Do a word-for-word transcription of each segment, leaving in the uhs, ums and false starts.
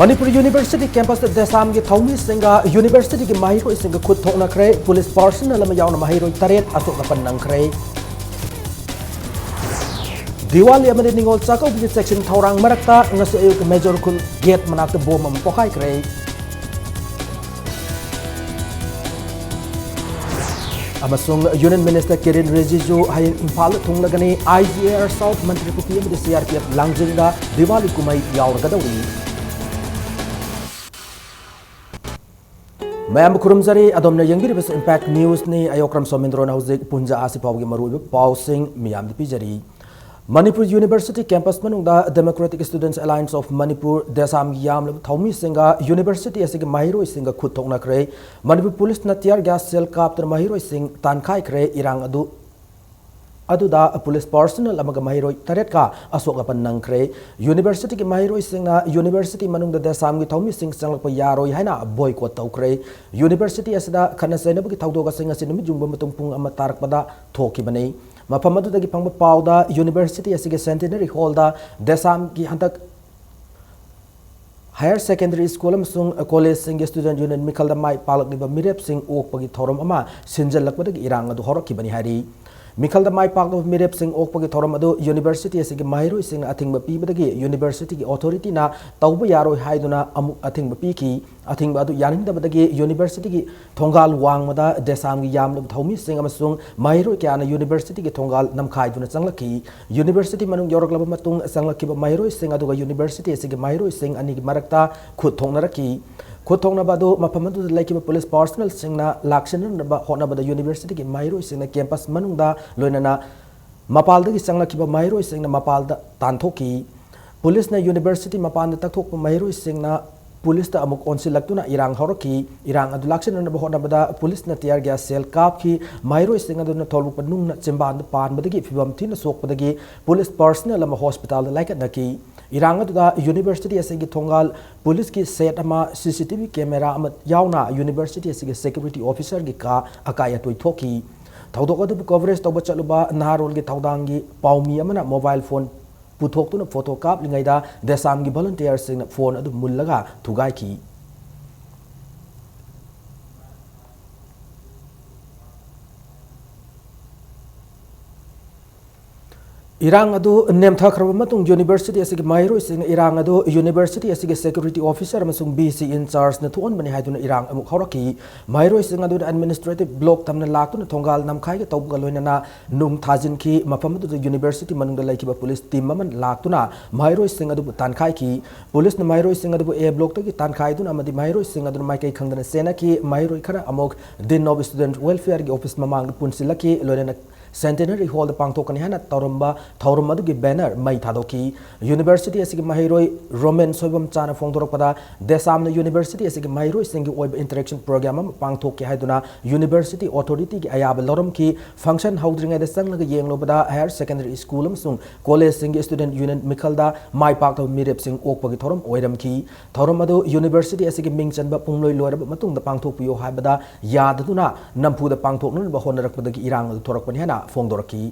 Manipur university ꯀꯦꯝꯄꯁꯇ ꯗꯦꯁꯥꯝꯒꯤ ꯊꯧꯃꯤꯁꯤꯡꯒ ꯌꯨꯅꯤꯚꯔꯁꯤꯇꯤꯒꯤ ꯃꯍꯩꯔꯣꯏꯁꯤꯡꯒ ꯈꯨꯠ ꯊꯣꯛꯅꯈ꯭ꯔꯦ꯫ Police personal ꯑꯃ ꯌꯥꯎꯅ ꯃꯍꯩꯔꯣꯏ ꯇꯔꯦꯠ ꯑꯁꯣꯛ ꯑꯄꯟ ꯅꯪꯈ꯭ꯔꯦ꯫ ꯗꯤꯋꯥꯂꯤ ꯑꯃꯗꯤ ꯅꯤꯉꯣꯜ ꯆꯥꯛꯀꯧꯕꯒꯤ ꯆꯦꯛꯁꯤꯟ ꯊꯧꯔꯥꯡ ꯃꯔꯛꯇ ꯉꯁꯤ ꯑꯌꯨꯛ ꯃꯦꯖꯣꯔ ꯈꯨꯜ ꯒꯦꯠ ꯃꯅꯥꯛꯇ ꯕꯣꯝ ꯑꯃ ꯄꯣꯈꯥꯏꯈ꯭ꯔꯦ꯫ ꯑꯃꯁꯨꯡ ꯌꯨꯅꯤꯌꯟ ꯃꯤꯅꯤꯁꯇꯔ ꯀꯤꯔꯦꯟ ꯔꯤꯖꯤꯖꯨ ꯍꯌꯦꯡ ꯏꯝꯐꯥꯜꯗ ꯊꯨꯡꯂꯒꯅꯤ꯫ I G A R south, ꯃꯟꯇ꯭ꯔꯤꯄꯨꯈ꯭ꯔꯤ ꯑꯃꯗꯤ ꯁꯤ ꯑꯥꯔ ꯄꯤ ꯑꯦꯐ ꯂꯥꯡꯖꯤꯡꯗ ꯗꯤꯋꯥꯂꯤ ꯀꯨꯝꯍꯩ ꯌꯥꯎꯔꯒꯗꯧꯔꯤ꯫ ꯃꯌꯥꯝꯕꯨ ꯈꯨꯔꯨꯝꯖꯔꯤ꯫ ꯑꯗꯣꯝꯅ ꯌꯦꯡꯕꯤꯔꯤꯕꯁꯤ ꯏꯝꯄꯦꯛ ꯅ꯭ꯌꯨꯁꯅꯤ꯫ ꯑꯌꯣꯀ꯭ꯔꯝ ꯁꯣꯃꯦꯟꯗ꯭ꯔꯣꯅ ꯍꯧꯖꯤꯛ ꯄꯨꯡꯖꯥ ꯑꯁꯤ ꯐꯥꯎꯒꯤ ꯃꯔꯨꯑꯣꯏꯕ ꯄꯥꯎꯁꯤꯡ ꯃꯤꯌꯥꯝꯗ ꯄꯤꯖꯔꯤ꯫ ꯃꯅꯤꯄꯨꯔ ꯌꯨꯅꯤꯚꯔꯁꯤꯇꯤ ꯀꯦꯝꯄꯁ ꯃꯅꯨꯡꯗ Democratic Students Alliance of Manipur, ꯗꯦꯁꯥꯝꯒꯤ ꯌꯥꯝꯂꯕ ꯊꯧꯃꯤꯁꯤꯡꯒ ꯌꯨꯅꯤꯚꯔꯁꯤꯇꯤ ꯑꯁꯤꯒꯤ ꯃꯍꯩꯔꯣꯏꯁꯤꯡꯒ ꯈꯨꯠ ꯊꯣꯛꯅꯈ꯭ꯔꯦ꯫ ꯃꯅꯤꯄꯨꯔ ꯄꯨꯂꯤꯁꯅ tear gas shell ꯀꯥꯞꯇꯨꯅ ꯃꯍꯩꯔꯣꯏꯁꯤꯡ ꯇꯥꯟꯈꯥꯏꯈ꯭ꯔꯦ꯫ ꯏꯔꯥꯡ ꯑꯗꯨ ꯑꯗꯨꯗ ꯄꯨꯂꯤꯁ ꯄꯥꯔꯁꯅꯦꯜ ꯑꯃꯒ ꯃꯍꯩꯔꯣꯏ ꯇꯔꯦꯠꯀ ꯑꯁꯣꯛ ꯑꯄꯟ ꯅꯪꯈ꯭ꯔꯦ꯫ ꯌꯨꯅꯤꯚꯔꯁꯤꯇꯤꯒꯤ ꯃꯍꯩꯔꯣꯏꯁꯤꯡꯅ ꯌꯨꯅꯤꯚꯔꯁꯤꯇꯤ ꯃꯅꯨꯡꯗ ꯗꯦꯁꯥꯝꯒꯤ ꯊꯧꯃꯤꯁꯤꯡ ꯆꯪꯂꯛꯄ ꯌꯥꯔꯣꯏ ꯍꯥꯏꯅ ꯕꯣꯏꯀꯣꯠ ꯇꯧꯈ꯭ꯔꯦ꯫ ꯌꯨꯅꯤꯚꯔꯁꯤꯇꯤ ꯑꯁꯤꯗ ꯈꯠꯅ ꯆꯩꯅꯕꯒꯤ ꯊꯧꯗꯣꯛ ꯑꯁꯤ ꯉꯁꯤ ꯅꯨꯃꯤꯠ ꯌꯨꯡꯕ ꯃꯇꯨꯡ ꯄꯨꯡ ꯑꯃ ꯇꯥꯔꯛꯄꯗ ꯊꯣꯛꯈꯤꯕꯅꯤ꯫ ꯃꯐꯝ ꯑꯗꯨꯗꯒꯤ ꯐꯪꯕ ꯄꯥꯎꯗ ꯌꯨꯅꯤꯚꯔꯁꯤꯇꯤ ꯑꯁꯤꯒꯤ ꯁꯦꯟꯇꯤꯅꯔꯤ ꯍꯣꯜꯗ ꯗꯦꯁꯥꯝꯒꯤ ꯍꯟꯗꯛ ꯍꯥꯌꯔ ꯁꯦꯀꯦꯟꯗꯔꯤ ꯁ꯭ꯀꯨꯜ ꯑꯃꯁꯨꯡ ꯀꯣꯂꯦꯖꯁꯤꯡꯒꯤ ꯁ꯭ꯇꯨꯗꯦꯟꯠ ꯌꯨꯅꯤꯌꯟ ꯃꯤꯈꯜꯗ ꯃꯥꯏ ꯄꯥꯛꯂꯛꯂꯤꯕ ꯃꯤꯔꯦꯞꯁꯤꯡ ꯑꯣꯛꯄꯒꯤ ꯊꯧꯔꯝ ꯑꯃ ꯁꯤꯟꯖꯜꯂꯛꯄꯗꯒꯤ ꯏꯔꯥꯡ ꯑꯗꯨ ꯍꯧꯔꯛꯈꯤꯕꯅꯤ ꯍꯥꯏꯔꯤ꯫ ꯃꯤꯈꯜꯗ ꯃꯥꯏ ꯄꯥꯛꯂꯕ ꯃꯤꯔꯦꯞꯁꯤꯡ ꯑꯣꯛꯄꯒꯤ ꯊꯧꯔꯝ ꯑꯗꯨ ꯌꯨꯅꯤꯚꯔꯁꯤꯇꯤ ꯑꯁꯤꯒꯤ ꯃꯍꯩꯔꯣꯏꯁꯤꯡꯅ ꯑꯊꯤꯡꯕ ꯄꯤꯕꯗꯒꯤ ꯌꯨꯅꯤꯚꯔꯁꯤꯇꯤꯒꯤ ꯑꯣꯊꯣꯔꯤꯇꯤꯅ ꯇꯧꯕ ꯌꯥꯔꯣꯏ ꯍꯥꯏꯗꯨꯅ ꯑꯃꯨꯛ ꯑꯊꯤꯡꯕ ꯄꯤꯈꯤ꯫ ꯑꯊꯤꯡꯕ ꯑꯗꯨ ꯌꯥꯅꯤꯡꯗꯕꯗꯒꯤ ꯌꯨꯅꯤꯚꯔꯁꯤꯇꯤꯒꯤ ꯊꯣꯡꯒꯥꯜ ꯋꯥꯡꯃꯗ ꯗꯦꯁꯥꯝꯒꯤ ꯌꯥꯝꯂꯕ ꯊꯧꯃꯤꯁꯤꯡ ꯑꯃꯁꯨꯡ ꯃꯍꯩꯔꯣꯏ ꯀꯌꯥꯅ ꯌꯨꯅꯤꯚꯔꯁꯤꯇꯤꯒꯤ ꯊꯣꯡꯒꯥꯜ ꯅꯝꯈꯥꯏꯗꯨꯅ ꯆꯪꯂꯛꯈꯤ꯫ ꯌꯨꯅꯤꯚꯔꯁꯤꯇꯤ ꯃꯅꯨꯡ ꯌꯧꯔꯛꯂꯕ ꯃꯇꯨꯡ ꯆꯪꯂꯛꯈꯤꯕ ꯃꯍꯩꯔꯣꯏꯁꯤꯡ ꯑꯗꯨꯒ ꯌꯨꯅꯤꯚꯔꯁꯤꯇꯤ ꯑꯁꯤꯒꯤ ꯃꯍꯩꯔꯣꯏꯁꯤꯡ ꯑꯅꯤꯒꯤ ꯃꯔꯛꯇ ꯈꯨꯠ ꯊꯣꯛꯅꯔꯛꯈꯤ꯫ ꯈꯨꯠ ꯊꯣꯛꯅꯕ ꯑꯗꯨ ꯃꯐꯝ ꯑꯗꯨꯗ ꯂꯩꯈꯤꯕ ꯄꯨꯂꯤꯁ ꯄꯥꯔꯁꯅꯦꯜꯁꯤꯡꯅ ꯂꯥꯛꯁꯤꯟꯅꯅꯕ ꯍꯣꯠꯅꯕꯗ ꯌꯨꯅꯤꯚꯔꯁꯤꯇꯤꯒꯤ ꯃꯍꯩꯔꯣꯏꯁꯤꯡꯅ ꯀꯦꯝꯄꯁ ꯃꯅꯨꯡꯗ ꯂꯣꯏꯅꯅ ꯃꯄꯥꯜꯗꯒꯤ ꯆꯪꯂꯛꯈꯤꯕ ꯃꯍꯩꯔꯣꯏꯁꯤꯡꯅ ꯃꯄꯥꯜꯗ ꯇꯥꯟꯊꯣꯛꯈꯤ꯫ ꯄꯨꯂꯤꯁꯅ ꯌꯨꯅꯤꯚꯔꯁꯤꯇꯤ ꯃꯄꯥꯟꯗ ꯇꯛꯊꯣꯛꯄ ꯃꯍꯩꯔꯣꯏꯁꯤꯡꯅ ꯄꯨꯂꯤꯁꯇ ꯑꯃꯨꯛ ꯑꯣꯟꯁꯤꯜꯂꯛꯇꯨꯅ ꯏꯔꯥꯡ ꯍꯧꯔꯛꯈꯤ꯫ ꯏꯔꯥꯡ ꯑꯗꯨ ꯂꯥꯛꯁꯤꯟꯅꯅꯕ ꯍꯣꯠꯅꯕꯗ ꯄꯨꯂꯤꯁꯅ tear gas shell ꯀꯥꯞꯈꯤ꯫ ꯃꯍꯩꯔꯣꯏꯁꯤꯡ ꯑꯗꯨꯅ ꯊꯣꯛꯂꯛꯄ ꯅꯨꯡꯅ ꯆꯤꯟꯕꯥꯟꯗ ꯄꯥꯟꯕꯗꯒꯤ ꯐꯤꯚꯝ ꯊꯤꯅ ꯁꯣꯛꯄꯗꯒꯤ ꯄꯨꯂꯤꯁ ꯄꯥꯔꯁꯅꯦꯜ ꯑꯃ ꯍꯣꯁꯄꯤꯇꯥꯜꯗ ꯂꯥꯏꯀꯠꯅꯈꯤ꯫ ꯏꯔꯥꯡ ꯑꯗꯨꯗ ꯌꯨꯅꯤꯚꯔꯁꯤꯇꯤ ꯑꯁꯤꯒꯤ ꯊꯣꯡꯒꯥꯜ ꯄꯨꯂꯤꯁꯀꯤ ꯁꯦꯠ ꯑꯃ, ꯁꯤ ꯁꯤ ꯇꯤ ꯚꯤ ꯀꯦꯃꯦꯔꯥ ꯑꯃ ꯌꯥꯎꯅ ꯌꯨꯅꯤꯚꯔꯁꯤꯇꯤ ꯑꯁꯤꯒꯤ ꯁꯦꯀ꯭ꯌꯨꯔꯤꯇꯤ ꯑꯣꯐꯤꯁꯔꯒꯤ ꯀꯥ ꯑꯀꯥꯏ ꯑꯇꯣꯏ ꯊꯣꯛꯈꯤ꯫ ꯊꯧꯗꯣꯛ ꯑꯗꯨꯕꯨ ꯀꯣꯚꯔꯦꯖ ꯇꯧꯕ ꯆꯠꯂꯨꯕ ꯅꯍꯥꯔꯣꯜꯒꯤ ꯊꯧꯗꯥꯡꯒꯤ ꯄꯥꯎꯃꯤ ꯑꯃꯅ ꯃꯣꯕꯥꯏꯜ ꯐꯣꯟ ꯄꯨꯊꯣꯛꯇꯨꯅ ꯐꯣꯇꯣ ꯀꯥꯞꯂꯤꯉꯩꯗ ꯗꯦꯁꯥꯝꯒꯤ ꯚꯣꯂꯨꯟꯇꯤꯌꯔꯁꯤꯡꯅ ꯐꯣꯟ ꯑꯗꯨ ꯃꯨꯜꯂꯒ ꯊꯨꯒꯥꯏꯈꯤ꯫ ꯏꯔꯥꯡ ꯑꯗꯨ ꯅꯦꯝꯊꯈ꯭ꯔꯕ ꯃꯇꯨꯡ ꯌꯨꯅꯤꯚꯔꯁꯤꯇꯤ ꯑꯁꯤꯒꯤ ꯃꯍꯩꯔꯣꯏꯁꯤꯡꯅ ꯏꯔꯥꯡ ꯑꯗꯨ ꯌꯨꯅꯤꯚꯔꯁꯤꯇꯤ ꯑꯁꯤꯒꯤ ꯁꯦꯀ꯭ꯌꯨꯔꯤꯇꯤ ꯑꯣꯐꯤꯁꯔ ꯑꯃꯁꯨꯡ ꯚꯤ ꯁꯤ ꯏꯟꯆꯥꯔꯖꯅ ꯊꯣꯛꯍꯟꯕꯅꯤ ꯍꯥꯏꯗꯨꯅ ꯏꯔꯥꯡ ꯑꯃꯨꯛ ꯍꯧꯔꯛꯈꯤ꯫ ꯃꯍꯩꯔꯣꯏꯁꯤꯡ ꯑꯗꯨꯅ ꯑꯦꯗꯃꯤꯅꯤꯁꯇ꯭ꯔꯦꯇꯤꯚ ꯕ꯭ꯂꯣꯛ ꯇꯝꯅ ꯂꯥꯛꯇꯨꯅ ꯊꯣꯡꯒꯥꯜ ꯅꯝꯈꯥꯏꯒ ꯇꯧꯕꯒ ꯂꯣꯏꯅꯅ ꯅꯨꯡ ꯊꯥꯖꯤꯟꯈꯤ꯫ ꯃꯐꯝ ꯑꯗꯨꯗ ꯌꯨꯅꯤꯚꯔꯁꯤꯇꯤ ꯃꯅꯨꯡꯗ ꯂꯩꯈꯤꯕ ꯄꯨꯂꯤꯁ ꯇꯤꯝ ꯑꯃꯅ ꯂꯥꯛꯇꯨꯅ ꯃꯍꯩꯔꯣꯏꯁꯤꯡ ꯑꯗꯨꯕꯨ ꯇꯥꯟꯈꯥꯏꯈꯤ꯫ ꯄꯨꯂꯤꯁꯅ ꯃꯍꯩꯔꯣꯏꯁꯤꯡ ꯑꯗꯨꯕꯨ ꯑꯦ ꯕ꯭ꯂꯣꯛꯇꯒꯤ ꯇꯥꯟꯈꯥꯏꯗꯨꯅ ꯑꯃꯗꯤ ꯃꯍꯩꯔꯣꯏꯁꯤꯡ ꯑꯗꯨꯅ ꯃꯥꯏꯀꯩ ꯈꯪꯗꯅ ꯆꯦꯟꯅꯈꯤ꯫ ꯃꯍꯩꯔꯣꯏ ꯈꯔ ꯑꯃꯨꯛ ꯗꯤꯟ ꯑꯣꯐ ꯁ꯭ꯇꯨꯗꯦꯟꯠ ꯋꯦꯜꯐꯤꯌꯔꯒꯤ ꯑꯣꯐꯤꯁ ꯃꯃꯥꯡꯗ ꯄꯨꯟꯁꯤꯜꯂꯛꯈꯤ꯫ ꯂꯣꯏꯅꯅ ꯁꯦꯟꯇꯦꯅꯔꯤ ꯍꯣꯜꯗ ꯄꯥꯡꯊꯣꯛꯀꯅꯤ ꯍꯥꯏꯅ ꯇꯧꯔꯝꯕ ꯊꯧꯔꯝ ꯑꯗꯨꯒꯤ ꯕꯦꯅꯔ ꯃꯩ ꯊꯥꯗꯣꯛꯈꯤ꯫ ꯌꯨꯅꯤꯚꯔꯁꯤꯇꯤ ꯑꯁꯤꯒꯤ ꯃꯍꯩꯔꯣꯏ ꯔꯣꯃꯦꯟ ꯁꯣꯏꯕꯝꯆꯥꯅ ꯐꯣꯡꯗꯣꯔꯛꯄꯗ, ꯗꯦꯁꯥꯝꯅ ꯌꯨꯅꯤꯚꯔꯁꯤꯇꯤ ꯑꯁꯤꯒꯤ ꯃꯍꯩꯔꯣꯏꯁꯤꯡꯒꯤ ꯑꯣꯏꯕ ꯏꯟꯇꯔꯦꯛꯁꯟ ꯄ꯭ꯔꯣꯒ꯭ꯔꯥꯝ ꯑꯃ ꯄꯥꯡꯊꯣꯛꯀꯦ ꯍꯥꯏꯗꯨꯅ ꯌꯨꯅꯤꯚꯔꯁꯤꯇꯤ ꯑꯣꯊꯣꯔꯤꯇꯤꯒꯤ ꯑꯌꯥꯕ ꯂꯧꯔꯝꯈꯤ꯫ ꯐꯪꯁꯟ ꯍꯧꯗ꯭ꯔꯤꯉꯩꯗ ꯆꯪꯂꯒ ꯌꯦꯡꯂꯨꯕꯗ ꯍꯥꯌꯔ ꯁꯦꯀꯦꯟꯗꯔꯤ ꯁ꯭ꯀꯨꯜ ꯑꯃꯁꯨꯡ ꯀꯣꯂꯦꯖꯁꯤꯡꯒꯤ ꯁ꯭ꯇꯨꯗꯦꯟꯠ ꯌꯨꯅꯤꯌꯟ ꯃꯤꯈꯜꯗ ꯃꯥꯏ ꯄꯥꯛꯇꯕ ꯃꯤꯔꯦꯞꯁꯤꯡ ꯑꯣꯛꯄꯒꯤ ꯊꯧꯔꯝ ꯑꯣꯏꯔꯝꯈꯤ꯫ ꯊꯧꯔꯝ ꯑꯗꯨ ꯌꯨꯅꯤꯚꯔꯁꯤꯇꯤ ꯑꯁꯤꯒꯤ ꯃꯤꯡ ꯆꯟꯕ ꯄꯨꯡꯂꯣꯏ ꯂꯣꯏꯔꯕ ꯃꯇꯨꯡꯗ ꯄꯥꯡꯊꯣꯛꯄꯤꯌꯨ ꯍꯥꯏꯕꯗ ꯌꯥꯗꯗꯨꯅ ꯅꯝꯐꯨꯗ ꯄꯥꯡꯊꯣꯛꯅꯅꯕ ꯍꯣꯠꯅꯔꯛꯄꯗꯒꯤ ꯏꯔꯥꯡ ꯑꯗꯨ ꯊꯣꯔꯛꯄꯅꯤ ꯍꯥꯏꯅ ꯐꯣꯡꯗꯣꯔꯛꯈꯤ꯫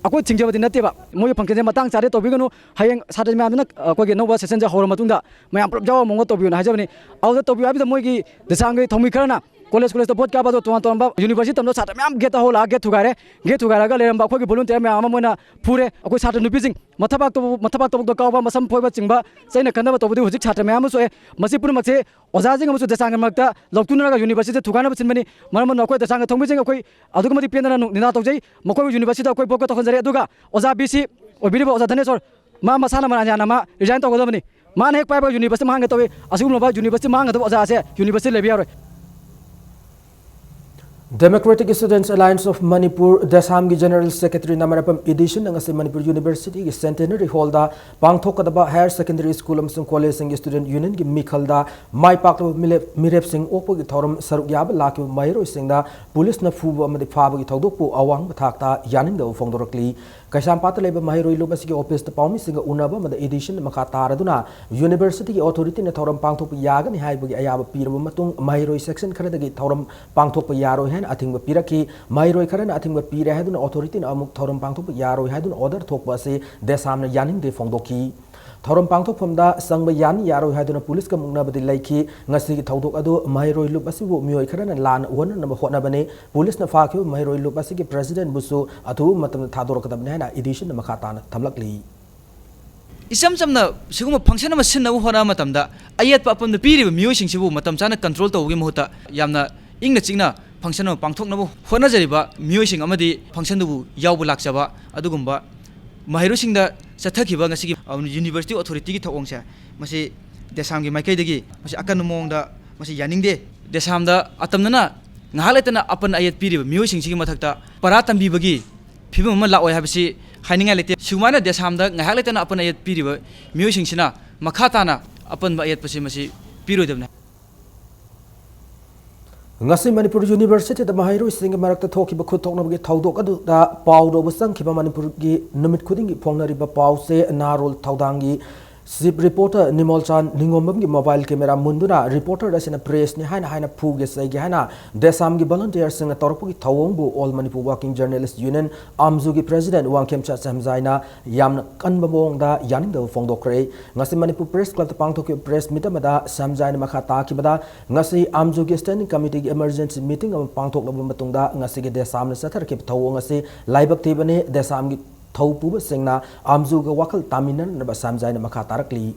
ꯑꯩꯈꯣꯏ ꯊꯤꯡꯖꯕꯗꯤ ꯅꯠꯇꯦꯕ, ꯃꯣꯏꯒꯤ ꯐꯪꯁꯟꯁꯦ ꯃꯇꯥꯡ ꯆꯥꯗꯦ ꯇꯧꯕꯤꯒꯅꯨ꯫ ꯍꯌꯦꯡ ꯁꯥꯇ꯭ꯔ ꯃꯌꯥꯝꯗꯨꯅ, ꯑ, ꯑꯩꯈꯣꯏꯒꯤ ꯑꯅꯧꯕ ꯁꯦꯁꯟꯁꯦ ꯍꯧꯔ ꯃꯇꯨꯡꯗ ꯃꯌꯥꯝ ꯄꯨꯂꯞ ꯌꯥꯎꯕ ꯃꯑꯣꯡꯗ ꯇꯧꯕꯤꯌꯨꯅ ꯍꯥꯏꯖꯕꯅꯤ꯫ ꯑꯗꯨꯗ ꯇꯧꯕꯤꯌꯨ ꯍꯥꯏꯕꯗ ꯃꯣꯏꯒꯤ ꯗꯦꯁꯥꯝꯒꯤ ꯊꯧꯃꯤ ꯈꯔꯅ ꯀꯣꯂꯦꯖ, ꯀꯣꯂꯦꯖꯇ ꯚꯣꯠ ꯀꯥꯞꯄ ꯑꯗꯣ ꯇꯣꯉꯥꯟ ꯇꯣꯉꯥꯟꯕ ꯌꯨꯅꯤꯚꯔꯁꯤꯇꯤ ꯇꯝꯕ ꯁꯥꯇ꯭ꯔ ꯃꯌꯥꯝ ꯒꯦꯠꯇ ꯍꯧꯂꯛꯑ ꯒꯦꯠ ꯊꯨꯒꯥꯏꯔꯦ꯫ ꯒꯦꯠ ꯊꯨꯒꯥꯏꯔꯒ ꯂꯩꯔꯝꯕ ꯑꯩꯈꯣꯏꯒꯤ ꯚꯣꯂꯨꯟꯇꯤꯌꯔ ꯃꯌꯥꯝ ꯑꯃ ꯃꯣꯏꯅ ꯐꯨꯔꯦ꯫ ꯑꯩꯈꯣꯏ ꯁꯥꯇ꯭ꯔ ꯅꯨꯄꯤꯁꯤꯡ ꯃꯊꯕꯥꯛꯇ, ꯃꯊꯕꯥꯛ ꯇꯧꯕꯗ ꯀꯥꯎꯕ, ꯃꯁꯝ ꯐꯣꯏꯕ ꯆꯤꯡꯕ, ꯆꯩꯅ ꯈꯟꯅꯕ ꯇꯧꯕꯗꯤ ꯍꯧꯖꯤꯛ ꯁꯥꯇ꯭ꯔ ꯃꯌꯥꯝ ꯑꯃ ꯁꯣꯛꯑꯦ꯫ ꯃꯁꯤ ꯄꯨꯝꯅꯃꯛꯁꯦ ꯑꯣꯖꯥꯁꯤꯡ ꯑꯃꯁꯨꯡ ꯗꯦꯁꯥꯡꯒꯤ ꯃꯔꯛꯇ ꯂꯧꯊꯣꯛꯅꯔꯒ ꯌꯨꯅꯤꯚꯔꯁꯤꯇꯤꯗ ꯊꯨꯒꯥꯏꯅꯕ ꯁꯤꯟꯕꯅꯤ꯫ ꯃꯔꯝ ꯑꯗꯨꯅ ꯑꯩꯈꯣꯏ ꯗꯦꯁꯥꯡꯒ ꯊꯧꯃꯤꯁꯤꯡ ꯑꯩꯈꯣꯏ ꯑꯗꯨꯛꯀꯤ ꯃꯇꯤꯛ ꯄꯦꯟꯗꯅ ꯅꯤꯡꯊꯧ ꯇꯧꯖꯩ꯫ ꯃꯈꯣꯏꯕꯨ ꯌꯨꯅꯤꯚꯔꯁꯤꯇꯤꯗ ꯑꯩꯈꯣꯏ ꯕꯣꯏꯀꯣꯠ ꯇꯧꯍꯟꯖꯔꯦ꯫ ꯑꯗꯨꯒ ꯑꯣꯖꯥ ꯕꯤ ꯁꯤ ꯑꯣꯏꯕꯤꯔꯤꯕ ꯑꯣꯖꯥ ꯙꯅꯦꯁꯣꯔ, ꯃꯥ ꯃꯁꯥꯅ ꯃꯔꯥꯟ ꯌꯥꯅ ꯃꯥ ꯔꯤꯖꯥꯏꯟ ꯇꯧꯒꯗꯕꯅꯤ꯫ ꯃꯥꯅ ꯍꯦꯛ ꯄꯥꯏꯕ ꯌꯨꯅꯤꯚꯔꯁꯤꯇꯤ ꯃꯥꯡꯍꯟꯒꯦ ꯇꯧꯏ꯫ ꯑꯁꯤꯒꯨꯝꯂꯕ ꯌꯨꯅꯤꯚꯔꯁꯤꯇꯤ ꯃꯥꯡꯒꯗꯕ ꯑꯣꯖꯥ ꯑꯁꯦ ꯌꯨꯅꯤꯚꯔꯁꯤꯇꯤ ꯂꯩꯕ ꯌꯥꯔꯣꯏ꯫ Democratic Students Alliance of Manipur, ꯗꯦꯁꯥꯝꯒꯤ ꯖꯦꯅꯔꯦꯜ ꯁꯦꯀ꯭ꯔꯦꯇꯔꯤ ꯅꯃꯔꯥꯄꯝ ꯏꯗꯤꯁꯟꯅ ꯉꯁꯤ ꯃꯅꯤꯄꯨꯔ ꯌꯨꯅꯤꯚꯔꯁꯤꯇꯤꯒꯤ ꯁꯦꯟꯇꯦꯅꯔꯤ ꯍꯣꯜꯗ ꯄꯥꯡꯊꯣꯛꯀꯗꯕ ꯍꯥꯌꯔ ꯁꯦꯀꯦꯟꯗꯔꯤ ꯁ꯭ꯀꯨꯜ ꯑꯃꯁꯨꯡ ꯀꯣꯂꯦꯖꯁꯤꯡꯒꯤ ꯁ꯭ꯇꯨꯗꯦꯟꯠ ꯌꯨꯅꯤꯌꯟꯒꯤ ꯃꯤꯈꯜꯗ ꯃꯥꯏ ꯄꯥꯛꯂꯕ ꯃꯤꯔꯦꯞ, ꯃꯤꯔꯦꯞꯁꯤꯡ ꯑꯣꯛꯄꯒꯤ ꯊꯧꯔꯝ ꯁꯔꯨꯛ ꯌꯥꯕ ꯂꯥꯛꯈꯤꯕ ꯃꯍꯩꯔꯣꯏꯁꯤꯡꯗ ꯄꯨꯂꯤꯁꯅ ꯐꯨꯕ ꯑꯃꯗꯤ ꯐꯥꯕꯒꯤ ꯊꯧꯗꯣꯛꯄꯨ ꯑꯋꯥꯡꯕ ꯊꯥꯛꯇ ꯌꯥꯅꯤꯡꯗꯕ ꯐꯣꯡꯗꯣꯔꯛꯂꯤ꯫ ꯀꯩꯁꯥꯝꯄꯥꯠꯇ ꯂꯩꯕ ꯃꯍꯩꯔꯣꯏ ꯂꯨꯞ ꯑꯁꯤꯒꯤ ꯑꯣꯐꯤꯁꯇ ꯄꯥꯎꯃꯤꯁꯤꯡꯒ ꯎꯅꯕ ꯑꯃꯗ ꯏꯗꯤꯁꯟꯅ ꯃꯈꯥ ꯇꯥꯔꯗꯨꯅ ꯌꯨꯅꯤꯚꯔꯁꯤꯇꯤꯒꯤ ꯑꯣꯊꯣꯔꯤꯇꯤꯅ ꯊꯧꯔꯝ ꯄꯥꯡꯊꯣꯛꯄ ꯌꯥꯒꯅꯤ ꯍꯥꯏꯕꯒꯤ ꯑꯌꯥꯕ ꯄꯤꯔꯕ ꯃꯇꯨꯡ ꯃꯍꯩꯔꯣꯏ ꯁꯦꯛꯁꯟ ꯈꯔꯗꯒꯤ ꯊꯧꯔꯝ ꯄꯥꯡꯊꯣꯛꯄ ꯌꯥꯔꯣꯏ ꯍꯥꯏꯅ ꯑꯊꯤꯡꯕ ꯄꯤꯔꯛꯈꯤ꯫ ꯃꯍꯩꯔꯣꯏ ꯈꯔꯅ ꯑꯊꯤꯡꯕ ꯄꯤꯔꯦ ꯍꯥꯏꯗꯨꯅ ꯑꯣꯊꯣꯔꯤꯇꯤꯅ ꯑꯃꯨꯛ ꯊꯧꯔꯝ ꯄꯥꯡꯊꯣꯛꯄ ꯌꯥꯔꯣꯏ ꯍꯥꯏꯗꯨꯅ ꯑꯣꯔꯗꯔ ꯊꯣꯛꯄ ꯑꯁꯤ ꯗꯦꯁꯥꯝꯅ ꯌꯥꯅꯤꯡꯗꯦ ꯐꯣꯡꯗꯣꯛꯈꯤ꯫ ꯊꯧꯔꯝ ꯄꯥꯡꯊꯣꯛꯐꯝꯗ ꯆꯪꯕ ꯌꯥꯅꯤ ꯌꯥꯔꯣꯏ ꯍꯥꯏꯗꯨꯅ ꯄꯨꯂꯤꯁꯀ ꯃꯨꯛꯅꯕꯗꯤ ꯂꯩꯈꯤ꯫ ꯉꯁꯤꯒꯤ ꯊꯧꯗꯣꯛ ꯑꯗꯨ ꯃꯍꯩꯔꯣꯏ ꯂꯨꯞ ꯑꯁꯤꯕꯨ ꯃꯤꯑꯣꯏ ꯈꯔꯅ ꯂꯥꯟꯅ ꯑꯣꯟꯅꯅꯕ ꯍꯣꯠꯅꯕꯅꯤ꯫ ꯄꯨꯂꯤꯁꯅ ꯐꯥꯈꯤꯕ ꯃꯍꯩꯔꯣꯏ ꯂꯨꯞ ꯑꯁꯤꯒꯤ ꯄ꯭ꯔꯦꯁꯤꯗꯦꯟꯕꯨꯁꯨ ꯑꯊꯨꯕ ꯃꯇꯝꯗ ꯊꯥꯗꯣꯔꯛꯀꯗꯕꯅꯤ ꯍꯥꯏꯅ ꯏꯗꯤꯁꯟꯅ ꯃꯈꯥ ꯇꯥꯅ ꯊꯝꯂꯛꯂꯤ꯫ ꯏꯆꯝ ꯆꯝꯅ ꯁꯤꯒꯨꯝꯕ ꯐꯪꯁꯟ ꯑꯃ ꯁꯤꯟꯅꯕ ꯍꯣꯠꯅꯕ ꯃꯇꯝꯗ ꯑꯌꯦꯠꯄ ꯑꯄꯟꯗ ꯄꯤꯔꯤꯕ ꯃꯤꯑꯣꯏꯁꯤꯡꯁꯤꯕꯨ ꯃꯇꯝ ꯆꯥꯅ ꯀꯟꯇ꯭ꯔꯣꯜ ꯇꯧꯕꯒꯤ ꯃꯍꯨꯠꯇ ꯌꯥꯝꯅ ꯏꯪꯅ ꯆꯤꯛꯅ ꯐꯪꯁꯟ ꯑꯃ ꯄꯥꯡꯊꯣꯛꯅꯕ ꯍꯣꯠꯅꯖꯔꯤꯕ ꯃꯤꯑꯣꯏꯁꯤꯡ ꯑꯃꯗꯤ ꯐꯪꯁꯟꯗꯨꯕꯨ ꯌꯥꯎꯕ ꯂꯥꯛꯆꯕ ꯑꯗꯨꯒꯨꯝꯕ ꯃꯍꯩꯔꯣꯏꯁꯤꯡꯗ ꯆꯠꯊꯈꯤꯕ ꯉꯁꯤꯒꯤ ꯌꯨꯅꯤꯚꯔꯁꯤꯇꯤ ꯑꯣꯊꯣꯔꯤꯇꯤꯒꯤ ꯊꯧꯑꯣꯡꯁꯦ ꯃꯁꯤ ꯗꯦꯁꯥꯝꯒꯤ ꯃꯥꯏꯀꯩꯗꯒꯤ ꯃꯁꯤ ꯑꯀꯟꯕ ꯃꯑꯣꯡꯗ ꯃꯁꯤ ꯌꯥꯅꯤꯡꯗꯦ꯫ ꯗꯦꯁꯥꯝꯗ ꯑꯇꯝꯅꯅ ꯉꯥꯏꯍꯥꯛ ꯂꯩꯇꯅ ꯑꯄꯟ ꯑꯌꯦꯠ ꯄꯤꯔꯤꯕ ꯃꯤꯑꯣꯏꯁꯤꯡꯁꯤꯒꯤ ꯃꯊꯛꯇ ꯄꯔꯥ ꯇꯝꯕꯤꯕꯒꯤ ꯐꯤꯕꯝ ꯑꯃ ꯂꯥꯛꯑꯣꯏ ꯍꯥꯏꯕꯁꯤ ꯍꯥꯏꯅꯤꯡꯉꯥꯏ ꯂꯩꯇꯦ꯫ ꯁꯨꯃꯥꯏꯅ ꯗꯦꯁꯥꯝꯗ ꯉꯥꯏꯍꯥꯛ ꯂꯩꯇꯅ ꯑꯄꯟ ꯑꯌꯦꯠ ꯄꯤꯔꯤꯕ ꯃꯤꯑꯣꯏꯁꯤꯡꯁꯤꯅ ꯃꯈꯥ ꯇꯥꯅ ꯑꯄꯟꯕ ꯑꯌꯦꯠꯄꯁꯤ ꯃꯁꯤ ꯄꯤꯔꯣꯏꯗꯕꯅꯤ꯫ ꯉꯁꯤ ꯃꯅꯤꯄꯨꯔ ꯌꯨꯅꯤꯚꯔꯁꯤꯇꯤꯗ ꯃꯍꯩꯔꯣꯏꯁꯤꯡꯒꯤ ꯃꯔꯛꯇ ꯊꯣꯛꯈꯤꯕ ꯈꯨꯠ ꯊꯣꯛꯅꯕꯒꯤ ꯊꯧꯗꯣꯛ ꯑꯗꯨꯗ ꯄꯥꯎ ꯂꯧꯕ ꯆꯪꯈꯤꯕ ꯃꯅꯤꯄꯨꯔꯒꯤ ꯅꯨꯃꯤꯠ ꯈꯨꯗꯤꯡꯒꯤ ꯐꯣꯡꯅꯔꯤꯕ ꯄꯥꯎꯁꯦ ꯅꯥꯔꯣꯜ ꯊꯧꯗꯥꯡꯒꯤ ꯆꯤꯞ ꯔꯤꯄꯣꯔꯇꯔ ꯅꯤꯃꯣꯜꯆꯥꯟ ꯅꯤꯉꯣꯝꯕꯝꯒꯤ ꯃꯣꯕꯥꯏꯜ ꯀꯦꯃꯦꯔꯥ ꯃꯨꯟꯗꯨꯅ ꯔꯤꯄꯣꯔꯇꯔ ꯑꯁꯤꯅ ꯄ꯭ꯔꯦꯁꯅꯤ ꯍꯥꯏꯅ ꯍꯥꯏꯅ ꯐꯨꯒꯦ ꯆꯩꯒꯦ ꯍꯥꯏꯅ ꯗꯦꯁꯥꯝꯒꯤ ꯚꯣꯂꯨꯟꯇꯤꯌꯔꯁꯤꯡꯅ ꯇꯧꯔꯛꯄꯒꯤ ꯊꯧꯑꯣꯡꯕꯨ all Manipur working journalists union, ꯑꯥꯝꯖꯨꯒꯤ ꯄ꯭ꯔꯦꯁꯤꯗꯦꯟꯠ ꯋꯥꯡꯈꯦꯝꯆꯥ ꯁꯦꯝꯖꯥꯏꯅ ꯌꯥꯝꯅ ꯀꯟꯕ ꯃꯑꯣꯡꯗ ꯌꯥꯅꯤꯡꯗꯕ ꯐꯣꯡꯗꯣꯛꯈ꯭ꯔꯦ꯫ ꯉꯁꯤ ꯃꯅꯤꯄꯨꯔ ꯄ꯭ꯔꯦꯁ ꯀ꯭ꯂꯕꯇ ꯄꯥꯡꯊꯣꯛꯈꯤꯕ ꯄ꯭ꯔꯦꯁ ꯃꯤꯠ ꯑꯃꯗ ꯁꯦꯝꯖꯥꯏꯅ ꯃꯈꯥ ꯇꯥꯈꯤꯕꯗ, ꯉꯁꯤ ꯑꯥꯝꯖꯨꯒꯤ ꯁ꯭ꯇꯦꯟꯗꯤꯡ ꯀꯃꯤꯇꯤꯒꯤ ꯏꯃꯔꯖꯦꯟꯁꯤ ꯃꯤꯇꯤꯡ ꯑꯃ ꯄꯥꯡꯊꯣꯛꯂꯕ ꯃꯇꯨꯡꯗ ꯉꯁꯤꯒꯤ ꯗꯦꯁꯥꯝꯅ ꯆꯠꯊꯔꯛꯈꯤꯕ ꯊꯧꯑꯣꯡ ꯑꯁꯤ ꯂꯥꯏꯕꯛ ꯊꯤꯕꯅꯤ꯫ ꯗꯦꯁꯥꯝꯒꯤ ꯊꯧ ꯄꯨꯕꯁꯤꯡꯅ ꯑꯥꯝꯖꯨꯒ ꯋꯥꯈꯜ ꯇꯥꯃꯤꯟꯅꯅꯕ ꯁꯦꯝꯖꯥꯏꯅ ꯃꯈꯥ ꯇꯥꯔꯛꯂꯤ꯫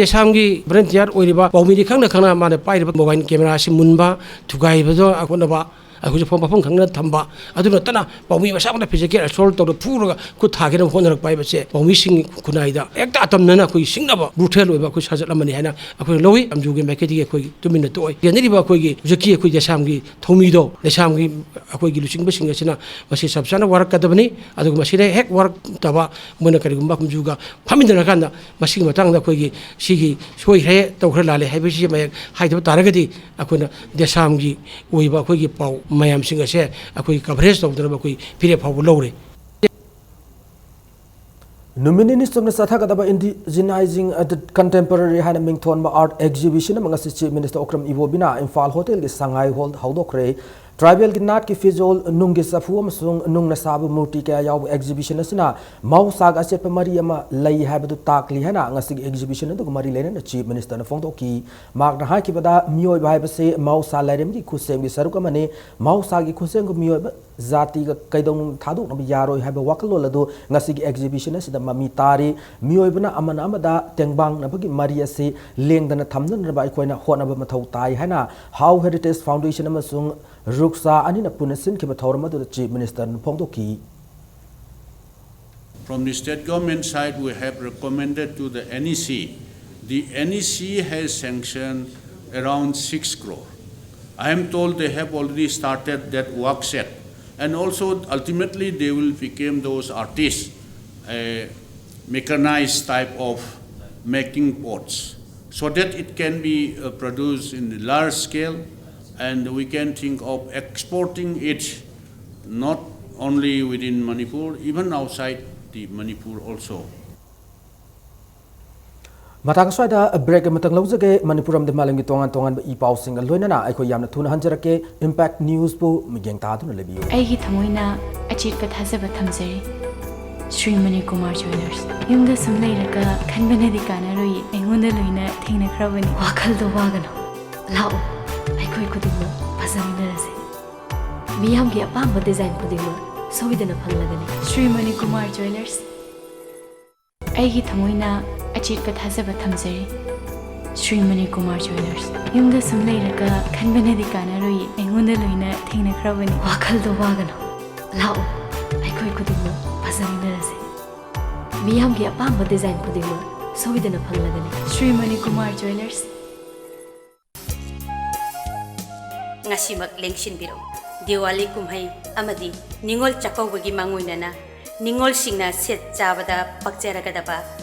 ꯗꯦꯁꯥꯝꯒꯤ ꯚꯣꯂꯨꯟꯇꯤꯌꯔ ꯑꯣꯏꯔꯤꯕ ꯄꯥꯎꯃꯤꯗꯤ ꯈꯪꯅ ꯈꯪꯅ ꯃꯥꯅ ꯄꯥꯏꯔꯤꯕ ꯃꯣꯕꯥꯏꯜ ꯀꯦꯃꯦꯔꯥ ꯑꯁꯤ ꯃꯨꯟꯕ, ꯊꯨꯒꯥꯏꯕꯗ ꯍꯣꯠꯅꯕ, ꯑꯩꯈꯣꯏꯁꯨ ꯃꯐꯝ ꯃꯐꯝ ꯈꯪꯅ ꯊꯝꯕ, ꯑꯗꯨ ꯅꯠꯇꯅ ꯄꯥꯎꯃꯤ ꯃꯁꯥꯃꯛꯅ ꯐꯤꯖꯤꯀꯦꯜ ꯑꯦꯁꯣꯜꯠ ꯇꯧꯗꯅ ꯐꯨꯔꯒ ꯈꯨꯠ ꯊꯥꯒꯦꯅ ꯍꯣꯠꯅꯔꯛꯄ ꯍꯥꯏꯕꯁꯦ ꯄꯥꯎꯃꯤꯁꯤꯡꯒꯤ ꯈꯨꯟꯅꯥꯏꯗ ꯍꯦꯛꯇ ꯑꯇꯝꯅꯅ ꯑꯩꯈꯣꯏ ꯁꯤꯡꯅꯕ ꯕ꯭ꯔꯨꯇꯦꯜ ꯑꯣꯏꯕ ꯑꯩꯈꯣꯏ ꯁꯥꯖꯠ ꯑꯃꯅꯤ ꯍꯥꯏꯅ ꯑꯩꯈꯣꯏꯅ ꯂꯧꯏ꯫ ꯑꯥꯝꯖꯨꯒꯤ ꯃꯥꯏꯀꯩꯗꯒꯤ ꯑꯩꯈꯣꯏ ꯇꯨꯃꯤꯟꯅ ꯇꯣꯛꯑꯣꯏ꯫ ꯌꯦꯡꯅꯔꯤꯕ ꯑꯩꯈꯣꯏꯒꯤ ꯍꯧꯖꯤꯛꯀꯤ ꯑꯩꯈꯣꯏ ꯗꯦꯁꯥꯝꯒꯤ ꯊꯧꯃꯤꯗꯣ, ꯗꯦꯁꯥꯝꯒꯤ ꯑꯩꯈꯣꯏꯒꯤ ꯂꯨꯆꯤꯡꯕꯁꯤꯡ ꯑꯁꯤꯅ ꯃꯁꯤ ꯆꯞ ꯆꯥꯅ ꯋꯥꯔꯛꯀꯗꯕꯅꯤ꯫ ꯑꯗꯨꯒ ꯃꯁꯤꯗ ꯍꯦꯛ ꯋꯥꯔꯛꯇꯕ ꯃꯣꯏꯅ ꯀꯔꯤꯒꯨꯝꯕ ꯑꯥꯝꯖꯨꯒ ꯐꯝꯃꯤꯟꯅꯔꯀꯥꯟꯗ ꯃꯁꯤꯒꯤ ꯃꯇꯥꯡꯗ ꯑꯩꯈꯣꯏꯒꯤ ꯁꯤꯒꯤ ꯁꯣꯏꯈ꯭ꯔꯦ, ꯇꯧꯈ꯭ꯔꯦ, ꯂꯥꯜꯂꯦ ꯍꯥꯏꯕꯁꯤ ꯃꯌꯦꯛ ꯍꯥꯏꯗꯕ ꯇꯥꯔꯒꯗꯤ ꯑꯩꯈꯣꯏꯅ ꯗꯦꯁꯥꯝꯒꯤ ꯑꯣꯏꯕ ꯑꯩꯈꯣꯏꯒꯤ ꯄꯥꯎ ꯃꯌꯥꯝꯁꯤꯡ ꯑꯁꯦ ꯑꯩꯈꯣꯏ ꯀꯚꯔꯦꯖ ꯇꯧꯗꯅꯕ ꯑꯩꯈꯣꯏ ꯐꯤꯔꯦꯞ ꯐꯥꯎꯕ ꯂꯧꯔꯦ꯫ ꯅꯨꯃꯤꯠ ꯅꯤꯅꯤ ꯆꯨꯞꯅ ꯆꯠꯊꯒꯗꯕ Indigenizing the Contemporary ꯍꯥꯏꯅ ꯃꯤꯡꯊꯣꯟꯕ ꯑꯥꯔꯠ ꯑꯦꯛꯖꯤꯕꯤꯁꯟ ꯑꯃ ꯉꯁꯤ ꯆꯤꯐ ꯃꯤꯅꯤꯁꯇꯔ ꯑꯣꯀ꯭ꯔꯝ ꯏꯕꯣꯕꯤꯅ ꯏꯝꯐꯥꯜ ꯍꯣꯇꯦꯜꯒꯤ ꯁꯉꯥꯏ ꯍꯣꯜꯗ ꯍꯧꯗꯣꯛꯈ꯭ꯔꯦ꯫ Tribalꯒꯤ ꯅꯥꯠꯀꯤ ꯐꯤꯖꯣꯜ, ꯅꯨꯡꯒꯤ ꯆꯐꯨ ꯑꯃꯁꯨꯡ ꯅꯨꯡꯅ ꯁꯥꯕ ꯃꯨꯔꯇꯤ ꯀꯌꯥ ꯌꯥꯎꯕ exhibition ꯑꯁꯤꯅ ꯃꯍꯧꯁꯥꯒ ꯑꯆꯦꯠꯄ ꯃꯔꯤ ꯑꯃ ꯂꯩ ꯍꯥꯏꯕꯗꯨ ꯇꯥꯛꯂꯤ ꯍꯥꯏꯅ ꯉꯁꯤꯒꯤ exhibition ꯑꯗꯨꯒ ꯃꯔꯤ ꯂꯩꯅꯅ Chief Ministerꯅ ꯐꯣꯡꯗꯣꯛꯈꯤ꯫ ꯃꯍꯥꯛꯅ ꯍꯥꯏꯈꯤꯕꯗ, ꯃꯤꯑꯣꯏꯕ ꯍꯥꯏꯕꯁꯤ ꯃꯍꯧꯁꯥ ꯂꯥꯏꯔꯦꯝꯒꯤ ꯈꯨꯠꯁꯦꯝꯒꯤ ꯁꯔꯨꯛ ꯑꯃꯅꯤ꯫ ꯃꯍꯧꯁꯥꯒꯤ ꯈꯨꯠꯁꯦꯝꯒꯤ ꯃꯤꯑꯣꯏꯕ ꯖꯥꯇꯤꯒ ꯀꯩꯗꯧꯅꯨꯡꯗ ꯊꯥꯗꯣꯛꯅꯕ ꯌꯥꯔꯣꯏ ꯍꯥꯏꯕ ꯋꯥꯈꯜꯂꯣꯟ ꯑꯗꯨ ꯉꯁꯤꯒꯤ exhibition ꯑꯁꯤꯗ ꯃꯃꯤ ꯇꯥꯔꯤ꯫ ꯃꯤꯑꯣꯏꯕꯅ ꯑꯃꯅ ꯑꯃꯗ ꯇꯦꯡꯕꯥꯡꯅꯕꯒꯤ ꯃꯔꯤ ꯑꯁꯤ ꯂꯦꯡꯗꯅ ꯊꯝꯅꯅꯕ ꯑꯩꯈꯣꯏꯅ ꯍꯣꯠꯅꯕ ꯃꯊꯧ ꯇꯥꯏ ꯍꯥꯏꯅ How Heritage Foundation ꯑꯃꯁꯨꯡ ꯔꯨꯛꯁꯥ ꯑꯅꯤꯅ ꯄꯨꯟꯅ ꯁꯤꯟꯈꯤꯕ ꯊꯧꯔꯝ ꯑꯗꯨꯗ Chief Ministerꯅ ꯐꯣꯡꯗꯣꯛꯈꯤ꯫ From the state government side, we have recommended to the N E C. The N E C has sanctioned around six crore. I am told they have already started that work set. And also, ultimately, they will become those artists, a mechanized type of making pots, so that it can be uh, produced in the large scale, and we can think of exporting it not only within Manipur, even outside the Manipur also. ꯃꯇꯥꯡ ꯑꯁ꯭ꯋꯥꯏꯗ break ꯑꯃꯇꯪ ꯂꯧꯖꯒꯦ꯫ ꯃꯅꯤꯄꯨꯔ ꯑꯃꯗꯤ ꯃꯥꯂꯦꯝꯒꯤ ꯇꯣꯉꯥꯟ ꯇꯣꯉꯥꯟꯕ E ꯄꯥꯎꯁꯤꯡꯒ ꯂꯣꯏꯅꯅ ꯑꯩꯈꯣꯏ ꯌꯥꯝꯅ ꯊꯨꯅ ꯍꯟꯖꯔꯛꯀꯦ꯫ Impact Newsꯄꯨ ꯃꯤꯠꯌꯦꯡ ꯇꯥꯗꯨꯅ ꯂꯩꯕꯤꯌꯨ꯫ ꯑꯩꯒꯤ ꯊꯃꯣꯏꯅ ꯑꯆꯦꯠꯄ ꯊꯥꯖꯕ ꯊꯝꯖꯔꯤ꯫ ꯁ꯭ꯔꯤ ꯃꯅꯤꯀꯨꯃꯥꯔ ꯖ꯭ꯋꯦꯂꯔꯁ꯫ ꯌꯨꯝꯗ ꯁꯨꯝ ꯂꯩꯔꯒ ꯈꯟꯕꯅꯗꯤ ꯀꯥꯟꯅꯔꯣꯏꯌꯦ꯫ ꯑꯩꯉꯣꯟꯗ ꯂꯣꯏꯅ ꯊꯦꯡꯅꯈ꯭ꯔꯕꯅꯤ꯫ ꯋꯥꯈꯜꯗꯣ ꯋꯥꯒꯅꯨ꯫ ꯂꯥꯛꯑꯣ, ꯑꯩꯈꯣꯏ ꯈꯨꯗꯤꯡꯃꯛ ꯐꯖꯃꯤꯟꯅꯔꯁꯦ꯫ ꯃꯤꯌꯥꯝꯒꯤ ꯑꯄꯥꯝꯕ design ꯈꯨꯗꯤꯡꯃꯛ ꯁꯣꯏꯗꯅ ꯐꯪꯂꯒꯅꯤ꯫ ꯁ꯭ꯔꯤ ꯃꯅꯤꯀꯨꯃꯥꯔ ꯖ꯭ꯋꯦꯂꯔꯁ꯫ ꯑꯩꯒꯤ ꯊꯃꯣꯏꯅ ꯑꯆꯦꯠꯄ ꯊꯥꯖꯕ ꯊꯝꯖꯔꯤ꯫ ꯁ꯭ꯔꯤ ꯃꯅꯤꯀꯨꯃꯥꯔ ꯖ꯭ꯋꯦꯂꯔꯁ꯫ ꯌꯨꯝꯗ ꯁꯨꯝ ꯂꯩꯔꯒ ꯈꯟꯕꯅꯗꯤ ꯀꯥꯟꯅꯔꯣꯏꯌꯦ꯫ ꯑꯩꯉꯣꯟꯗ ꯂꯣꯏꯅ ꯊꯦꯡꯅꯈ꯭ꯔꯕꯅꯤ꯫ ꯋꯥꯈꯜꯗꯣ ꯋꯥꯒꯅꯨ꯫ ꯂꯥꯛꯑꯣ, ꯑꯩꯈꯣꯏ ꯈꯨꯗꯤꯡꯃꯛ ꯐꯖꯃꯤꯟꯅꯔꯁꯦ꯫ ꯃꯤꯌꯥꯝꯒꯤ ꯑꯄꯥꯝꯕ design ꯈꯨꯗꯤꯡꯃꯛ ꯁꯣꯏꯗꯅ ꯐꯪꯂꯒꯅꯤ꯫ ꯁ꯭ꯔꯤ ꯃꯅꯤꯀꯨꯃꯥꯔ ꯖ꯭ꯋꯦꯂꯔꯁ꯫ ꯉꯁꯤꯃꯛ ꯂꯦꯡꯁꯤꯟꯕꯤꯔꯣ꯫ ꯗꯤꯋꯥꯂꯤ ꯀꯨꯝꯍꯩ ꯑꯃꯗꯤ ꯅꯤꯉꯣꯜ ꯆꯥꯛꯀꯧꯕꯒꯤ ꯃꯥꯡꯑꯣꯏꯅꯅ ꯅꯤꯉꯣꯜꯁꯤꯡꯅ ꯁꯦꯠ ꯆꯥꯕꯗ ꯄꯛꯆꯔꯒꯗꯕ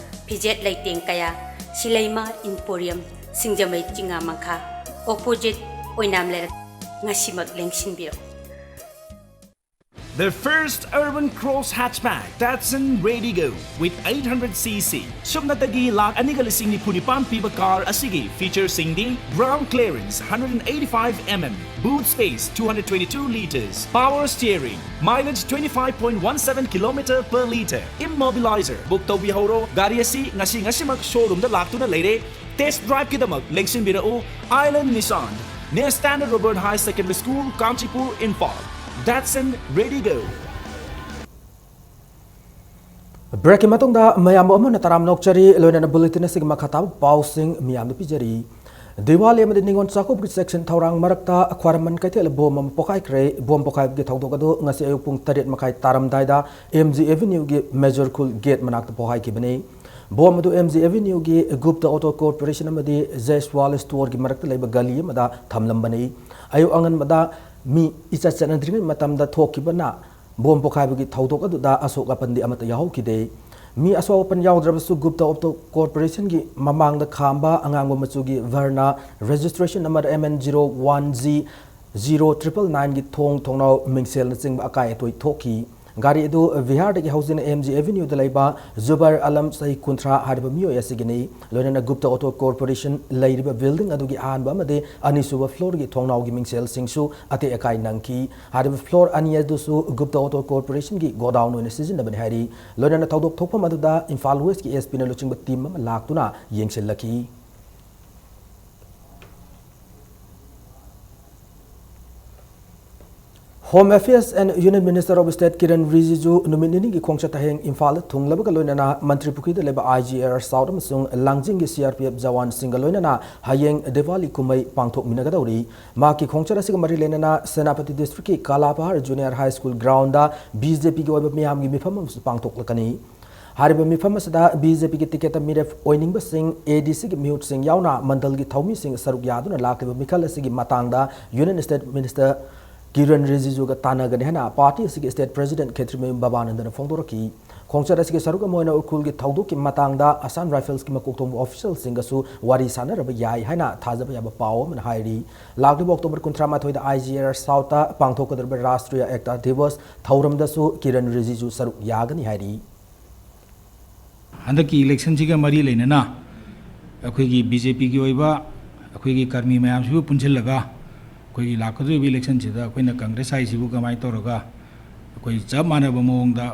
ꯐꯤꯖꯦꯠ ꯂꯩꯇꯦꯡ ꯀꯌꯥ ꯁꯤꯂꯩꯃ Emporium, ꯁꯤꯡꯖꯃꯩ ꯆꯤꯉꯥꯃꯈꯥ, opposite ꯑꯣꯏꯅꯥꯝ ꯂꯩꯔꯛ꯫ ꯉꯁꯤꯃꯛ ꯂꯦꯡꯁꯤꯟꯕꯤꯔꯣ꯫ The first urban cross hatchback, Datsun Raydigo, with eight hundred C C. ꯁꯨꯞꯅꯇꯒꯤ ꯂꯥꯈ ꯑꯅꯤꯒ ꯂꯤꯁꯤꯡ ꯅꯤꯐꯨ ꯅꯤꯄꯥꯟ ꯄꯤꯕ car ꯑꯁꯤꯒꯤ featureꯁꯤꯡꯗꯤ: ground clearance hundred and eighty-five mm, boot space two hundred twenty-two liters, power steering, mileage twenty-five point one seven kilometer per liter, immobilizer. Book ꯇꯧꯕꯤꯍꯧꯔꯣ꯫ ꯒꯥꯔꯤ ꯑꯁꯤ ꯉꯁꯤ ꯉꯁꯤꯃꯛ showroomꯗ ꯂꯥꯛꯇꯨꯅ ꯂꯩꯔꯦ꯫ Test driveꯀꯤꯗꯃꯛ ꯂꯦꯡꯁꯤꯟꯕꯤꯔꯛꯎ꯫ Island Nissan, near Standard Robert High Secondary School, Kanchipur, Imphal. Datsun Raydigo. Breakꯀꯤ ꯃꯇꯨꯡꯗ ꯃꯌꯥꯝꯕꯨ ꯑꯃꯨꯛ ꯍꯟꯅ ꯇꯔꯥꯝꯅ ꯑꯣꯛꯆꯔꯤ꯫ ꯂꯣꯏꯅꯅ bulletin ꯑꯁꯤꯒꯤ ꯃꯈꯥ ꯇꯥꯕ ꯄꯥꯎꯁꯤꯡ ꯃꯤꯌꯥꯝꯗ ꯄꯤꯖꯔꯤ꯫ ꯗꯤꯋꯥꯂꯤ ꯑꯃꯗꯤ ꯅꯤꯉꯣꯜ ꯆꯥꯛꯀꯧꯕꯒꯤ ꯆꯦꯛꯁꯤꯟ ꯊꯧꯔꯥꯡ ꯃꯔꯛꯇ ꯈ꯭ꯋꯥꯏꯔꯝꯕꯟ ꯀꯩꯊꯦꯜ ꯕꯣꯝ ꯑꯃ ꯄꯣꯈꯥꯏꯈ꯭ꯔꯦ꯫ ꯕꯣꯝ ꯄꯣꯈꯥꯏꯕꯒꯤ ꯊꯧꯗꯣꯛ ꯑꯗꯨ ꯉꯁꯤ ꯑꯌꯨꯛ ꯄꯨꯡ ꯇꯔꯦꯠ ꯃꯈꯥꯏ ꯇꯥꯔꯝꯗꯥꯏꯗ M G Avenueꯒꯤ Major ꯈꯨꯜ gate ꯃꯅꯥꯛꯇ ꯄꯣꯈꯥꯏꯈꯤꯕꯅꯤ꯫ ꯕꯣꯝ ꯑꯗꯨ M G Avenueꯒꯤ Gupta Auto Corporation ꯑꯃꯗꯤ Jaiswal Storeꯒꯤ ꯃꯔꯛꯇ ꯂꯩꯕ ꯒꯂꯤ ꯑꯃꯗ ꯊꯝꯂꯝꯕꯅꯤ꯫ ꯑꯌꯨꯛ ꯑꯉꯟꯕꯗ ꯃꯤ ꯏꯆꯠ ꯆꯠꯅꯗ꯭ꯔꯤꯉꯩ ꯃꯇꯝꯗ ꯊꯣꯛꯈꯤꯕꯅ ꯕꯣꯝ ꯄꯣꯈꯥꯏꯕꯒꯤ ꯊꯧꯗꯣꯛ ꯑꯗꯨꯗ ꯑꯁꯣꯛ ꯑꯄꯟꯗꯤ ꯑꯃꯠꯇ ꯌꯥꯎꯍꯧꯈꯤꯗꯦ꯫ ꯃꯤ ꯑꯁꯣꯛ ꯑꯄꯟ ꯌꯥꯎꯗ꯭ꯔꯕꯁꯨ Gupta Auto Corporationꯒꯤ ꯃꯃꯥꯡꯗ ꯈꯥꯝꯕ ꯑꯉꯥꯡꯕ ꯃꯆꯨꯒꯤ Verna, registration number M N zero one G zero triple nineꯒꯤ ꯊꯣꯡ ꯊꯣꯡꯅꯥꯎ ꯃꯤꯡꯁꯦꯜꯅꯆꯤꯡꯕ ꯑꯀꯥꯏ ꯑꯇꯣꯏ ꯊꯣꯛꯈꯤ꯫ ꯒꯥꯔꯤ ꯑꯗꯨ ꯕꯤꯍꯥꯔꯗꯒꯤ ꯍꯧꯗꯨꯅ M G Avenueꯗ ꯂꯩꯕ ꯖꯨꯕꯥꯏꯔ ꯑꯂꯝ, ꯆꯍꯤ ꯀꯨꯟꯊ꯭ꯔꯥ, ꯍꯥꯏꯔꯤꯕ ꯃꯤꯑꯣꯏ ꯑꯁꯤꯒꯤꯅꯤ꯫ ꯂꯣꯏꯅꯅ Gupta Auto Corporation ꯂꯩꯔꯤꯕ building ꯑꯗꯨꯒꯤ ꯑꯍꯥꯟꯕ ꯑꯃꯗꯤ ꯑꯅꯤꯁꯨꯕ floorꯒꯤ ꯊꯣꯡꯅꯥꯎꯒꯤ ꯃꯤꯡꯁꯦꯜꯁꯤꯡꯁꯨ ꯑꯇꯦꯛ ꯑꯀꯥꯏ ꯅꯪꯈꯤ꯫ ꯍꯥꯏꯔꯤꯕ floor ꯑꯅꯤ ꯑꯗꯨꯁꯨ Gupta Auto Corporationꯒꯤ godown ꯑꯣꯏꯅ ꯁꯤꯖꯤꯟꯅꯕꯅꯤ ꯍꯥꯏꯔꯤ꯫ ꯂꯣꯏꯅꯅ ꯊꯧꯗꯣꯛ ꯊꯣꯛꯐꯝ ꯑꯗꯨꯗ ꯏꯝꯐꯥꯜ Westꯀꯤ S Pꯅ ꯂꯨꯆꯤꯡꯕ team ꯑꯃ ꯂꯥꯛꯇꯨꯅ ꯌꯦꯡꯁꯤꯜꯂꯛꯈꯤ꯫ Home Affairs and Union Minister of State Kiren Rijiju ꯅꯨꯃꯤꯠ ꯅꯤꯅꯤꯒꯤ ꯈꯣꯡꯆꯠꯇ ꯍꯌꯦꯡ ꯏꯝꯐꯥꯜꯗ ꯊꯨꯡꯂꯕꯒ ꯂꯣꯏꯅꯅ ꯃꯟꯇ꯭ꯔꯤ ꯄꯨꯈ꯭ꯔꯤꯗ ꯂꯩꯕ I G R South ꯑꯃꯁꯨꯡ ꯂꯥꯡꯖꯤꯡꯒꯤ C R P F ꯖꯋꯥꯟꯁꯤꯡꯒ ꯂꯣꯏꯅꯅ ꯍꯌꯦꯡ ꯗꯤꯋꯥꯂꯤ ꯀꯨꯝꯍꯩ ꯄꯥꯡꯊꯣꯛꯃꯤꯟꯅꯒꯗꯧꯔꯤ꯫ ꯃꯍꯥꯛꯀꯤ ꯈꯣꯡꯆꯠ ꯑꯁꯤꯒ ꯃꯔꯤ ꯂꯩꯅꯅ Senapati districtꯀꯤ ꯀꯥꯂꯥꯄꯍꯥꯔ Junior High School groundꯗ B J Pꯒꯤ ꯑꯣꯏꯕ ꯃꯤꯌꯥꯝꯒꯤ ꯃꯤꯐꯝ ꯑꯃꯁꯨ ꯄꯥꯡꯊꯣꯛꯂꯛꯀꯅꯤ꯫ ꯍꯥꯏꯔꯤꯕ ꯃꯤꯐꯝ ꯑꯁꯤꯗ B J Pꯒꯤ ticketꯇ ꯃꯤꯔꯦꯞ ꯑꯣꯏꯅꯤꯡꯕꯁꯤꯡ, A D Cꯒꯤ ꯃꯤꯍꯨꯠꯁꯤꯡ ꯌꯥꯎꯅ ꯃꯟꯗꯜꯒꯤ ꯊꯧꯃꯤꯁꯤꯡ ꯁꯔꯨꯛ ꯌꯥꯗꯨꯅ ꯂꯥꯛꯂꯤꯕ ꯃꯤꯈꯜ ꯑꯁꯤꯒꯤ ꯃꯇꯥꯡꯗ Union State Minister ꯀꯤꯔꯟ ꯔꯤꯖꯤꯖꯨꯒ ꯇꯥꯟꯅꯒꯅꯤ ꯍꯥꯏꯅ ꯄꯥꯔꯇꯤ ꯑꯁꯤꯒꯤ ꯁ꯭ꯇꯦꯠ ꯄ꯭ꯔꯦꯁꯤꯗꯦꯟꯠ ꯈꯦꯇ꯭ꯔꯤꯃꯌꯨꯝ ꯕꯕꯥꯅꯟꯗꯅ ꯐꯣꯡꯗꯣꯔꯛꯈꯤ꯫ ꯈꯣꯡꯆꯠ ꯑꯁꯤꯒꯤ ꯁꯔꯨꯛ ꯑꯃ ꯑꯣꯏꯅ ꯎꯈ꯭ꯔꯨꯜꯒꯤ ꯊꯧꯗꯣꯛꯀꯤ ꯃꯇꯥꯡꯗ ꯑꯁꯥꯝ ꯔꯥꯏꯐꯜꯁꯀꯤ ꯃꯀꯣꯛ ꯊꯣꯡꯕ ꯑꯣꯐꯤꯁꯤꯌꯦꯜꯁꯤꯡꯒꯁꯨ ꯋꯥꯔꯤ ꯁꯥꯟꯅꯔꯕ ꯌꯥꯏ ꯍꯥꯏꯅ ꯊꯥꯖꯕ ꯌꯥꯕ ꯄꯥꯎ ꯑꯃꯅ ꯍꯥꯏꯔꯤ꯫ ꯂꯥꯛꯂꯤꯕ ꯑꯣꯛꯇꯣꯕꯔ ꯀꯨꯟꯊ꯭ꯔꯥ ꯃꯥꯊꯣꯏꯗ ꯑꯥꯏ ꯖꯤ ꯑꯥꯔ ꯁꯥꯎꯠꯇ ꯄꯥꯡꯊꯣꯛꯀꯗꯧꯔꯤꯕ ꯔꯥꯁꯇ꯭ꯔꯤꯌꯥ ꯑꯦꯛꯇꯥ ꯗꯤꯕꯁ ꯊꯧꯔꯝꯗꯁꯨ ꯀꯤꯔꯟ ꯔꯤꯖꯤꯖꯨ ꯁꯔꯨꯛ ꯌꯥꯒꯅꯤ ꯍꯥꯏꯔꯤ꯫ ꯍꯟꯗꯛꯀꯤ ꯏꯂꯦꯛꯁꯟꯁꯤꯒ ꯃꯔꯤ ꯂꯩꯅꯅ ꯑꯩꯈꯣꯏꯒꯤ ꯕꯤ ꯖꯦ ꯄꯤꯒꯤ ꯑꯣꯏꯕ ꯑꯩꯈꯣꯏꯒꯤ ꯀꯔꯃꯤ ꯃꯌꯥꯝꯁꯤꯕꯨ ꯄꯨꯟꯁꯤꯜꯂꯒ ꯑꯩꯈꯣꯏꯒꯤ ꯂꯥꯛꯀꯗꯧꯔꯤꯕ ꯏꯂꯦꯛꯁꯟꯁꯤꯗ ꯑꯩꯈꯣꯏꯅ ꯀꯪꯒ꯭ꯔꯦꯁ ꯍꯥꯏꯁꯤꯕꯨ ꯀꯃꯥꯏꯅ ꯇꯧꯔꯒ ꯑꯩꯈꯣꯏ ꯆꯞ ꯃꯥꯟꯅꯕ ꯃꯑꯣꯡꯗ,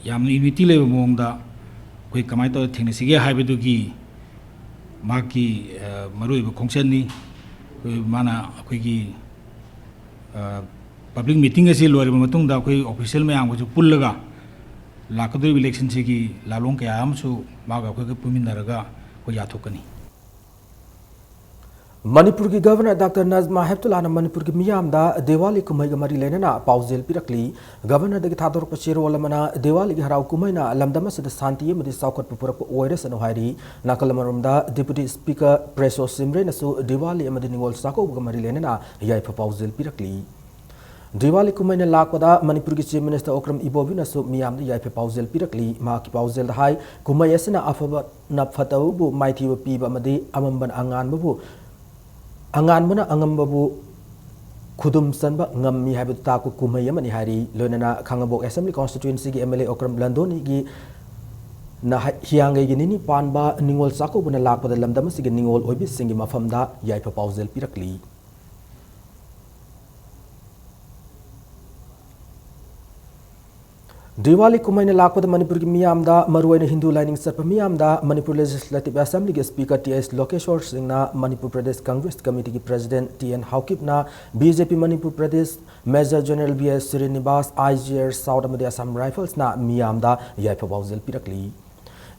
ꯌꯥꯝꯅ ꯌꯨꯅꯤꯇꯤ ꯂꯩꯕ ꯃꯑꯣꯡꯗ ꯑꯩꯈꯣꯏ ꯀꯃꯥꯏꯅ ꯇꯧꯔꯒ ꯊꯦꯡꯅꯁꯤꯒꯦ ꯍꯥꯏꯕꯗꯨꯒꯤ ꯃꯍꯥꯛꯀꯤ, ꯑ, ꯃꯔꯨꯑꯣꯏꯕ ꯈꯣꯡꯆꯠꯅꯤ꯫ ꯑꯩꯈꯣꯏ, ꯃꯥꯅ ꯑꯩꯈꯣꯏꯒꯤ, ꯑ, ꯄꯕ꯭ꯂꯤꯛ ꯃꯤꯇꯤꯡ ꯑꯁꯤ ꯂꯣꯏꯔꯕ ꯃꯇꯨꯡꯗ ꯑꯩꯈꯣꯏ ꯑꯣꯐꯤꯁꯤꯌꯦꯜ ꯃꯌꯥꯝꯒꯁꯨ ꯄꯨꯜꯂꯒ ꯂꯥꯛꯀꯗꯧꯔꯤꯕ ꯏꯂꯦꯛꯁꯟꯁꯤꯒꯤ ꯂꯥꯂꯣꯡ ꯀꯌꯥ ꯑꯃꯁꯨ ꯃꯥꯒ ꯑꯩꯈꯣꯏꯒ ꯄꯨꯟꯃꯤꯟꯅꯔꯒ ꯑꯩꯈꯣꯏ ꯌꯥꯊꯣꯛꯀꯅꯤ꯫ ꯃꯅꯤꯄꯨꯔꯒꯤ ꯒꯚꯔꯅꯔ ꯗꯥꯛꯇꯔ ꯅꯖꯃꯥ ꯍꯦꯞꯇꯨꯂꯥꯅ ꯃꯅꯤꯄꯨꯔꯒꯤ ꯃꯤꯌꯥꯝꯗ ꯗꯤꯋꯥꯂꯤ ꯀꯨꯝꯍꯩꯒ ꯃꯔꯤ ꯂꯩꯅꯅ ꯄꯥꯎꯖꯦꯜ ꯄꯤꯔꯛꯂꯤ꯫ ꯒꯚꯔꯅꯔꯗꯒꯤ ꯊꯥꯗꯣꯔꯛꯄ ꯆꯦꯔꯣꯜ ꯑꯃꯅ ꯗꯤꯋꯥꯂꯤꯒꯤ ꯍꯔꯥꯎ ꯀꯨꯝꯍꯩꯅ ꯂꯝꯗꯝ ꯑꯁꯤꯗ ꯁꯥꯟꯇꯤ ꯑꯃꯗꯤ ꯆꯥꯎꯈꯠꯄ ꯄꯨꯔꯛꯄ ꯑꯣꯏꯔꯁꯅꯨ ꯍꯥꯏꯔꯤ꯫ ꯅꯥꯀꯜ ꯑꯃꯔꯣꯝꯗ ꯗꯤꯄꯨꯇꯤ ꯁ꯭ꯄꯤꯀꯔ ꯄ꯭ꯔꯦꯁꯣ ꯁꯤꯝꯔꯦꯅꯁꯨ ꯗꯤꯋꯥꯂꯤ ꯑꯃꯗꯤ ꯅꯤꯉꯣꯜ ꯆꯥꯛꯀꯧꯕꯒ ꯃꯔꯤ ꯂꯩꯅꯅ ꯌꯥꯏꯐ ꯄꯥꯎꯖꯦꯜ ꯄꯤꯔꯛꯂꯤ꯫ ꯗꯤꯋꯥꯂꯤ ꯀꯨꯝꯍꯩꯅ ꯂꯥꯛꯄꯗ ꯃꯅꯤꯄꯨꯔꯒꯤ ꯆꯤꯐ ꯃꯤꯅꯤꯁꯇꯔ ꯑꯣꯀ꯭ꯔꯝ ꯏꯕꯣꯕꯤꯅꯁꯨ ꯃꯤꯌꯥꯝꯗ ꯌꯥꯏꯐ ꯄꯥꯎꯖꯦꯜ ꯄꯤꯔꯛꯂꯤ꯫ ꯃꯍꯥꯛꯀꯤ ꯄꯥꯎꯖꯦꯜꯗ ꯍꯥꯏ, ꯀꯨꯝꯍꯩ ꯑꯁꯤꯅ ꯑꯐꯕꯅ ꯐꯠꯇꯕꯕꯨ ꯃꯥꯏꯊꯤꯕ ꯄꯤꯕ ꯑꯃꯗꯤ ꯑꯃꯝꯕꯅ ꯑꯉꯥꯟꯕꯕꯨ, ꯑꯉꯥꯟꯕꯅ ꯑꯉꯝꯕꯕꯨ ꯈꯨꯗꯨꯝ ꯆꯟꯕ ꯉꯝꯃꯤ ꯍꯥꯏꯕꯗꯨ ꯇꯥꯛꯄ ꯀꯨꯝꯍꯩ ꯑꯃꯅꯤ ꯍꯥꯏꯔꯤ꯫ ꯂꯣꯏꯅꯅ ꯈꯥꯡꯉꯕꯣꯛ ꯑꯦꯁꯦꯝꯕ꯭ꯂꯤ ꯀꯣꯟꯁꯇꯤꯇ꯭ꯋꯦꯟꯁꯤꯒꯤ ꯑꯦꯝ ꯑꯦꯜ ꯑꯦ ꯑꯣꯀ꯭ꯔꯝ ꯂꯟꯗꯣꯅꯤꯒꯤ ꯅ ꯍ-, ꯍꯤꯌꯥꯡꯒꯩꯒꯤ ꯅꯤꯅꯤ ꯄꯥꯟꯕ ꯅꯤꯉꯣꯜ ꯆꯥꯛꯀꯧꯕꯅ ꯂꯥꯛꯄꯗ ꯂꯝꯗꯝ ꯑꯁꯤꯒꯤ ꯅꯤꯉꯣꯜ ꯑꯣꯏꯕꯤꯁꯤꯡꯒꯤ ꯃꯐꯝꯗ ꯌꯥꯏꯐ ꯄꯥꯎꯖꯦꯜ ꯄꯤꯔꯛꯂꯤ꯫ ꯗꯤꯋꯥꯂꯤ ꯀꯨꯝꯍꯩꯅ ꯂꯥꯛꯄꯗ ꯃꯅꯤꯄꯨꯔꯒꯤ ꯃꯤꯌꯥꯝꯗ, ꯃꯔꯨꯑꯣꯏꯅ ꯍꯤꯟꯗꯨ ꯂꯥꯏꯅꯤꯡ ꯆꯠꯄ ꯃꯤꯌꯥꯝꯗ ꯃꯅꯤꯄꯨꯔ ꯂꯦꯖꯤꯁꯂꯦꯇꯤꯚ ꯑꯦꯁꯦꯝꯕ꯭ꯂꯤꯒꯤ ꯁ꯭ꯄꯤꯀꯔ ꯇꯤ ꯑꯦꯁ ꯂꯣꯀꯦꯁꯣꯔ ꯁꯤꯡꯅ, ꯃꯅꯤꯄꯨꯔ ꯄ꯭ꯔꯗꯦꯁ ꯀꯪꯒ꯭ꯔꯦꯁ ꯀꯃꯤꯇꯤꯒꯤ ꯄ꯭ꯔꯦꯁꯤꯗꯦꯟꯠ ꯇꯤ ꯑꯦꯟ ꯍꯥꯎꯀꯤꯞꯅ, B J P Manipur Pradesh major general B S Srinivas, I G R south ꯑꯃꯗꯤ ꯑꯁꯥꯝ ꯔꯥꯏꯐꯜꯁꯅ ꯃꯤꯌꯥꯝꯗ ꯌꯥꯏꯐ ꯄꯥꯎꯖꯦꯜ ꯄꯤꯔꯛꯂꯤ꯫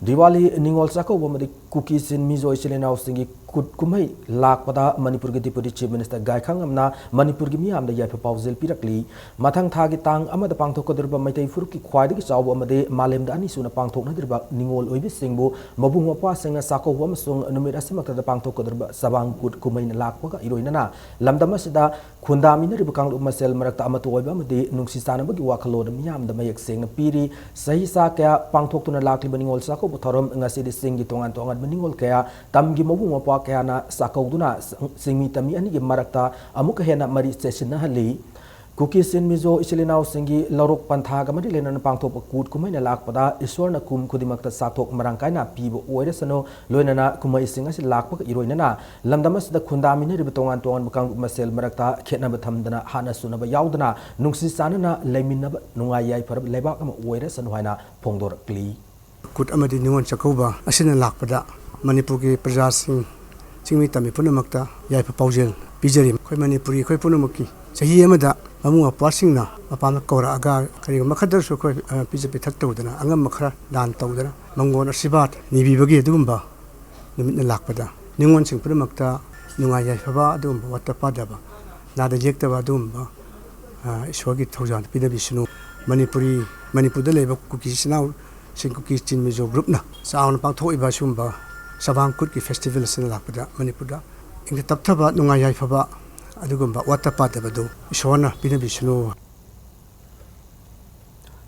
ꯗꯤꯋꯥꯂꯤ ꯅꯤꯉꯣꯜ ꯆꯥꯛꯀꯧꯕ ꯑꯃꯗꯤ ꯀꯨꯀꯤ ꯆꯤꯟ ꯃꯤꯖꯣ ꯏꯆꯤꯜ ꯏꯅꯥꯎꯁꯤꯡꯒꯤ ꯀꯨꯠ ꯀꯨꯝꯍꯩ ꯂꯥꯛꯄꯗ ꯃꯅꯤꯄꯨꯔꯒꯤ Deputy Chief Minister ꯒꯥꯏꯈꯥꯉꯝꯅ ꯃꯅꯤꯄꯨꯔꯒꯤ ꯃꯤꯌꯥꯝꯗ ꯌꯥꯏꯐ ꯄꯥꯎꯖꯦꯜ ꯄꯤꯔꯛꯂꯤ꯫ ꯃꯊꯪ ꯊꯥꯒꯤ ꯇꯥꯡ ꯑꯃꯗ ꯄꯥꯡꯊꯣꯛꯀꯗꯧꯔꯤꯕ ꯃꯩꯇꯩ ꯐꯨꯔꯨꯞꯀꯤ ꯈ꯭ꯋꯥꯏꯗꯒꯤ ꯆꯥꯎꯕ ꯑꯃꯗꯤ ꯃꯥꯂꯦꯝꯗ ꯑꯅꯤꯁꯨꯅ ꯄꯥꯡꯊꯣꯛꯅꯗ꯭ꯔꯤꯕ ꯅꯤꯉꯣꯜ ꯑꯣꯏꯕꯤꯁꯤꯡꯕꯨ ꯃꯕꯨꯡ ꯃꯧꯄ꯭ꯋꯥꯁꯤꯡꯅ ꯆꯥꯛꯀꯧꯕ ꯑꯃꯁꯨꯡ ꯅꯨꯃꯤꯠ ꯑꯁꯤꯃꯛꯇꯗ ꯄꯥꯡꯊꯣꯛꯀꯗꯧꯔꯤꯕ ꯆꯕꯥꯡ ꯀꯨꯠ ꯀꯨꯝꯍꯩꯅ ꯂꯥꯛꯄꯒ ꯏꯔꯣꯏꯅꯅ ꯂꯝꯗꯝ ꯑꯁꯤꯗ ꯈꯨꯟꯗꯥꯃꯤꯟꯅꯔꯤꯕ ꯀꯥꯡꯂꯨꯞ ꯃꯁꯦꯜ ꯃꯔꯛꯇ ꯑꯃꯠꯇ ꯑꯣꯏꯕ ꯑꯃꯗꯤ ꯅꯨꯡꯁꯤ ꯆꯥꯟꯅꯕꯒꯤ ꯋꯥꯈꯜꯂꯣꯟ ꯃꯤꯌꯥꯝꯗ ꯃꯌꯦꯛ ꯁꯦꯡꯅ ꯄꯤꯔꯤ꯫ ꯆꯍꯤ ꯆꯥ ꯀꯌꯥ ꯄꯥꯡꯊꯣꯛꯇꯨꯅ ꯂꯥꯛꯂꯤꯕ ꯅꯤꯉꯣꯜ ꯆꯥꯛꯀꯧꯕ ꯊꯧꯔꯝ ꯉꯁꯤꯗꯤ ꯆꯤꯡꯒꯤ ꯇꯣꯉꯥꯟ ꯇꯣꯉꯥꯟꯕ ꯅꯤꯉꯣꯜ ꯀꯌꯥ, ꯇꯝꯒꯤ ꯃꯕꯨꯡ ꯃꯧꯄ꯭ꯋꯥ ꯀꯌꯥꯅ ꯆꯥꯛꯀꯧꯗꯨꯅ ꯆꯤꯡꯃꯤ ꯇꯝꯃꯤ ꯑꯅꯤꯒꯤ ꯃꯔꯛꯇ ꯑꯃꯨꯛꯀ ꯍꯦꯟꯅ ꯃꯔꯤ ꯆꯦꯠꯁꯤꯟꯅꯍꯜꯂꯤ꯫ ꯀꯨꯀꯤ ꯆꯤꯟ ꯃꯤꯖꯣ ꯏꯆꯤꯜ ꯏꯅꯥꯎꯁꯤꯡꯒꯤ ꯂꯧꯔꯣꯛ ꯄꯟꯊꯥꯒ ꯃꯔꯤ ꯂꯩꯅꯅ ꯄꯥꯡꯊꯣꯛꯄ ꯀꯨꯠ ꯀꯨꯝꯍꯩꯅ ꯂꯥꯛꯄꯗ ꯏꯁꯣꯔꯅ ꯀꯨꯝ ꯈꯨꯗꯤꯡꯃꯛꯇ ꯆꯥꯊꯣꯛ ꯃꯔꯥꯡ ꯀꯥꯏꯅ ꯄꯤꯕ ꯑꯣꯏꯔꯁꯅꯨ, ꯂꯣꯏꯅꯅ ꯀꯨꯝꯍꯩꯁꯤꯡ ꯑꯁꯤ ꯂꯥꯛꯄꯒ ꯏꯔꯣꯏꯅꯅ ꯂꯝꯗꯝ ꯑꯁꯤꯗ ꯈꯨꯟꯗꯥꯃꯤꯟꯅꯔꯤꯕ ꯇꯣꯉꯥꯟ ꯇꯣꯉꯥꯟꯕ ꯀꯥꯡꯂꯨꯞ ꯃꯁꯦꯜ ꯃꯔꯛꯇ ꯈꯦꯠꯅꯕ ꯊꯝꯗꯅ ꯍꯥꯠꯅ ꯁꯨꯅꯕ ꯌꯥꯎꯗꯅ ꯅꯨꯡꯁꯤ ꯆꯥꯟꯅꯅ ꯂꯩꯃꯤꯟꯅꯕ ꯅꯨꯡꯉꯥꯏ ꯌꯥꯏꯐꯔꯕ ꯂꯩꯕꯥꯛ ꯑꯃ ꯑꯣꯏꯔꯁꯅꯨ ꯍꯥꯏꯅ ꯐꯣꯡꯗꯣꯔꯛꯂꯤ꯫ ꯀꯨꯠ ꯑꯃꯗꯤ ꯅꯤꯉꯣꯜ ꯆꯥꯛꯀꯧꯕ ꯑꯁꯤꯅ ꯂꯥꯛꯄꯗ ꯃꯅꯤꯄꯨꯔꯒꯤ ꯄ꯭ꯔꯖꯥꯁꯤꯡ, ꯆꯤꯡꯃꯤ ꯇꯝꯃꯤ ꯄꯨꯝꯅꯃꯛꯇ ꯌꯥꯏꯐ ꯄꯥꯎꯖꯦꯜ ꯄꯤꯖꯔꯤ꯫ ꯑꯩꯈꯣꯏ ꯃꯅꯤꯄꯨꯔꯤ ꯑꯩꯈꯣꯏ ꯄꯨꯝꯅꯃꯛꯀꯤ ꯆꯍꯤ ꯑꯃꯗ ꯃꯕꯨꯡ ꯃꯧꯄ꯭ꯋꯥꯁꯤꯡꯅ ꯃꯄꯥꯝꯗ ꯀꯧꯔꯛꯑꯒ ꯀꯔꯤꯒꯨꯝꯕ ꯈꯛꯇꯁꯨ ꯑꯩꯈꯣꯏ, ꯑ, ꯄꯤꯖ ꯄꯤꯊꯛ ꯇꯧꯗꯅ, ꯑꯉꯝꯕ ꯈꯔ ꯗꯥꯟ ꯇꯧꯗꯅ, ꯃꯪꯒꯣꯜ ꯑꯁꯤꯔꯕꯥꯗ ꯅꯤꯕꯤꯕꯒꯤ ꯑꯗꯨꯒꯨꯝꯕ ꯅꯨꯃꯤꯠꯅ ꯂꯥꯛꯄꯗ ꯅꯤꯉꯣꯜꯁꯤꯡ ꯄꯨꯝꯅꯃꯛꯇ ꯅꯨꯡꯉꯥꯏ ꯌꯥꯏꯐꯕ ꯑꯗꯨꯒꯨꯝꯕ ꯋꯥꯠꯇ ꯄꯥꯗꯕ, ꯅꯥꯗ ꯌꯦꯛꯇꯕ ꯑꯗꯨꯒꯨꯝꯕ, ꯑ, ꯏꯁꯣꯔꯒꯤ ꯊꯧꯖꯥꯜ ꯄꯤꯅꯕꯤꯁꯅꯨ꯫ ꯃꯅꯤꯄꯨꯔꯤ, ꯃꯅꯤꯄꯨꯔꯗ ꯂꯩꯕ ꯀꯨꯀꯤ ꯏꯆꯤꯜ ꯏꯅꯥꯎꯁꯤꯡ, ꯀꯨꯀꯤ ꯆꯤꯟ ꯃꯤꯖꯣ ꯒ꯭ꯔꯨꯞꯅ ꯆꯥꯎꯅ ꯄꯥꯡꯊꯣꯛꯏꯕ ꯑꯁꯤꯒꯨꯝꯕ ꯆꯕꯥꯡ ꯀꯨꯠꯀꯤ ꯐꯦꯁꯇꯤꯚꯦꯜ ꯑꯁꯤꯅ ꯂꯥꯛꯄꯗ ꯃꯅꯤꯄꯨꯔꯗ ꯏꯪꯅ ꯇꯞꯊꯕ, ꯅꯨꯡꯉꯥꯏ ꯌꯥꯏꯐꯕ ꯑꯗꯨꯒꯨꯝꯕ ꯋꯥꯠꯇ ꯄꯥꯗꯕꯗꯨ ꯏꯁꯣꯔꯅ ꯄꯤꯅꯕꯤꯁꯅꯨ꯫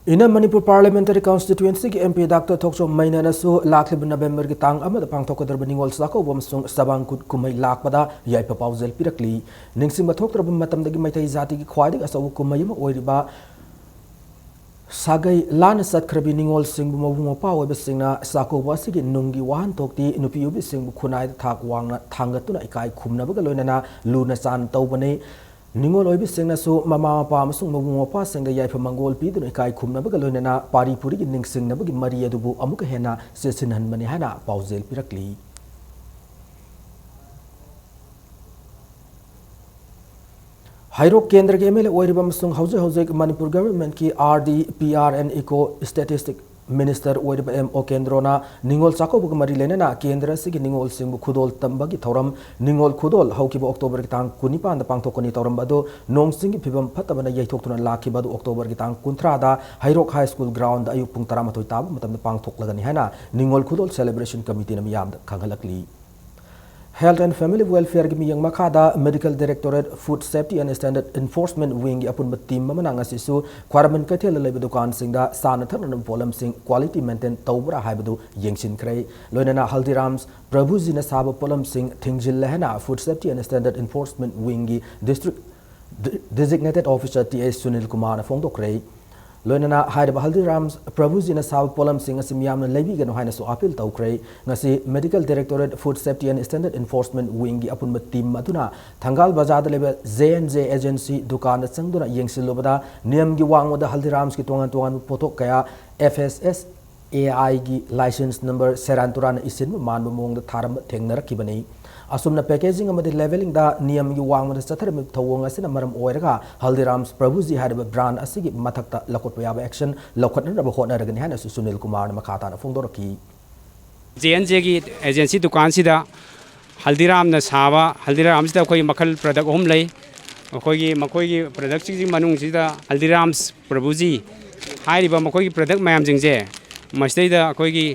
Inner Manipur Parliamentary Constituencyꯒꯤ MP Doctor ꯊꯣꯛꯆꯣꯝ ꯃꯩꯅꯅꯁꯨ ꯂꯥꯛꯂꯤꯕ ꯅꯕꯦꯝꯕꯔꯒꯤ ꯇꯥꯡ ꯑꯃꯗ ꯄꯥꯡꯊꯣꯛꯀꯗꯧꯔꯤꯕ ꯅꯤꯉꯣꯜ ꯆꯥꯛꯀꯧꯕ ꯑꯃꯁꯨꯡ ꯆꯕꯥꯡ ꯀꯨꯠ ꯀꯨꯝꯍꯩ ꯂꯥꯛꯄꯗ ꯌꯥꯏꯐ ꯄꯥꯎꯖꯦꯜ ꯄꯤꯔꯛꯂꯤ꯫ ꯅꯤꯡꯁꯤꯡꯕ ꯊꯣꯛꯇ꯭ꯔꯕ ꯃꯇꯝꯗꯒꯤ ꯃꯩꯇꯩ ꯖꯥꯇꯤꯒꯤ ꯈ꯭ꯋꯥꯏꯗꯒꯤ ꯑꯆꯧꯕ ꯀꯨꯝꯍꯩ ꯑꯃ ꯑꯣꯏꯔꯤꯕ ꯁꯥꯒꯩ ꯂꯥꯟꯅ ꯆꯠꯈ꯭ꯔꯕꯤ ꯅꯤꯉꯣꯜꯁꯤꯡꯕꯨ ꯃꯕꯨꯡ ꯃꯧꯄ꯭ꯋꯥ ꯑꯣꯏꯕꯁꯤꯡꯅ ꯆꯥꯛꯀꯧꯕ ꯑꯁꯤꯒꯤ ꯅꯨꯡꯒꯤ ꯋꯥꯍꯟꯊꯣꯛꯇꯤ ꯅꯨꯄꯤ ꯑꯣꯏꯕꯤꯁꯤꯡꯕꯨ ꯈꯨꯟꯅꯥꯏꯗ ꯊꯥꯛ ꯋꯥꯡꯅ ꯊꯥꯡꯒꯠꯇꯨꯅ ꯏꯀꯥꯏ ꯈꯨꯝꯅꯕꯒ ꯂꯣꯏꯅꯅ ꯂꯨꯅ ꯆꯥꯟꯅ ꯇꯧꯕꯅꯤ꯫ ꯅꯤꯉꯣꯜ ꯑꯣꯏꯕꯤꯁꯤꯡꯅꯁꯨ ꯃꯃꯥ ꯃꯄꯥ ꯑꯃꯁꯨꯡ ꯃꯕꯨꯡ ꯃꯧꯄ꯭ꯋꯥꯁꯤꯡꯗ ꯌꯥꯏꯐ ꯃꯪꯒꯣꯜ ꯄꯤꯗꯨꯅ ꯏꯀꯥꯏ ꯈꯨꯝꯅꯕꯒ ꯂꯣꯏꯅꯅ ꯄꯥꯔꯤ ꯄꯨꯔꯤꯒꯤ ꯅꯤꯡꯁꯤꯡꯅꯕꯒꯤ ꯃꯔꯤ ꯑꯗꯨꯕꯨ ꯑꯃꯨꯛꯀ ꯍꯦꯟꯅ ꯆꯦꯠꯁꯤꯟꯍꯟꯕꯅꯤ ꯍꯥꯏꯅ ꯄꯥꯎꯖꯦꯜ ꯄꯤꯔꯛꯂꯤ꯫ ꯍꯩꯔꯣꯛ ꯀꯦꯟꯗ꯭ꯔꯒꯤ MLA ꯑꯣꯏꯔꯤꯕ ꯑꯃꯁꯨꯡ ꯍꯧꯖꯤꯛ ꯍꯧꯖꯤꯛ ꯃꯅꯤꯄꯨꯔ ꯒꯚꯔꯟꯃꯦꯟꯠꯀꯤ RD, PR and Eco Statistic minister ꯑꯣꯏꯔꯤꯕ ꯑꯦꯝ ꯑꯣꯀꯦꯟꯗ꯭ꯔꯣꯅ ꯅꯤꯉꯣꯜ ꯆꯥꯛꯀꯧꯕꯒ ꯃꯔꯤ ꯂꯩꯅꯅ ꯀꯦꯟꯗ꯭ꯔ ꯑꯁꯤꯒꯤ ꯅꯤꯉꯣꯜꯁꯤꯡꯕꯨ ꯈꯨꯗꯣꯜ ꯇꯝꯕꯒꯤ ꯊꯧꯔꯝ ꯅꯤꯉꯣꯜ ꯈꯨꯗꯣꯜ ꯍꯧꯈꯤꯕ ꯑꯣꯛꯇꯣꯕꯔꯒꯤ ꯇꯥꯡ ꯀꯨꯟꯅꯤꯄꯥꯟꯗ ꯄꯥꯡꯊꯣꯛꯀꯅꯤ꯫ ꯊꯧꯔꯝ ꯑꯗꯨ ꯅꯣꯡ ꯆꯤꯡꯒꯤ ꯐꯤꯕꯝ ꯐꯠꯇꯕꯅ ꯌꯩꯊꯣꯛꯇꯨꯅ ꯂꯥꯛꯈꯤꯕ ꯑꯗꯨ ꯑꯣꯛꯇꯣꯕꯔꯒꯤ ꯇꯥꯡ ꯀꯨꯟꯊ꯭ꯔꯥꯗ ꯍꯩꯔꯣꯛ ꯍꯥꯏ ꯁ꯭ꯀꯨꯜ ꯒ꯭ꯔꯥꯎꯟꯗ ꯑꯌꯨꯛ ꯄꯨꯡ ꯇꯔꯥꯃꯥꯊꯣꯏ ꯇꯥꯕ ꯃꯇꯝꯗ ꯄꯥꯡꯊꯣꯛꯂꯒꯅꯤ ꯍꯥꯏꯅ ꯅꯤꯉꯣꯜ ꯈꯨꯗꯣꯜ ꯁꯦꯂꯦꯕ꯭ꯔꯦꯁꯟ ꯀꯃꯤꯇꯤꯅ ꯃꯤꯌꯥꯝꯗ ꯈꯪꯍꯜꯂꯛꯂꯤ꯫ Health and Family Welfareꯒꯤ ꯃꯤꯠꯌꯦꯡ ꯃꯈꯥꯗ Medical Directorate, Food Safety and Standard Enforcement Wingꯒꯤ ꯑꯄꯨꯟꯕ team ꯑꯃꯅ ꯉꯁꯤꯁꯨ ꯈ꯭ꯋꯥꯏꯔꯝꯕꯟ ꯀꯩꯊꯦꯜꯗ ꯂꯩꯕ ꯗꯨꯀꯥꯟꯁꯤꯡꯗ ꯆꯥꯅ ꯊꯛꯅꯅꯕ ꯄꯣꯠꯂꯝꯁꯤꯡ quality maintain ꯇꯧꯕ꯭ꯔꯥ ꯍꯥꯏꯕꯗꯨ ꯌꯦꯡꯁꯤꯟꯈ꯭ꯔꯦ꯫ ꯂꯣꯏꯅꯅ ꯍꯜꯗꯤꯔꯥꯝꯁ ꯄ꯭ꯔꯚꯨꯖꯤꯅ ꯁꯥꯕ ꯄꯣꯠꯂꯝꯁꯤꯡ ꯊꯤꯡꯖꯤꯜꯂꯦ ꯍꯥꯏꯅ Food Safety and Standard Enforcement Wingꯒꯤ District Designated Officer T S Sunil ꯀꯨꯃꯥꯔꯅ ꯐꯣꯡꯗꯣꯛꯈ꯭ꯔꯦ꯫ ꯂꯣꯏꯅꯅ ꯍꯥꯏꯔꯤꯕ ꯍꯜꯗꯤꯔꯥꯝꯁ ꯄ꯭ꯔꯚꯨꯖꯤꯅ ꯁꯥꯕ ꯄꯣꯠꯂꯝꯁꯤꯡ ꯑꯁꯤ ꯃꯤꯌꯥꯝꯅ ꯂꯩꯕꯤꯒꯅꯨ ꯍꯥꯏꯅꯁꯨ appeal ꯇꯧꯈ꯭ꯔꯦ꯫ ꯉꯁꯤ Medical Directorate, Food Safety and Standard Enforcement Wingꯒꯤ ꯑꯄꯨꯟꯕ team ꯑꯗꯨꯅ ꯊꯪꯒꯥꯜ ꯕꯖꯥꯔꯗ ꯂꯩꯕ J and J Agency ꯗꯨꯀꯥꯟꯗ ꯆꯪꯗꯨꯅ ꯌꯦꯡꯁꯤꯜꯂꯨꯕꯗ ꯅꯤꯌꯝꯒꯤ ꯋꯥꯡꯃꯗ ꯍꯜꯗꯤꯔꯥꯝꯁꯀꯤ ꯇꯣꯉꯥꯟ ꯇꯣꯉꯥꯟꯕ ꯄꯣꯠꯊꯣꯛ ꯀꯌꯥ F S S A Iꯒꯤ license number ꯁꯦꯔꯥꯟ ꯇꯨꯔꯥꯟꯅ ꯏꯁꯤꯟꯕ ꯃꯥꯟꯕ ꯃꯑꯣꯡꯗ ꯊꯥꯔꯝꯕ ꯊꯦꯡꯅꯔꯛꯈꯤꯕꯅꯤ꯫ ꯑꯁꯨꯝꯅ packaging ꯑꯃꯗꯤ labellingꯗ ꯅꯤꯌꯝꯒꯤ ꯋꯥꯡꯃꯗ ꯆꯠꯊꯔꯝꯃꯤꯕ ꯊꯧꯑꯣꯡ ꯑꯁꯤꯅ ꯃꯔꯝ ꯑꯣꯏꯔꯒ ꯍꯜꯗꯤꯔꯥꯝꯁ ꯄ꯭ꯔꯚꯨꯖꯤ ꯍꯥꯏꯔꯤꯕ brand ꯑꯁꯤꯒꯤ ꯃꯊꯛꯇ ꯂꯧꯈꯠꯄ ꯌꯥꯕ action ꯂꯧꯈꯠꯅꯅꯕ ꯍꯣꯠꯅꯔꯒꯅꯤ ꯍꯥꯏꯅꯁꯨ ꯁꯨꯅꯤꯜ ꯀꯨꯃꯥꯔꯅ ꯃꯈꯥ ꯇꯥꯅ ꯐꯣꯡꯗꯣꯔꯛꯈꯤ꯫ J and Jꯒꯤ agency ꯗꯨꯀꯥꯟꯁꯤꯗ ꯍꯜꯗꯤꯔꯥꯝꯅ ꯁꯥꯕ, ꯍꯜꯗꯤꯔꯥꯝꯁꯤꯗ ꯑꯩꯈꯣꯏ ꯃꯈꯜ product ꯑꯍꯨꯝ ꯂꯩ꯫ ꯑꯩꯈꯣꯏꯒꯤ, ꯃꯈꯣꯏꯒꯤ productꯁꯤꯡꯒꯤ ꯃꯅꯨꯡꯁꯤꯗ ꯍꯜꯗꯤꯔꯥꯝꯁ ꯄ꯭ꯔꯚꯨꯖꯤ ꯍꯥꯏꯔꯤꯕ ꯃꯈꯣꯏꯒꯤ product ꯃꯌꯥꯝꯁꯤꯡꯁꯦ, ꯃꯁꯤꯗꯩꯗ ꯑꯩꯈꯣꯏꯒꯤ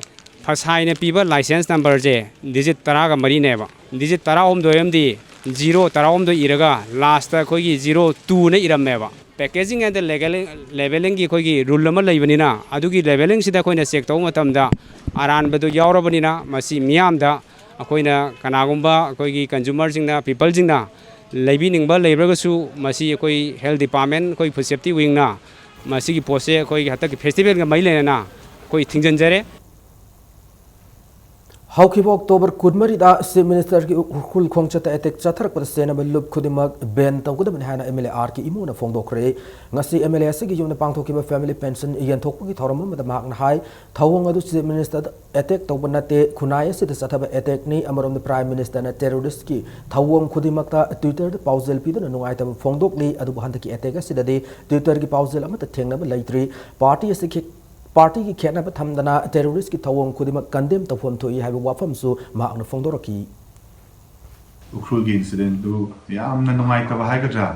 ꯐꯁꯥꯏꯅ ꯄꯤꯕ license numberꯁꯦ digit ꯇꯔꯥꯒ ꯃꯔꯤꯅꯦꯕ꯫ Digit ꯇꯔꯥꯍꯨꯝꯗꯣꯏ ꯑꯃꯗꯤ zero ꯇꯔꯥꯍꯨꯝꯗꯣꯏ ꯏꯔꯒ lastꯇ ꯑꯩꯈꯣꯏꯒꯤ zero twoꯅ ꯏꯔꯝꯃꯦꯕ꯫ Packaging and labelling, labellingꯒꯤ ꯑꯩꯈꯣꯏꯒꯤ rule ꯑꯃ ꯂꯩꯕꯅꯤꯅ, ꯑꯗꯨꯒꯤ labellingꯁꯤꯗ ꯑꯩꯈꯣꯏꯅ check ꯇꯧꯕ ꯃꯇꯝꯗ ꯑꯔꯥꯟꯕꯗꯨ ꯌꯥꯎꯔꯕꯅꯤꯅ, ꯃꯁꯤ ꯃꯤꯌꯥꯝꯗ ꯑꯩꯈꯣꯏꯅ ꯀꯅꯥꯒꯨꯝꯕ ꯑꯩꯈꯣꯏꯒꯤ consumerꯁꯤꯡꯅ, peopleꯁꯤꯡꯅ ꯂꯩꯕꯤꯅꯤꯡꯕ ꯂꯩꯔꯒꯁꯨ, ꯃꯁꯤ ꯑꯩꯈꯣꯏ health department, ꯑꯩꯈꯣꯏ Food Safety Wingꯅ ꯃꯁꯤꯒꯤ ꯄꯣꯠꯁꯦ ꯑꯩꯈꯣꯏꯒꯤ ꯍꯟꯗꯛꯀꯤ festivalꯒ ꯃꯔꯤ ꯂꯩꯅꯅ ꯑꯩꯈꯣꯏ ꯊꯤꯡꯖꯤꯟꯖꯔꯦ꯫ ꯍꯧꯈꯤꯕ ꯑꯣꯛꯇꯣꯕꯔ ꯀꯨꯟꯃꯔꯤꯗ Chief Ministerꯒꯤ ꯎꯈ꯭ꯔꯨꯜ ꯈꯣꯡꯆꯠꯇ attack ꯆꯠꯊꯔꯛꯄꯗ ꯆꯦꯟꯅꯕ ꯂꯨꯞ ꯈꯨꯗꯤꯡꯃꯛ ban ꯇꯧꯒꯗꯕꯅꯤ ꯍꯥꯏꯅ MLA R K ꯏꯃꯣꯅ ꯐꯣꯡꯗꯣꯛꯈ꯭ꯔꯦ꯫ ꯉꯁꯤ MLA ꯑꯁꯤꯒꯤ ꯌꯨꯝꯗ ꯄꯥꯡꯊꯣꯛꯈꯤꯕ family pension ꯌꯦꯟꯊꯣꯛꯄꯒꯤ ꯊꯧꯔꯝ ꯑꯃꯗ ꯃꯍꯥꯛꯅ ꯍꯥꯏ, ꯊꯧꯑꯣꯡ ꯑꯗꯨ Chief Ministerꯗ attack ꯇꯧꯕ ꯅꯠꯇꯦ, ꯈꯨꯟꯅꯥꯏ ꯑꯁꯤꯗ ꯆꯠꯊꯕ attackꯅꯤ꯫ ꯑꯃꯔꯣꯝꯗ Prime Ministerꯅ terroristꯀꯤ ꯊꯧꯑꯣꯡ ꯈꯨꯗꯤꯡꯃꯛꯇ Twitterꯗ ꯄꯥꯎꯖꯦꯜ ꯄꯤꯗꯨꯅ ꯅꯨꯡꯉꯥꯏꯇꯕ ꯐꯣꯡꯗꯣꯛꯂꯤ, ꯑꯗꯨꯕꯨ ꯍꯟꯗꯛꯀꯤ attack ꯑꯁꯤꯗꯗꯤ Twitterꯒꯤ ꯄꯥꯎꯖꯦꯜ ꯑꯃꯠꯇ ꯊꯦꯡꯅꯕ ꯂꯩꯇ꯭ꯔꯤ꯫ Party ꯑꯁꯤ ꯈꯤ-, ꯄꯥꯔꯇꯤꯒꯤ ꯈꯦꯠꯅꯕ ꯊꯝꯗꯅ ꯇꯦꯔꯣꯔꯤꯁꯀꯤ ꯊꯧꯑꯣꯡ ꯈꯨꯗꯤꯡꯃꯛ ꯀꯟꯗꯦꯝ ꯇꯧꯐꯝ ꯊꯣꯛꯏ ꯍꯥꯏꯕ ꯋꯥꯐꯝꯁꯨ ꯃꯍꯥꯛꯅ ꯐꯣꯡꯗꯣꯔꯛꯈꯤ꯫ ꯎꯈ꯭ꯔꯨꯜꯒꯤ ꯏꯟꯁꯤꯗꯦꯟꯗꯨ ꯌꯥꯝꯅ ꯅꯨꯡꯉꯥꯏꯇꯕ ꯍꯥꯏꯒꯗ꯭ꯔꯥ,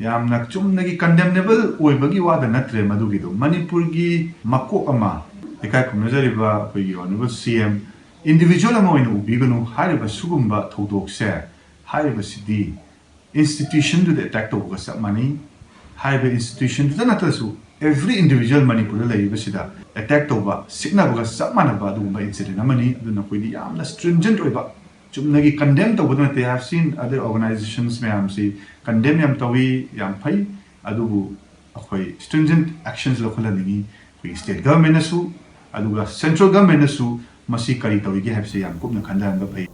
ꯌꯥꯝꯅ ꯆꯨꯝꯅꯒꯤ ꯀꯟꯗꯦꯝꯅꯦꯕꯜ ꯑꯣꯏꯕꯒꯤ ꯋꯥꯗ ꯅꯠꯇ꯭ꯔꯦ꯫ ꯃꯗꯨꯒꯤꯗꯣ ꯃꯅꯤꯄꯨꯔꯒꯤ ꯃꯀꯣꯛ ꯑꯃ, ꯏꯀꯥꯏ ꯈꯨꯝꯅꯖꯔꯤꯕ ꯑꯩꯈꯣꯏꯒꯤ ꯑꯣꯅꯔꯦꯕꯜ ꯁꯤ ꯑꯦꯝ, ꯏꯟꯗꯤꯕꯤꯖꯨꯋꯦꯜ ꯑꯃ ꯑꯣꯏꯅ ꯎꯕꯤꯒꯅꯨ꯫ ꯍꯥꯏꯔꯤꯕ ꯁꯤꯒꯨꯝꯕ ꯊꯧꯗꯣꯛꯁꯦ, ꯍꯥꯏꯔꯤꯕꯁꯤꯗꯤ ꯏꯟꯁꯇꯤꯇ꯭ꯌꯨꯁꯟꯗꯨꯗ ꯑꯦꯇꯦꯛ ꯇꯧꯕꯒ ꯆꯞ ꯃꯥꯟꯅꯩ꯫ ꯍꯥꯏꯔꯤꯕ ꯏꯟꯁꯇꯤꯇ꯭ꯌꯨꯁꯟꯗꯨꯗ ꯅꯠꯇ꯭ꯔꯁꯨ, ꯑꯦꯚ꯭ꯔꯤ ꯏꯟꯗꯤꯕꯤꯖꯨꯋꯦꯜ ꯃꯅꯤꯄꯨꯔꯗ ꯂꯩꯔꯤꯕꯁꯤꯗ ꯑꯦꯇꯦꯛ ꯇꯧꯕ, ꯁꯤꯛꯅꯕꯒ ꯆꯞ ꯃꯥꯟꯅꯕ ꯑꯗꯨꯒꯨꯝꯕ ꯏꯟꯁꯤꯗꯦꯟ ꯑꯃꯅꯤ꯫ ꯑꯗꯨꯅ ꯑꯩꯈꯣꯏꯗꯤ ꯌꯥꯝꯅ ꯁ꯭ꯇ꯭ꯔꯤꯟꯖꯦꯟꯠ ꯑꯣꯏꯕ, ꯆꯨꯝꯅꯒꯤ ꯀꯟꯗꯦꯝ ꯇꯧꯕꯗ ꯅꯠꯇꯦ꯫ I have seen other organizations ꯃꯌꯥꯝꯁꯤ ꯀꯟꯗꯦꯝ ꯌꯥꯝ ꯇꯧꯏ, ꯌꯥꯝ ꯐꯩ, ꯑꯗꯨꯕꯨ ꯑꯩꯈꯣꯏ ꯁ꯭ꯇ꯭ꯔꯤꯟꯖꯦꯟꯠ ꯑꯦꯛꯁꯟꯁ ꯂꯧꯈꯠꯍꯟꯅꯤꯡꯏ꯫ ꯑꯩꯈꯣꯏꯒꯤ ꯁ꯭ꯇꯦꯠ ꯒꯚꯔꯟꯃꯦꯟꯅꯁꯨ ꯑꯗꯨꯒ ꯁꯦꯟꯇ꯭ꯔꯦꯜ ꯒꯚꯔꯟꯃꯦꯟꯅꯁꯨ ꯃꯁꯤ ꯀꯔꯤ ꯇꯧꯔꯤꯒꯦ ꯍꯥꯏꯕꯁꯤ ꯌꯥꯝ ꯀꯨꯞꯅ ꯈꯟꯊꯍꯟꯕ ꯐꯩ꯫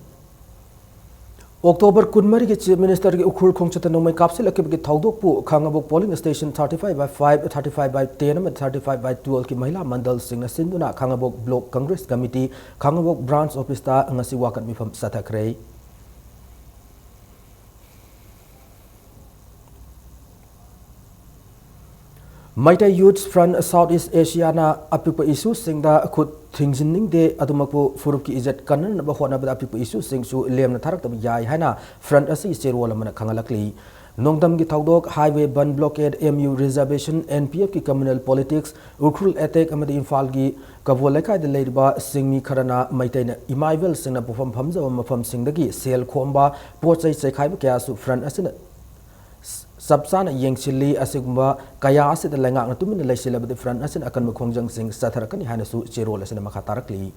ꯑꯣꯛꯇꯣꯕꯔ ꯀꯨꯟꯃꯔꯤꯒꯤ ꯆꯤꯐ ꯃꯤꯅꯤꯁꯇꯔꯒꯤ ꯎꯈ꯭ꯔꯨꯜ ꯈꯣꯡꯆꯠꯇ ꯅꯣꯡꯃꯩ ꯀꯥꯞꯁꯤꯜꯂꯛꯈꯤꯕꯒꯤ ꯊꯧꯗꯣꯛꯄꯨ Khangabok police station thirty five by five, thirty five by ten ꯑꯃꯗꯤ thirty five by twelveꯀꯤ ꯃꯍꯤꯂꯥ ꯃꯟꯗꯜꯁꯤꯡꯅ ꯁꯤꯟꯗꯨꯅ ꯈꯥꯉꯕꯣꯛ ꯕ꯭ꯂꯣꯛ ꯀꯪꯒ꯭ꯔꯦꯁ ꯀꯃꯤꯇꯤ ꯈꯥꯉꯕꯣꯛ ꯕ꯭ꯔꯥꯟꯆ ꯑꯣꯐꯤꯁꯇ ꯉꯁꯤ ꯋꯥꯀꯠ ꯃꯤꯐꯝ ꯆꯠꯊꯈ꯭ꯔꯦ꯫ ꯃꯩꯇꯩ ꯌꯨꯊ ꯐ꯭ꯔꯟꯠ ꯁꯥꯎꯠ ꯏꯁ ꯑꯦꯁꯤꯌꯥꯅ ꯑꯄꯤꯛꯄ ꯏꯁꯨꯁꯤꯡꯗ ꯈꯨꯠ ꯊꯤꯡꯖꯤꯟꯅꯤꯡꯗꯦ, ꯑꯗꯨꯃꯛꯄꯨ ꯐꯨꯔꯨꯞꯀꯤ ꯏꯖꯠ ꯀꯟꯅꯅꯕ ꯍꯣꯠꯅꯕꯗ ꯑꯄꯤꯛꯄ ꯏꯁꯨꯁꯤꯡꯁꯨ ꯂꯦꯝꯅ ꯊꯥꯔꯛꯇꯕ ꯌꯥꯏ ꯍꯥꯏꯅ ꯐ꯭ꯔꯟꯠ ꯑꯁꯤꯒꯤ ꯆꯦꯔꯣꯜ ꯑꯃꯅ ꯈꯪꯍꯜꯂꯛꯂꯤ꯫ ꯅꯣꯡꯗꯝꯒꯤ ꯊꯧꯗꯣꯛ, highway ban blockade, M U reservation, N P Fꯀꯤ communal politics, ꯎꯈ꯭ꯔꯨꯜ ꯑꯦꯇꯦꯛ ꯑꯃꯗꯤ ꯏꯝꯐꯥꯜꯒꯤ ꯀꯕꯣ ꯂꯩꯀꯥꯏꯗ ꯂꯩꯔꯤꯕ ꯁꯤꯡꯃꯤ ꯈꯔꯅ ꯃꯩꯇꯩꯅ ꯏꯃꯥ ꯏꯕꯦꯜꯁꯤꯡꯅ ꯄꯣꯛꯐꯝ ꯐꯝꯖꯕ ꯃꯐꯝꯁꯤꯡꯗꯒꯤ ꯁꯦꯜ ꯈꯣꯝꯕ, ꯄꯣꯠ ꯆꯩ ꯆꯩꯈꯥꯏꯕ ꯀꯌꯥꯁꯨ ꯐ꯭ꯔꯟꯠ ꯑꯁꯤꯅ ꯆꯞ ꯆꯥꯅ ꯌꯦꯡꯁꯤꯜꯂꯤ꯫ ꯑꯁꯤꯒꯨꯝꯕ ꯀꯌꯥ ꯑꯁꯤꯗ ꯂꯩꯉꯥꯛꯅ ꯇꯨꯃꯤꯟꯅ ꯂꯩꯁꯤꯜꯂꯕꯗꯤ ꯐ꯭ꯔꯟꯠ ꯑꯁꯤꯅ ꯑꯀꯟꯕ ꯈꯣꯡꯖꯪꯁꯤꯡ ꯆꯠꯊꯔꯛꯀꯅꯤ ꯍꯥꯏꯅꯁꯨ ꯆꯦꯔꯣꯜ ꯑꯁꯤꯅ ꯃꯈꯥ ꯇꯥꯔꯛꯂꯤ꯫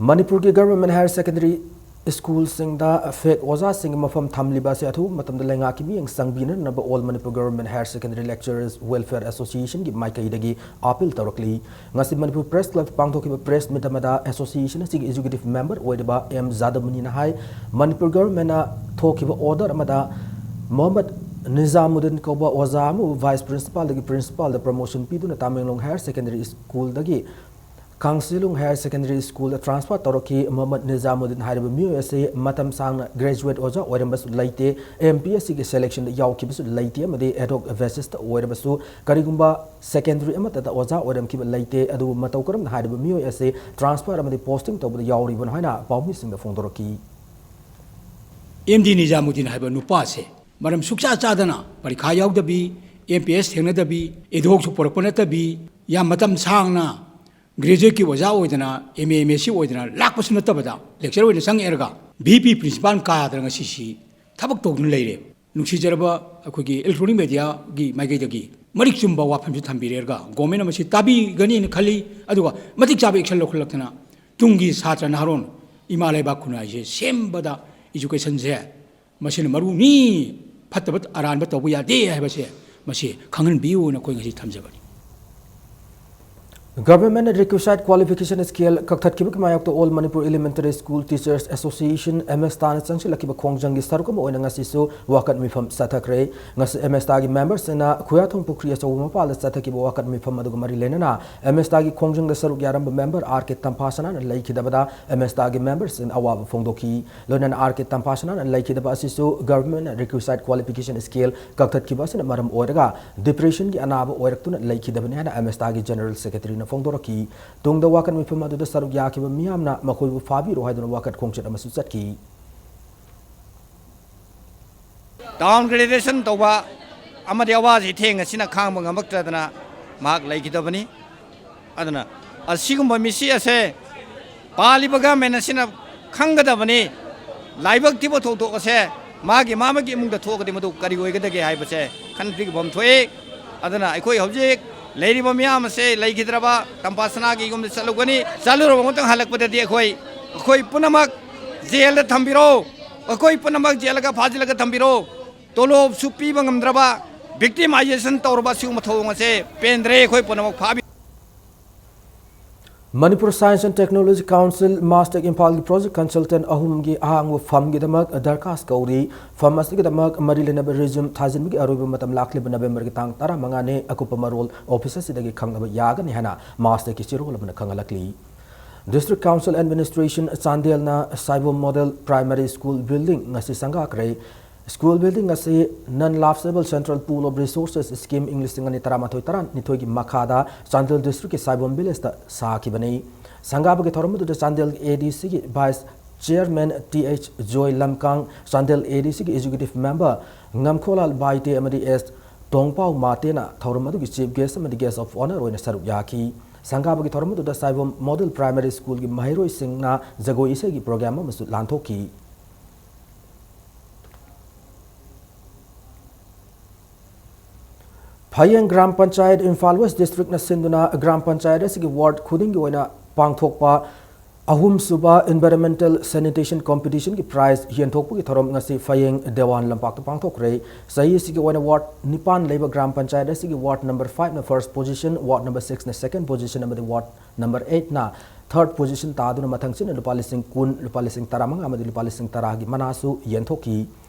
ꯃꯅꯤꯄꯨꯔꯒꯤ Government Higher Secondary ꯁ꯭ꯀꯨꯜꯁꯤꯡꯗ ꯐꯦꯛ ꯑꯣꯖꯥꯁꯤꯡꯒꯤ ꯃꯐꯝ ꯊꯝꯂꯤꯕ ꯑꯁꯤ ꯑꯊꯨꯕ ꯃꯇꯝꯗ ꯂꯩꯉꯥꯛꯀꯤ ꯃꯤꯠꯌꯦꯡ ꯆꯪꯕꯤꯅꯅꯕ All Manipur Government Higher Secondary Lecturers Welfare Associationꯒꯤ ꯃꯥꯏꯀꯩꯗꯒꯤ ꯑꯥꯄꯤꯜ ꯇꯧꯔꯛꯂꯤ꯫ ꯉꯁꯤ ꯃꯅꯤꯄꯨꯔ ꯄ꯭ꯔꯦꯁ ꯀ꯭ꯂꯕ ꯄꯥꯡꯊꯣꯛꯈꯤꯕ ꯄ꯭ꯔꯦꯁ ꯃꯤꯠ ꯑꯃꯗ ꯑꯦꯁꯣꯁꯤꯌꯦꯁꯟ ꯑꯁꯤꯒꯤ ꯑꯦꯛꯖꯤꯀ꯭ꯌꯨꯇꯤꯚ ꯃꯦꯝꯕꯔ ꯑꯣꯏꯔꯤꯕ ꯑꯦꯝ ꯖꯥꯗꯕꯃꯨꯅꯤꯅ ꯍꯥꯏ, ꯃꯅꯤꯄꯨꯔ ꯒꯚꯔꯟꯃꯦꯟꯠꯅ ꯊꯣꯛꯈꯤꯕ ꯑꯣꯔꯗꯔ ꯑꯃꯗ ꯃꯣꯍꯝꯃꯗ ꯅꯤꯖꯥꯃꯨꯗꯤꯟ ꯀꯧꯕ ꯑꯣꯖꯥ ꯑꯃꯕꯨ ꯚꯥꯏꯁ ꯄ꯭ꯔꯤꯟꯁꯤꯄꯥꯜꯗꯒꯤ ꯄ꯭ꯔꯤꯟꯁꯤꯄꯥꯜꯗ ꯄ꯭ꯔꯃꯣꯁꯟ ꯄꯤꯗꯨꯅ ꯇꯥꯃꯦꯡꯂꯣꯡ ꯍꯥꯌꯔ ꯁꯦꯀꯦꯟꯗꯔꯤ ꯁ꯭ꯀꯨꯜꯗꯒꯤ ꯀꯥꯡꯁꯤꯂꯨꯡ Higher Secondary School ꯗ transfer ꯇꯧꯔꯛꯈꯤ꯫ ꯃꯣꯍꯝꯃꯗ ꯅꯤꯖꯥꯃꯨꯗꯗꯤꯟ ꯍꯥꯏꯔꯤꯕ ꯃꯤꯑꯣꯏ ꯑꯁꯤ ꯃꯇꯝ ꯁꯥꯡꯅ graduate ꯑꯣꯖꯥ ꯑꯣꯏꯔꯝꯕꯁꯨ ꯂꯩꯇꯦ, M P S C ꯒꯤ selection ꯗ ꯌꯥꯎꯈꯤꯕꯁꯨ ꯂꯩꯇꯦ ꯑꯃꯗꯤ ad hoc basis ꯇ ꯑꯣꯏꯔꯕꯁꯨ ꯀꯔꯤꯒꯨꯝꯕ secondary ꯑꯃꯠꯇꯗ ꯑꯣꯖꯥ ꯑꯣꯏꯔꯝꯈꯤꯕ ꯂꯩꯇꯦ꯫ ꯑꯗꯨꯕꯨ ꯃꯇꯧ ꯀꯔꯝꯅ ꯍꯥꯏꯔꯤꯕ ꯃꯤꯑꯣꯏ ꯑꯁꯤ transfer ꯑꯃꯗꯤ posting ꯇꯧꯕꯗ ꯌꯥꯎꯔꯤꯕꯅꯣ ꯍꯥꯏꯅ ꯄꯥꯎꯃꯤꯁꯤꯡꯗ ꯐꯣꯡꯗꯣꯔꯛꯈꯤ꯫ ꯑꯦꯝ ꯗꯤ ꯅꯤꯖꯥꯃꯨꯗꯤꯟ ꯍꯥꯏꯕ ꯅꯨꯄꯥꯁꯦ ꯃꯔꯝ ꯁꯨꯛꯆꯥ ꯆꯥꯗꯅ ꯄꯔꯤꯈꯥ ꯌꯥꯎꯗꯕꯤ, M P S ꯊꯦꯡꯅꯗꯕꯤ, ad hoc ꯁꯨ ꯄꯨꯔꯛꯄ ꯅꯠꯇꯕꯤ, ꯌꯥꯝ ꯃꯇꯝ ꯁꯥꯡꯅ graduate ꯀꯤ ꯑꯣꯖꯥ ꯑꯣꯏꯗꯅ, M A, M S C ꯑꯣꯏꯗꯅ ꯂꯥꯛꯄꯁꯨ ꯅꯠꯇꯕꯗ, lecturer ꯑꯣꯏꯅ ꯆꯪꯉꯛꯑꯦꯔꯒ V P principal ꯀꯥꯗꯅ ꯉꯁꯤꯁꯤ ꯊꯕꯛ ꯇꯧꯗꯨꯅ ꯂꯩꯔꯦ꯫ ꯅꯨꯡꯁꯤꯖꯔꯕ ꯑꯩꯈꯣꯏꯒꯤ electronic media ꯒꯤ ꯃꯥꯏꯀꯩꯗꯒꯤ ꯃꯔꯤꯛ ꯆꯨꯝꯕ ꯋꯥꯐꯝꯁꯨ ꯊꯝꯕꯤꯔꯦꯔꯒ, government ꯅ ꯃꯁꯤ ꯇꯥꯕꯤꯒꯅꯤꯅ ꯈꯜꯂꯤ꯫ ꯑꯗꯨꯒ ꯃꯇꯤꯛ ꯆꯥꯕ action ꯂꯧꯈꯠꯂꯛꯇꯅ ꯇꯨꯡꯒꯤ ꯁꯥꯇ꯭ꯔ ꯅꯍꯥꯔꯣꯟ ꯏꯃꯥ ꯂꯩꯕꯥꯛ ꯈꯨꯟꯅꯥꯏꯁꯦ ꯁꯦꯝꯕꯗ education ꯁꯦ ꯃꯁꯤꯅ ꯃꯔꯨꯅꯤ, ꯐꯠꯇꯕ ꯑꯔꯥꯟꯕ ꯇꯧꯕ ꯌꯥꯗꯦ ꯍꯥꯏꯕꯁꯦ ꯃꯁꯤ ꯈꯪꯍꯟꯕꯤꯌꯨꯅ ꯑꯩꯈꯣꯏ ꯉꯁꯤ ꯊꯝꯖꯕꯅꯤ꯫ Government Requisite Qualification Scale ꯀꯛꯊꯠꯈꯤꯕꯒꯤ ꯃꯥꯌꯣꯛꯇ All Manipur Elementary School Teachers Association, ꯑꯦꯃꯦꯁꯇꯥꯅ ꯆꯪꯁꯤꯜꯂꯛꯈꯤꯕ ꯈꯣꯡꯖꯪꯒꯤ ꯁꯔꯨꯛ ꯑꯃ ꯑꯣꯏꯅ ꯉꯁꯤꯁꯨ ꯋꯥꯀꯠ ꯃꯤꯐꯝ ꯆꯠꯊꯈ꯭ꯔꯦ꯫ ꯉꯁꯤ ꯑꯦꯃꯦꯁꯇꯥꯒꯤ member ꯁꯤꯡꯅ ꯈꯨꯌꯥꯊꯣꯡ ꯄꯨꯈ꯭ꯔꯤ ꯑꯆꯧꯕ ꯃꯄꯥꯜꯗ ꯆꯠꯊꯈꯤꯕ ꯋꯥꯀꯠ ꯃꯤꯐꯝ ꯑꯗꯨꯒ ꯃꯔꯤ ꯂꯩꯅꯅ ꯑꯦꯃꯦꯁꯇꯥꯒꯤ ꯈꯣꯡꯖꯪꯗ ꯁꯔꯨꯛ ꯌꯥꯔꯝꯕ member R K ꯇꯝꯐꯥꯁꯅꯥꯅ ꯂꯩꯈꯤꯗꯕꯗ ꯑꯦꯃꯦꯁꯇꯥꯒꯤ member ꯁꯤꯡ ꯑꯋꯥꯕ ꯐꯣꯡꯗꯣꯛꯈꯤ꯫ ꯂꯣꯏꯅꯅ R K ꯇꯝꯐꯥꯁꯅꯥꯅ ꯂꯩꯈꯤꯗꯕ ꯑꯁꯤꯁꯨ Government Requisite Qualification Scale ꯀꯛꯊꯠꯈꯤꯕ ꯑꯁꯤꯅ ꯃꯔꯝ ꯑꯣꯏꯔꯒ depression ꯒꯤ ꯑꯅꯥꯕ ꯑꯣꯏꯔꯛꯇꯨꯅ ꯂꯩꯈꯤꯗꯕꯅꯤ ꯍꯥꯏꯅ ꯑꯦꯃꯦꯁꯇꯥꯒꯤ General Secretary ꯅ ꯐꯣꯡꯗꯣꯔꯛꯈꯤ꯫ ꯇꯨꯡꯗ ꯋꯥꯀꯠ ꯃꯤꯐꯝ ꯑꯗꯨꯗ ꯁꯔꯨꯛ ꯌꯥꯈꯤꯕ ꯃꯤꯌꯥꯝꯅ ꯃꯈꯣꯏꯕꯨ ꯐꯥꯕꯤꯔꯣ ꯍꯥꯏꯗꯨꯅ ꯋꯥꯀꯠ ꯈꯣꯡꯆꯠ ꯑꯃꯁꯨ ꯆꯠꯈꯤ꯫ Downgradation ꯇꯧꯕ ꯑꯃꯗꯤ ꯑꯋꯥꯁꯤ ꯊꯦꯡ ꯑꯁꯤꯅ ꯈꯥꯡꯕ ꯉꯝꯃꯛꯇꯗꯅ ꯃꯍꯥꯛ ꯂꯩꯈꯤꯗꯕꯅꯤ꯫ ꯑꯗꯨꯅ ꯑꯁꯤꯒꯨꯝꯕ ꯃꯤꯁꯤ ꯑꯁꯦ ꯄꯥꯜꯂꯤꯕ government ꯑꯁꯤꯅ ꯈꯪꯒꯗꯕꯅꯤ꯫ ꯂꯥꯏꯕꯛ ꯊꯤꯕ ꯊꯧꯗꯣꯛ ꯑꯁꯦ ꯃꯥꯒꯤ ꯃꯥ ꯑꯃꯒꯤ ꯏꯃꯨꯡꯗ ꯊꯣꯛꯑꯒꯗꯤ ꯃꯗꯨ ꯀꯔꯤ ꯑꯣꯏꯒꯗꯒꯦ ꯍꯥꯏꯕꯁꯦ ꯈꯟꯕꯤꯐꯝ ꯊꯣꯛꯏ꯫ ꯑꯗꯨꯅ ꯑꯩꯈꯣꯏ ꯍꯧꯖꯤꯛ ꯂꯩꯔꯤꯕ ꯃꯤꯌꯥꯝ ꯑꯁꯦ ꯂꯩꯈꯤꯗ꯭ꯔꯕ ꯇꯝꯐꯥꯁꯅꯥꯒꯤ ꯌꯨꯝꯗ ꯆꯠꯂꯨꯒꯅꯤ꯫ ꯆꯠꯂꯨꯔꯕ ꯃꯇꯨꯡ ꯍꯜꯂꯛꯄꯗꯗꯤ ꯑꯩꯈꯣꯏ, ꯑꯩꯈꯣꯏ ꯄꯨꯝꯅꯃꯛ jail ꯗ ꯊꯝꯕꯤꯔꯣ, ꯑꯩꯈꯣꯏ ꯄꯨꯝꯅꯃꯛ jail ꯒ ꯐꯥꯖꯤꯜꯂꯒ ꯊꯝꯕꯤꯔꯣ꯫ ꯇꯣꯂꯣꯞꯁꯨ ꯄꯤꯕ ꯉꯝꯗ꯭ꯔꯕ, victimization ꯇꯧꯔꯕ ꯑꯁꯤꯒꯨꯝꯕ ꯊꯧꯑꯣꯡ ꯑꯁꯦ ꯄꯦꯟꯗ꯭ꯔꯦ꯫ ꯑꯩꯈꯣꯏ ꯄꯨꯝꯅꯃꯛ ꯐꯥꯕꯤ- Manipur Science and Technology Council, MASTEC ꯏꯝꯐꯥꯜꯒꯤ project consultant ꯑꯍꯨꯝꯒꯤ ꯑꯍꯥꯡꯕ ꯐꯝꯒꯤꯗꯃꯛ ꯗꯔꯈꯥꯁ ꯀꯧꯔꯤ꯫ ꯐꯝ ꯑꯁꯤꯒꯤꯗꯃꯛ ꯃꯔꯤ ꯂꯩꯅꯕ resume ꯊꯥꯖꯤꯟꯕꯒꯤ ꯑꯔꯣꯏꯕ ꯃꯇꯝ ꯂꯥꯛꯂꯤꯕ ꯅꯕꯦꯝꯕꯔꯒꯤ ꯇꯥꯡ ꯇꯔꯥꯃꯉꯥꯅꯤ꯫ ꯑꯀꯨꯞꯄ ꯃꯔꯣꯜ office ꯑꯁꯤꯗꯒꯤ ꯈꯪꯅꯕ ꯌꯥꯒꯅꯤ ꯍꯥꯏꯅ MASTECꯀꯤ ꯆꯦꯔꯣꯜ ꯑꯃꯅ ꯈꯪꯍꯜꯂꯛꯂꯤ꯫ District Council Administration ꯆꯥꯟꯗꯦꯜꯅ ꯁꯥꯏꯕꯣꯝ Model Primary School building ꯉꯁꯤ ꯁꯪꯒꯥꯈ꯭ꯔꯦ꯫ School building ꯑꯁꯤ Non Lapsable Central Pool of Resources Scheme ꯏꯪ ꯂꯤꯁꯤꯡ ꯑꯅꯤ ꯇꯔꯥꯃꯥꯊꯣꯏ ꯇꯔꯥꯅꯤꯊꯣꯏꯒꯤ ꯃꯈꯥꯗ ꯆꯥꯟꯗꯦꯜ districtꯀꯤ ꯁꯥꯏꯕꯣꯝ villageꯇ ꯁꯥꯈꯤꯕꯅꯤ꯫ ꯁꯪꯒꯥꯕꯒꯤ ꯊꯧꯔꯝ ꯑꯗꯨꯗ ꯆꯥꯟꯗꯦꯜ ADCꯒꯤ vice chairman Th ꯖꯣꯏ ꯂꯝꯀꯥꯡ, ꯆꯥꯟꯗꯦꯜ ADCꯒꯤ executive member ꯉꯝꯈꯣꯂꯥꯜ ꯕꯥꯏꯇꯦ ꯑꯃꯗꯤ S ꯇꯣꯡꯄꯥꯎ ꯃꯥꯇꯦꯅ ꯊꯧꯔꯝ ꯑꯗꯨꯒꯤ chief guest ꯑꯃꯗꯤ guest of honour ꯑꯣꯏꯅ ꯁꯔꯨꯛ ꯌꯥꯈꯤ꯫ ꯁꯪꯒꯥꯕꯒꯤ ꯊꯧꯔꯝ ꯑꯗꯨꯗ ꯁꯥꯏꯕꯣꯝ Model Primary Schoolꯒꯤ ꯃꯍꯩꯔꯣꯏꯁꯤꯡꯅ ꯖꯒꯣꯏ ꯏꯁꯩꯒꯤ program ꯑꯃꯁꯨ ꯂꯥꯟꯊꯣꯛꯈꯤ꯫ ꯐꯌꯦꯡ ꯒ꯭ꯔꯥꯝ ꯄꯟꯆꯥꯌꯠ, ꯏꯝꯐꯥꯜ West districtꯅ ꯁꯤꯟꯗꯨꯅ ꯒ꯭ꯔꯥꯝ ꯄꯟꯆꯥꯌꯠ ꯑꯁꯤꯒꯤ ward ꯈꯨꯗꯤꯡꯒꯤ ꯑꯣꯏꯅ ꯄꯥꯡꯊꯣꯛꯄ ꯑꯍꯨꯝꯁꯨꯕ environmental sanitation competitionꯒꯤ prize ꯌꯦꯟꯊꯣꯛꯄꯒꯤ ꯊꯧꯔꯝ ꯉꯁꯤ ꯐꯌꯦꯡ ꯗꯦꯋꯥꯟ ꯂꯝꯄꯥꯛꯇ ꯄꯥꯡꯊꯣꯛꯈ꯭ꯔꯦ꯫ ꯆꯍꯤ ꯑꯁꯤꯒꯤ ꯑꯣꯏꯅ ward ꯅꯤꯄꯥꯟ ꯂꯩꯕ ꯒ꯭ꯔꯥꯝ ꯄꯟꯆꯥꯌꯠ ꯑꯁꯤꯒꯤ ward number fiveꯅ first position, ward number sixꯅ second position ꯑꯃꯗꯤ ward number eightꯅ third position ꯇꯥꯗꯨꯅ ꯃꯊꯪꯁꯤꯠꯅ ꯂꯨꯄꯥ ꯂꯤꯁꯤꯡ ꯀꯨꯟ, ꯂꯨꯄꯥ ꯂꯤꯁꯤꯡ ꯇꯔꯥꯃꯉꯥ ꯑꯃꯗꯤ ꯂꯨꯄꯥ ꯂꯤꯁꯤꯡ ꯇꯔꯥꯒꯤ ꯃꯅꯥꯁꯨ ꯌꯦꯟꯊꯣꯛꯈꯤ꯫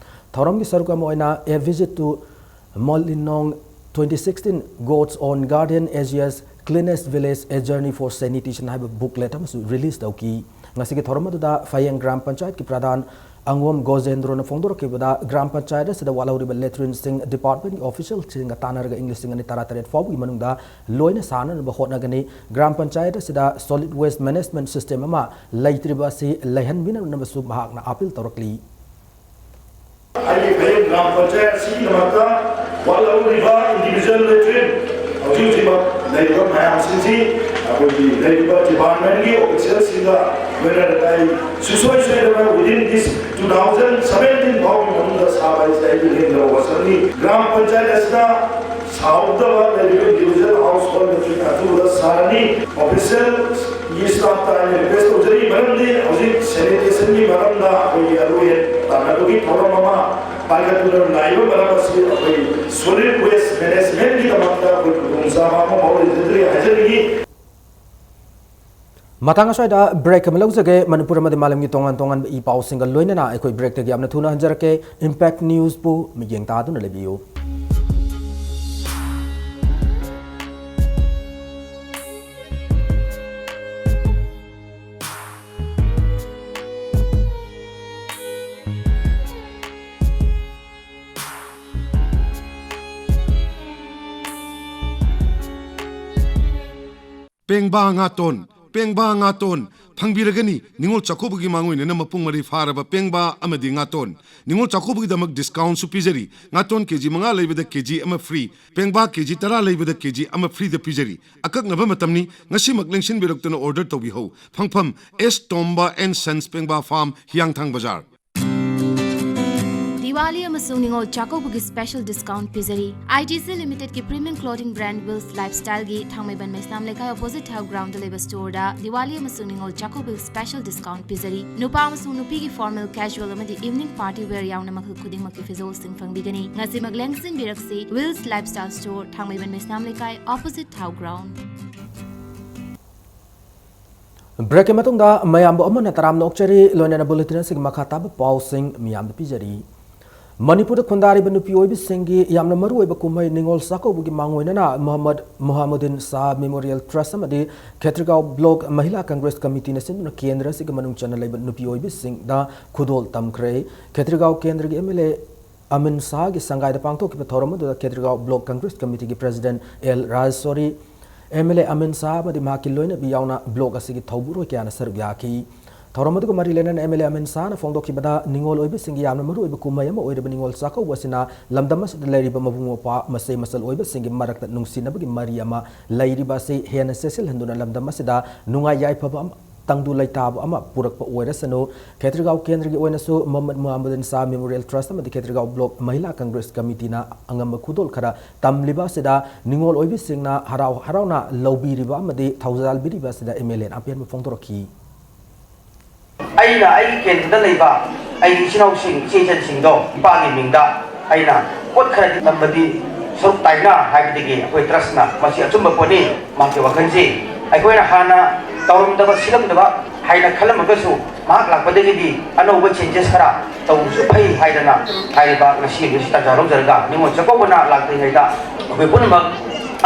ꯊꯧꯔꯝꯒꯤ ꯁꯔꯨꯛ ꯑꯃ ꯑꯣꯏꯅ A Visit to Molinong twenty sixteen God's Own Guardian, Asia's Cleanest Village, A Journey for Sanitation ꯍꯥꯏꯕ booklet ꯑꯃꯁꯨ release ꯇꯧꯈꯤ꯫ ꯉꯁꯤꯒꯤ ꯊꯧꯔꯝ ꯑꯗꯨꯗ ꯐꯌꯦꯡ ꯒ꯭ꯔꯥꯝ ꯄꯟꯆꯥꯌꯠꯀꯤ ꯄ꯭ꯔꯙꯥꯟ ꯑꯉꯣꯝ ꯒꯣꯖꯦꯟꯗ꯭ꯔꯣꯅ ꯐꯣꯡꯗꯣꯔꯛꯈꯤꯕꯗ, ꯒ꯭ꯔꯥꯝ ꯄꯟꯆꯥꯌꯠ ꯑꯁꯤꯗ ꯋꯥꯠꯍꯧꯔꯤꯕ latrineꯁꯤꯡ departmentꯀꯤ officialꯁꯤꯡꯒ ꯇꯥꯟꯅꯔꯒ ꯏꯪ ꯂꯤꯁꯤꯡ ꯑꯅꯤ ꯇꯔꯥꯇꯔꯦꯠ ꯐꯥꯎꯕꯒꯤ ꯃꯅꯨꯡꯗ ꯂꯣꯏꯅ ꯁꯥꯅꯅꯕ ꯍꯣꯠꯅꯒꯅꯤ꯫ ꯒ꯭ꯔꯥꯝ ꯄꯟꯆꯥꯌꯠ ꯑꯁꯤꯗ solid waste management system ꯑꯃ ꯂꯩꯇ꯭ꯔꯤꯕ ꯑꯁꯤ ꯂꯩꯍꯟꯕꯤꯅꯕꯁꯨ ꯃꯍꯥꯛꯅ appeal ꯇꯧꯔꯛꯂꯤ꯫ ꯑꯩꯒꯤ ꯐꯌꯦꯡ ꯒ꯭ꯔꯥꯝ ꯄꯟꯆꯥꯌꯠ ꯑꯁꯤꯒꯤꯗꯃꯛꯇ ꯋꯥꯠꯍꯧꯔꯤꯕ individual latrine, ꯍꯧꯖꯤꯛ ꯍꯧꯖꯤꯛꯃꯛ ꯂꯩꯔꯤꯕ ꯃꯌꯥꯝꯁꯤꯡꯁꯤ ꯑꯩꯈꯣꯏꯒꯤ ꯂꯩꯔꯤꯕ departmentꯀꯤ officialꯁꯤꯡꯒ ꯂꯣꯏꯅꯅ ꯑꯩ ꯁꯨꯡꯁꯣꯏ ꯁꯣꯏꯗꯅ within this two thousand seventeen ꯐꯥꯎꯒꯤ ꯃꯅꯨꯡꯗ ꯁꯥꯕ ꯍꯥꯏꯁꯦ ꯑꯩꯒꯤ ꯂꯦꯡꯗꯕ ꯋꯥꯁꯛꯅꯤ꯫ ꯒ꯭ꯔꯥꯝ ꯄꯟꯆꯥꯌꯠ ꯑꯁꯤꯗ ꯁꯥꯍꯧꯗꯕ ꯂꯩꯔꯤꯕ individual household latrine ꯑꯗꯨꯗ ꯁꯥꯔꯅꯤ꯫ Official ꯒꯤ staffꯇ ꯑꯩꯅ request ꯇꯧꯖꯔꯤ, ꯃꯔꯝꯗꯤ ꯍꯧꯖꯤꯛ sanitationꯒꯤ ꯃꯔꯝꯗ ꯑꯩꯈꯣꯏꯒꯤ ꯑꯔꯨ ꯑꯍꯦꯟ ꯇꯥꯟꯅꯕꯒꯤ ꯊꯧꯔꯝ ꯑꯃ ꯄꯥꯏꯈꯠꯇꯨꯅ ꯂꯥꯛꯏꯕ ꯃꯔꯝ ꯑꯁꯤ ꯑꯩꯈꯣꯏ solid waste managementꯀꯤꯗꯃꯛꯇ ꯑꯩꯈꯣꯏ ꯈꯨꯗꯣꯡꯆꯥꯕ ꯑꯃꯐꯥꯎ ꯂꯩꯖꯗ꯭ꯔꯤ ꯍꯥꯏꯖꯅꯤꯡꯏ꯫ ꯃꯇꯥꯡ ꯑꯁ꯭ꯋꯥꯏꯗ break ꯑꯃ ꯂꯧꯖꯒꯦ꯫ ꯃꯅꯤꯄꯨꯔ ꯑꯃꯗꯤ ꯃꯥꯂꯦꯝꯒꯤ ꯇꯣꯉꯥꯟ ꯇꯣꯉꯥꯟꯕ ꯏ ꯄꯥꯎꯁꯤꯡꯒ ꯂꯣꯏꯅꯅ ꯑꯩꯈꯣꯏ breakꯇꯒꯤ ꯌꯥꯝꯅ ꯊꯨꯅ ꯍꯟꯖꯔꯛꯀꯦ꯫ Impact Newsꯄꯨ ꯃꯤꯠꯌꯦꯡ ꯇꯥꯗꯨꯅ ꯂꯩꯕꯤꯌꯨ꯫ ꯄꯦꯡꯕꯥ ꯉꯥꯇꯣꯟ, ꯄꯦꯡꯕꯥ ꯉꯥꯇꯣꯟ ꯐꯪꯕꯤꯔꯒꯅꯤ꯫ ꯅꯤꯉꯣꯜ ꯆꯥꯛꯀꯧꯕꯒꯤ ꯃꯥꯡꯑꯣꯏꯅꯅ ꯃꯄꯨꯡ ꯃꯔꯩ ꯐꯥꯔꯕ ꯄꯦꯡꯕꯥ ꯑꯃꯗꯤ ꯉꯥꯇꯣꯟ꯫ ꯅꯤꯉꯣꯜ ꯆꯥꯛꯀꯧꯕꯒꯤꯗꯃꯛ discountꯁꯨ ꯄꯤꯖꯔꯤ꯫ ꯉꯥꯇꯣꯟ KG ꯃꯉꯥ ꯂꯩꯕꯗ KG ꯑꯃ free, ꯄꯦꯡꯕꯥ KG ꯇꯔꯥ ꯂꯩꯕꯗ KG ꯑꯃ freeꯗ ꯄꯤꯖꯔꯤ꯫ ꯑꯀꯛꯅꯕ ꯃꯇꯝꯅꯤ, ꯉꯁꯤꯃꯛ ꯂꯦꯡꯁꯤꯟꯕꯤꯔꯛꯇꯨꯅ order ꯇꯧꯕꯤꯍꯧ꯫ ꯐꯪꯐꯝ, S Tomba and Sons ꯄꯦꯡꯕꯥ farm, ꯍꯤꯌꯥꯡꯊꯥꯡ ꯕꯖꯥꯔ꯫ ꯗꯤꯋꯥꯂꯤ ꯑꯃꯁꯨꯡ ꯅꯤꯉꯣꯜ ꯆꯥꯛꯀꯧꯕꯒꯤ special discount ꯄꯤꯖꯔꯤ꯫ ITC Limitedꯀꯤ premium clothing brand Will's Lifestyleꯒꯤ ꯊꯥꯡꯃꯩꯕꯟ ꯃꯩꯁꯅꯥꯝ ꯂꯩꯀꯥꯏ opposite ꯊꯥꯎ groundꯗ ꯂꯩꯕ storeꯗ ꯗꯤꯋꯥꯂꯤ ꯑꯃꯁꯨꯡ ꯅꯤꯉꯣꯜ ꯆꯥꯛꯀꯧꯕꯒꯤ special discount ꯄꯤꯖꯔꯤ꯫ ꯅꯨꯄꯥ ꯑꯃꯁꯨꯡ ꯅꯨꯄꯤꯒꯤ formal, casual ꯑꯃꯗꯤ evening party wear ꯌꯥꯎꯅ ꯃꯈꯜ ꯈꯨꯗꯤꯡꯃꯛꯀꯤ ꯐꯤꯖꯣꯜꯁꯤꯡ ꯐꯪꯕꯤꯒꯅꯤ꯫ ꯉꯁꯤꯃꯛ ꯂꯦꯡꯁꯤꯟꯕꯤꯔꯛꯁꯤ, Will's Lifestyle Store, ꯊꯥꯡꯃꯩꯕꯟ ꯃꯩꯁꯅꯥꯝ ꯂꯩꯀꯥꯏ, opposite ꯊꯥꯎ ground꯫ Breakꯀꯤ ꯃꯇꯨꯡꯗ ꯃꯌꯥꯝꯕꯨ ꯑꯃꯨꯛ ꯍꯟꯅ ꯇꯔꯥꯝꯅ ꯑꯣꯛꯆꯔꯤ꯫ ꯂꯣꯏꯅꯅ bulletin ꯑꯁꯤꯒꯤ ꯃꯈꯥ ꯇꯥꯕ ꯄꯥꯎꯁꯤꯡ ꯃꯤꯌꯥꯝꯗ ꯄꯤꯖꯔꯤ꯫ ꯃꯅꯤꯄꯨꯔꯗ ꯈꯨꯟꯗꯥꯔꯤꯕ ꯅꯨꯄꯤ ꯑꯣꯏꯕꯤꯁꯤꯡꯒꯤ ꯌꯥꯝꯅ ꯃꯔꯨꯑꯣꯏꯕ ꯀꯨꯝꯍꯩ ꯅꯤꯉꯣꯜ ꯆꯥꯛꯀꯧꯕꯒꯤ ꯃꯥꯡꯑꯣꯏꯅꯅ ꯃꯨꯍꯝꯃꯗ ꯃꯨꯍꯥꯃꯨꯗꯤꯟ ꯁꯥꯍ Memorial Trust ꯑꯃꯗꯤ ꯈꯦꯇ꯭ꯔꯤꯒꯥꯎ Block Mahila Congress Committeeꯅ ꯁꯤꯟꯗꯨꯅ ꯀꯦꯟꯗ꯭ꯔ ꯑꯁꯤꯒꯤ ꯃꯅꯨꯡ ꯆꯟꯅ ꯂꯩꯕ ꯅꯨꯄꯤ ꯑꯣꯏꯕꯤꯁꯤꯡꯗ ꯈꯨꯗꯣꯜ ꯇꯝꯈ꯭ꯔꯦ꯫ ꯈꯦꯇ꯭ꯔꯤꯒꯥꯎ ꯀꯦꯟꯗ꯭ꯔꯒꯤ MLA ꯑꯃꯤꯟ ꯁꯥꯍꯒꯤ ꯁꯪꯒꯥꯏꯗ ꯄꯥꯡꯊꯣꯛꯈꯤꯕ ꯊꯧꯔꯝ ꯑꯗꯨꯗ ꯈꯦꯇ꯭ꯔꯤꯒꯥꯎ Block Congress Committeeꯒꯤ President L Rajeshwari, MLA ꯑꯃꯤꯟ Shah ꯑꯃꯗꯤ ꯃꯍꯥꯛꯀꯤ ꯂꯣꯏꯅꯕꯤ ꯌꯥꯎꯅ block ꯑꯁꯤꯒꯤ ꯊꯧꯕꯨꯔꯣꯏ ꯀꯌꯥꯅ ꯁꯔꯨꯛ ꯌꯥꯈꯤ꯫ ꯊꯧꯔꯝ ꯑꯗꯨꯒ ꯃꯔꯤ ꯂꯩꯅꯅ MLA ꯑꯃꯤꯟ ꯁꯥꯍꯅ ꯐꯣꯡꯗꯣꯛꯈꯤꯕꯗ, ꯅꯤꯉꯣꯜ ꯑꯣꯏꯕꯁꯤꯡꯒꯤ ꯌꯥꯝꯅ ꯃꯔꯨꯑꯣꯏꯕ ꯀꯨꯝꯍꯩ ꯑꯃ ꯑꯣꯏꯔꯤꯕ ꯅꯤꯉꯣꯜ ꯆꯥꯛꯀꯧꯕ ꯑꯁꯤꯅ ꯂꯝꯗꯝ ꯑꯁꯤꯗ ꯂꯩꯔꯤꯕ ꯃꯕꯨꯡ ꯃꯧꯄ꯭ꯋꯥ, ꯃꯆꯦ ꯃꯆꯜ ꯑꯣꯏꯕꯁꯤꯡꯒꯤ ꯃꯔꯛꯇ ꯅꯨꯡꯁꯤꯅꯕꯒꯤ ꯃꯔꯤ ꯑꯃ ꯂꯩꯔꯤꯕ ꯑꯁꯤ ꯍꯦꯟꯅ ꯆꯦꯠꯁꯤꯜꯍꯟꯗꯨꯅ ꯂꯝꯗꯝ ꯑꯁꯤꯗ ꯅꯨꯡꯉꯥꯏ ꯌꯥꯏꯐꯕ ꯑꯃ, ꯇꯪꯗꯨ ꯂꯩꯇꯥꯕ ꯑꯃ ꯄꯨꯔꯛꯄ ꯑꯣꯏꯔꯁꯅꯨ꯫ ꯈꯦꯇ꯭ꯔꯤꯒꯥꯎ ꯀꯦꯟꯗ꯭ꯔꯒꯤ ꯑꯣꯏꯅꯁꯨ ꯃꯨꯍꯝꯃꯗ ꯃꯨꯍꯝꯃꯗꯤꯟ ꯁꯥꯍ Memorial Trust ꯑꯃꯗꯤ ꯈꯦꯇ꯭ꯔꯤꯒꯥꯎ Block Mahila Congress Committeeꯅ ꯑꯉꯝꯕ ꯈꯨꯗꯣꯜ ꯈꯔ ꯇꯝꯂꯤꯕ ꯑꯁꯤꯗ ꯅꯤꯉꯣꯜ ꯑꯣꯏꯕꯤꯁꯤꯡꯅ ꯍꯔꯥꯎ ꯍꯔꯥꯎꯅ ꯂꯧꯕꯤꯔꯤꯕ ꯑꯃꯗꯤ ꯊꯧꯖꯥꯜꯕꯤꯔꯤꯕ ꯑꯁꯤꯗ MLAꯅ ꯑꯄꯦꯟꯕ ꯐꯣꯡꯗꯣꯔꯛꯈꯤ꯫ ꯑꯩꯅ ꯑꯩꯒꯤ ꯀꯦꯟꯗ꯭ꯔꯗ ꯂꯩꯕ ꯑꯩꯒꯤ ꯏꯆꯤꯟ ꯏꯅꯥꯎꯁꯤꯡ, ꯏꯆꯦ ꯏꯆꯟꯁꯤꯡꯗꯣ ꯏꯄꯥꯒꯤ ꯃꯤꯡꯗ ꯑꯩꯅ ꯄꯣꯠ ꯈꯔꯗꯤ ꯇꯝꯕꯗꯤ ꯁꯔꯨꯛ ꯇꯥꯏꯅ ꯍꯥꯏꯕꯗꯒꯤ ꯑꯩꯈꯣꯏ trustꯅ ꯃꯁꯤ ꯑꯆꯨꯝꯕ ꯄꯣꯠꯅꯤ, ꯃꯍꯥꯛꯀꯤ ꯋꯥꯈꯜꯁꯤ ꯑꯩꯈꯣꯏꯅ ꯍꯥꯟꯅ ꯇꯧꯔꯝꯗꯕ, ꯁꯤꯜꯂꯝꯗꯕ ꯍꯥꯏꯅ ꯈꯜꯂꯝꯃꯒꯁꯨ, ꯃꯍꯥꯛ ꯂꯥꯛꯄꯗꯒꯤꯗꯤ ꯑꯅꯧꯕ changes ꯈꯔ ꯇꯧꯕꯁꯨ ꯐꯩ ꯍꯥꯏꯗꯅ ꯍꯥꯏꯔꯤꯕ ꯉꯁꯤ ꯑꯁꯤ ꯇꯥꯟꯖꯥ ꯂꯧꯖꯔꯒ, ꯅꯤꯉꯣꯜ ꯆꯥꯛꯀꯧꯕꯅ ꯂꯥꯛꯇ꯭ꯔꯤꯉꯩꯗ ꯑꯩꯈꯣꯏ ꯄꯨꯝꯅꯃꯛ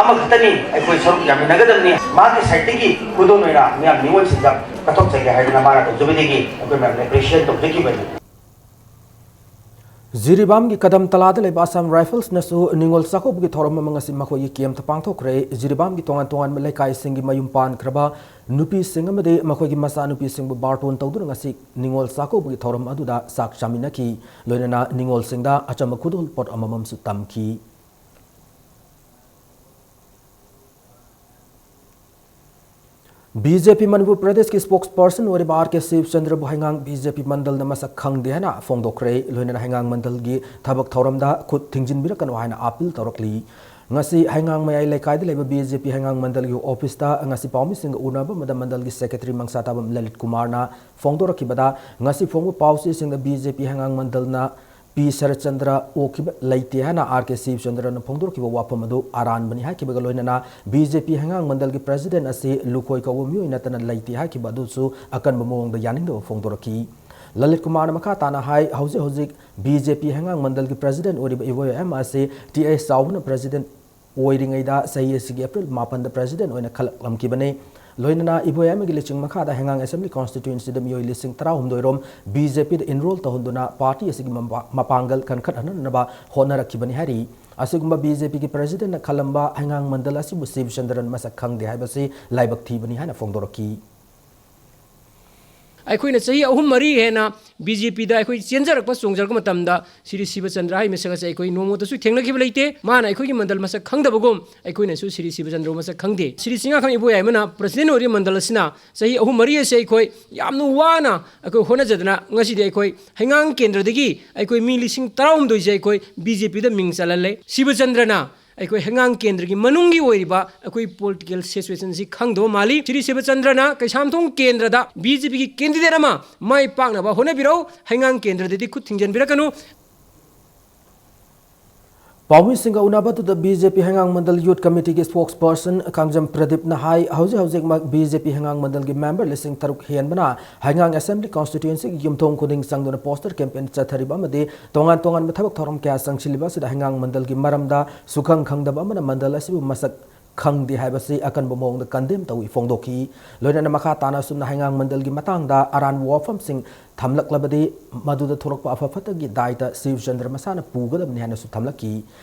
ꯑꯃꯈꯛꯇꯅꯤ, ꯑꯩꯈꯣꯏ ꯁꯔꯨꯛ ꯌꯥꯃꯤꯟꯅꯒꯗꯕꯅꯤ꯫ ꯃꯍꯥꯛꯀꯤ side ꯇꯒꯤ ꯈꯨꯗꯣꯜ ꯑꯣꯏꯅ ꯃꯤꯌꯥꯝ ꯅꯤꯉꯣꯜꯁꯤꯡꯗ ꯀꯠꯊꯣꯛꯆꯒꯦ ꯍꯥꯏꯗꯅ ꯃꯥꯅ ꯇꯧꯖꯕꯗꯒꯤ ꯑꯩꯈꯣꯏ ꯃꯌꯥꯝꯅ appreciate ꯇꯧꯖꯈꯤꯕꯅꯤ꯫ ꯖꯤꯔꯤꯕꯥꯝꯒꯤ ꯀꯗꯝ ꯇꯂꯥꯗ ꯂꯩꯕ Assam Rifles ꯅꯁꯨ ꯅꯤꯉꯣꯜ ꯆꯥꯛꯀꯧꯕꯒꯤ ꯊꯧꯔꯝ ꯑꯃ ꯉꯁꯤ ꯃꯈꯣꯏꯒꯤ camp ꯇ ꯄꯥꯡꯊꯣꯛꯈ꯭ꯔꯦ꯫ ꯖꯤꯔꯤꯕꯥꯝꯒꯤ ꯇꯣꯉꯥꯟ ꯇꯣꯉꯥꯟꯕ ꯂꯩꯀꯥꯏꯁꯤꯡꯒꯤ ꯃꯌꯨꯝ ꯄꯥꯟꯈ꯭ꯔꯕ ꯅꯨꯄꯤꯁꯤꯡ ꯑꯃꯗꯤ ꯃꯈꯣꯏꯒꯤ ꯃꯆꯥꯅꯨꯄꯤꯁꯤꯡꯕꯨ ꯕꯥꯔꯇꯣꯟ ꯇꯧꯗꯨꯅ ꯉꯁꯤ ꯅꯤꯉꯣꯜ ꯆꯥꯛꯀꯧꯕꯒꯤ ꯊꯧꯔꯝ ꯑꯗꯨꯗ ꯆꯥꯛ ꯆꯥꯃꯤꯟꯅꯈꯤ꯫ ꯂꯣꯏꯅꯅ ꯅꯤꯉꯣꯜꯁꯤꯡꯗ ꯑꯆꯝꯕ ꯈꯨꯗꯣꯜꯄꯣꯠ ꯑꯃꯃꯝꯁꯨ ꯇꯝꯈꯤ꯫ ꯕꯤ ꯖꯦ ꯄꯤ ꯃꯅꯤꯄꯨꯔ ꯄ꯭ꯔꯗꯦꯁꯀꯤ spokesperson ꯑꯣꯏꯔꯤꯕ ꯑꯥꯔ ꯀꯦ ꯁꯤꯕꯆꯟꯗ꯭ꯔꯕꯨ ꯍꯩꯉꯥꯡ ꯕꯤ ꯖꯦ ꯄꯤ ꯃꯟꯗꯜꯅ ꯃꯁꯛ ꯈꯪꯗꯦ ꯍꯥꯏꯅ ꯐꯣꯡꯗꯣꯛꯈ꯭ꯔꯦ꯫ ꯂꯣꯏꯅꯅ ꯍꯩꯉꯥꯡ ꯃꯟꯗꯜꯒꯤ ꯊꯕꯛ ꯊꯧꯔꯝꯗ ꯈꯨꯠ ꯊꯤꯡꯖꯤꯟꯕꯤꯔꯛꯀꯅꯨ ꯍꯥꯏꯅ appeal ꯇꯧꯔꯛꯂꯤ꯫ ꯉꯁꯤ ꯍꯩꯉꯥꯡ ꯃꯌꯥꯏ ꯂꯩꯀꯥꯏꯗ ꯂꯩꯕ ꯕꯤ ꯖꯦ ꯄꯤ ꯍꯩꯉꯥꯡ ꯃꯟꯗꯜꯒꯤ office ꯇ ꯉꯁꯤ ꯄꯥꯎꯃꯤꯁꯤꯡꯒ ꯎꯅꯕ ꯑꯃꯗ ꯃꯟꯗꯜꯒꯤ secretary ꯃꯪꯁꯥꯇꯥꯕꯝ ꯂꯂꯤꯠ ꯀꯨꯃꯥꯔꯅ ꯐꯣꯡꯗꯣꯔꯛꯈꯤꯕꯗ, ꯉꯁꯤ ꯐꯣꯡꯕ ꯄꯥꯎꯆꯦꯁꯤꯡꯗ ꯕꯤ ꯖꯦ ꯄꯤ ꯍꯩꯉꯥꯡ ꯃꯟꯗꯜꯅ ꯄꯤ ꯁꯔꯠꯆꯟꯗ꯭ꯔ ꯑꯣꯛꯈꯤꯕ ꯂꯩꯇꯦ ꯍꯥꯏꯅ ꯑꯥꯔ ꯀꯦ ꯁꯤꯕꯆꯟꯗ꯭ꯔꯅ ꯐꯣꯡꯗꯣꯔꯛꯈꯤꯕ ꯋꯥꯐꯝ ꯑꯗꯨ ꯑꯔꯥꯟꯕꯅꯤ ꯍꯥꯏꯈꯤꯕꯒ ꯂꯣꯏꯅꯅ, ꯕꯤ ꯖꯦ ꯄꯤ ꯍꯩꯉꯥꯡ ꯃꯟꯗꯜꯒꯤ president ꯑꯁꯤ ꯂꯨꯈꯣꯏ ꯀꯧꯕ ꯃꯤꯑꯣꯏ ꯅꯠꯇꯅ ꯂꯩꯇꯦ ꯍꯥꯏꯈꯤꯕ ꯑꯗꯨꯁꯨ ꯑꯀꯟꯕ ꯃꯑꯣꯡꯗ ꯌꯥꯅꯤꯡꯗꯕ ꯐꯣꯡꯗꯣꯔꯛꯈꯤ꯫ ꯂꯂꯤꯠ ꯀꯨꯃꯥꯔꯅ ꯃꯈꯥ ꯇꯥꯅ ꯍꯥꯏ, ꯍꯧꯖꯤꯛ ꯍꯧꯖꯤꯛ ꯕꯤ ꯖꯦ ꯄꯤ ꯍꯩꯉꯥꯡ ꯃꯟꯗꯜꯒꯤ president ꯑꯣꯏꯔꯤꯕ ꯏꯕꯣꯌꯥꯏꯃ ꯑꯁꯤ ꯇꯤ ꯑꯦꯁ ꯆꯥꯎꯕꯅ president ꯑꯣꯏꯔꯤꯉꯩꯗ ꯆꯍꯤ ꯑꯁꯤꯒꯤ April ꯃꯥꯄꯟꯗ president ꯑꯣꯏꯅ ꯈꯜꯂꯛꯂꯝꯈꯤꯕꯅꯤ꯫ ꯂꯣꯏꯅꯅ ꯏꯕꯣꯌꯥꯏꯃꯒꯤ ꯂꯨꯆꯤꯡ ꯃꯈꯥꯗ ꯍꯩꯉꯥꯡ Assembly Constituency ꯗ ꯃꯤꯑꯣꯏ ꯂꯤꯁꯤꯡ ꯇꯔꯥꯍꯨꯝꯗꯣꯏ ꯔꯣꯝ ꯕꯤ ꯖꯦ ꯄꯤ ꯗ enroll ꯇꯧꯍꯟꯗꯨꯅ party ꯑꯁꯤꯒꯤ ꯃꯄꯥ-, ꯃꯄꯥꯡꯒꯜ ꯀꯟꯈꯠꯍꯟꯅꯅꯕ ꯍꯣꯠꯅꯔꯛꯈꯤꯕꯅꯤ ꯍꯥꯏꯔꯤ꯫ ꯑꯁꯤꯒꯨꯝꯕ ꯕꯤ ꯖꯦ ꯄꯤ ꯒꯤ president ꯅ ꯈꯜꯂꯝꯕ ꯍꯩꯉꯥꯡ ꯃꯟꯗꯜ ꯑꯁꯤꯕꯨ ꯁꯤꯕꯆꯟꯗ꯭ꯔꯟ ꯃꯁꯛ ꯈꯪꯗꯦ ꯍꯥꯏꯕꯁꯤ ꯂꯥꯏꯕꯛ ꯊꯤꯕꯅꯤ ꯍꯥꯏꯅ ꯐꯣꯡꯗꯣꯔꯛꯈꯤ꯫ ꯑꯩꯈꯣꯏꯅ ꯆꯍꯤ ꯑꯍꯨꯝ ꯃꯔꯤ ꯍꯦꯟꯅ ꯕꯤ ꯖꯦ ꯄꯤ ꯗ ꯑꯩꯈꯣꯏ ꯆꯦꯟꯖꯔꯛꯄ ꯆꯣꯡꯖꯔꯛꯄ ꯃꯇꯝꯗ ꯁ꯭ꯔꯤ ꯁꯤꯕꯆꯟꯗ꯭ꯔ ꯍꯥꯏꯕ ꯃꯤꯁꯛ ꯑꯁꯦ ꯑꯩꯈꯣꯏ ꯅꯣꯡꯃꯇꯁꯨ ꯊꯦꯡꯅꯈꯤꯕ ꯂꯩꯇꯦ꯫ ꯃꯥꯅ ꯑꯩꯈꯣꯏꯒꯤ ꯃꯟꯗꯜ ꯃꯁꯛ ꯈꯪꯗꯕꯒꯨꯝ ꯑꯩꯈꯣꯏꯅꯁꯨ ꯁ꯭ꯔꯤ ꯁꯤꯕꯆꯟꯗ꯭ꯔꯕꯨ ꯃꯁꯛ ꯈꯪꯗꯦ꯫ ꯁ꯭ꯔꯤ ꯆꯤꯡꯉꯥꯈꯝ ꯏꯕꯣꯌꯥꯏꯃꯅ president ꯑꯣꯏꯔꯤꯕ ꯃꯟꯗꯜ ꯑꯁꯤꯅ ꯆꯍꯤ ꯑꯍꯨꯝ ꯃꯔꯤ ꯑꯁꯦ ꯑꯩꯈꯣꯏ ꯌꯥꯝꯅ ꯋꯥꯅ ꯑꯩꯈꯣꯏ ꯍꯣꯠꯅꯖꯗꯅ ꯉꯁꯤꯗꯤ ꯑꯩꯈꯣꯏ ꯍꯩꯉꯥꯡ ꯀꯦꯟꯗ꯭ꯔꯗꯒꯤ ꯑꯩꯈꯣꯏ ꯃꯤ ꯂꯤꯁꯤꯡ ꯇꯔꯥꯍꯨꯝꯗꯣꯏꯁꯦ ꯑꯩꯈꯣꯏ ꯕꯤ ꯖꯦ ꯄꯤ ꯗ ꯃꯤꯡ ꯆꯜꯍꯜꯂꯦ꯫ ꯁꯤꯕꯆꯟꯗ꯭ꯔꯅ ꯑꯩꯈꯣꯏ ꯍꯩꯉꯥꯡ ꯀꯦꯟꯗ꯭ꯔꯒꯤ ꯃꯅꯨꯡꯒꯤ ꯑꯣꯏꯔꯤꯕ ꯑꯩꯈꯣꯏ political situation ꯁꯤ ꯈꯪꯗꯕ ꯃꯥꯜꯂꯤ꯫ ꯁ꯭ꯔꯤ ꯁꯤꯕꯆꯟꯗ꯭ꯔꯅ ꯀꯩꯁꯥꯝꯊꯣꯡ ꯀꯦꯟꯗ꯭ꯔꯗ ꯕꯤ ꯖꯦ ꯄꯤ ꯒꯤ candidate ꯑꯃ ꯃꯥꯏ ꯄꯥꯛꯅꯕ ꯍꯣꯠꯅꯕꯤꯔꯧ꯫ ꯍꯩꯉꯥꯡ ꯀꯦꯟꯗ꯭ꯔꯗꯗꯤ ꯈꯨꯠ ꯊꯤꯡꯖꯤꯟꯕꯤꯔꯛꯀꯅꯨ꯫ ꯄꯥꯎꯃꯤꯁꯤꯡꯒ ꯎꯅꯕꯗꯨꯗ ꯕꯤ ꯖꯦ ꯄꯤ ꯍꯩꯉꯥꯡ ꯃꯟꯗꯜ ꯌꯨꯠ ꯀꯃꯤꯇꯤꯒꯤ ꯁ꯭ꯄꯣꯛꯁ ꯄꯔꯁꯟ ꯀꯥꯡꯖꯝ ꯄ꯭ꯔꯗꯤꯞꯅ ꯍꯥꯏ, ꯍꯧꯖꯤꯛ ꯍꯧꯖꯤꯛꯃꯛ ꯕꯤ ꯖꯦ ꯄꯤ ꯍꯩꯉꯥꯡ ꯃꯟꯗꯜꯒꯤ ꯃꯦꯝꯕꯔ ꯂꯤꯁꯤꯡ ꯇꯔꯨꯛ ꯍꯦꯟꯕꯅ ꯍꯩꯉꯥꯡ ꯑꯦꯁꯦꯝꯕ꯭ꯂꯤ ꯀꯣꯟꯁꯇꯤꯇ꯭ꯋꯦꯟꯁꯤꯒꯤ ꯌꯨꯝꯊꯣꯡ ꯈꯨꯗꯤꯡ ꯆꯪꯗꯨꯅ ꯄꯣꯁꯇꯔ ꯀꯦꯝꯄꯦꯟ ꯆꯠꯊꯔꯤꯕ ꯑꯃꯗꯤ ꯇꯣꯉꯥꯟ ꯇꯣꯉꯥꯟꯕ ꯊꯕꯛ ꯊꯧꯔꯝ ꯀꯌꯥ ꯆꯪꯁꯤꯜꯂꯤꯕ ꯑꯁꯤꯗ ꯍꯩꯉꯥꯡ ꯃꯟꯗꯜꯒꯤ ꯃꯔꯝꯗ ꯁꯨꯈꯪ ꯈꯪꯗꯕ ꯑꯃꯅ ꯃꯟꯗꯜ ꯑꯁꯤꯕꯨ ꯃꯁꯛ ꯈꯪꯗꯦ ꯍꯥꯏꯕꯁꯤ ꯑꯀꯟꯕ ꯃꯑꯣꯡꯗ ꯀꯟꯗꯦꯝ ꯇꯧꯏ ꯐꯣꯡꯗꯣꯛꯈꯤ꯫ ꯂꯣꯏꯅꯅ ꯃꯈꯥ ꯇꯥꯅ ꯑꯁꯨꯝꯅ ꯍꯩꯉꯥꯡ ꯃꯟꯗꯜꯒꯤ ꯃꯇꯥꯡꯗ ꯑꯔꯥꯟꯕ ꯋꯥꯐꯝꯁꯤꯡ ꯊꯝꯂꯛꯂꯕꯗꯤ ꯃꯗꯨꯗ ꯊꯣꯛꯂꯛꯄ ꯑꯐ ꯐꯠꯇꯒꯤ ꯗꯥꯏꯇ ꯁꯤꯕ ꯆꯟꯗ꯭ꯔ ꯃꯁꯥꯅ ꯄꯨꯒꯗꯕꯅꯤ ꯍꯥꯏꯅꯁꯨ ꯊꯝꯂꯛꯈꯤ꯫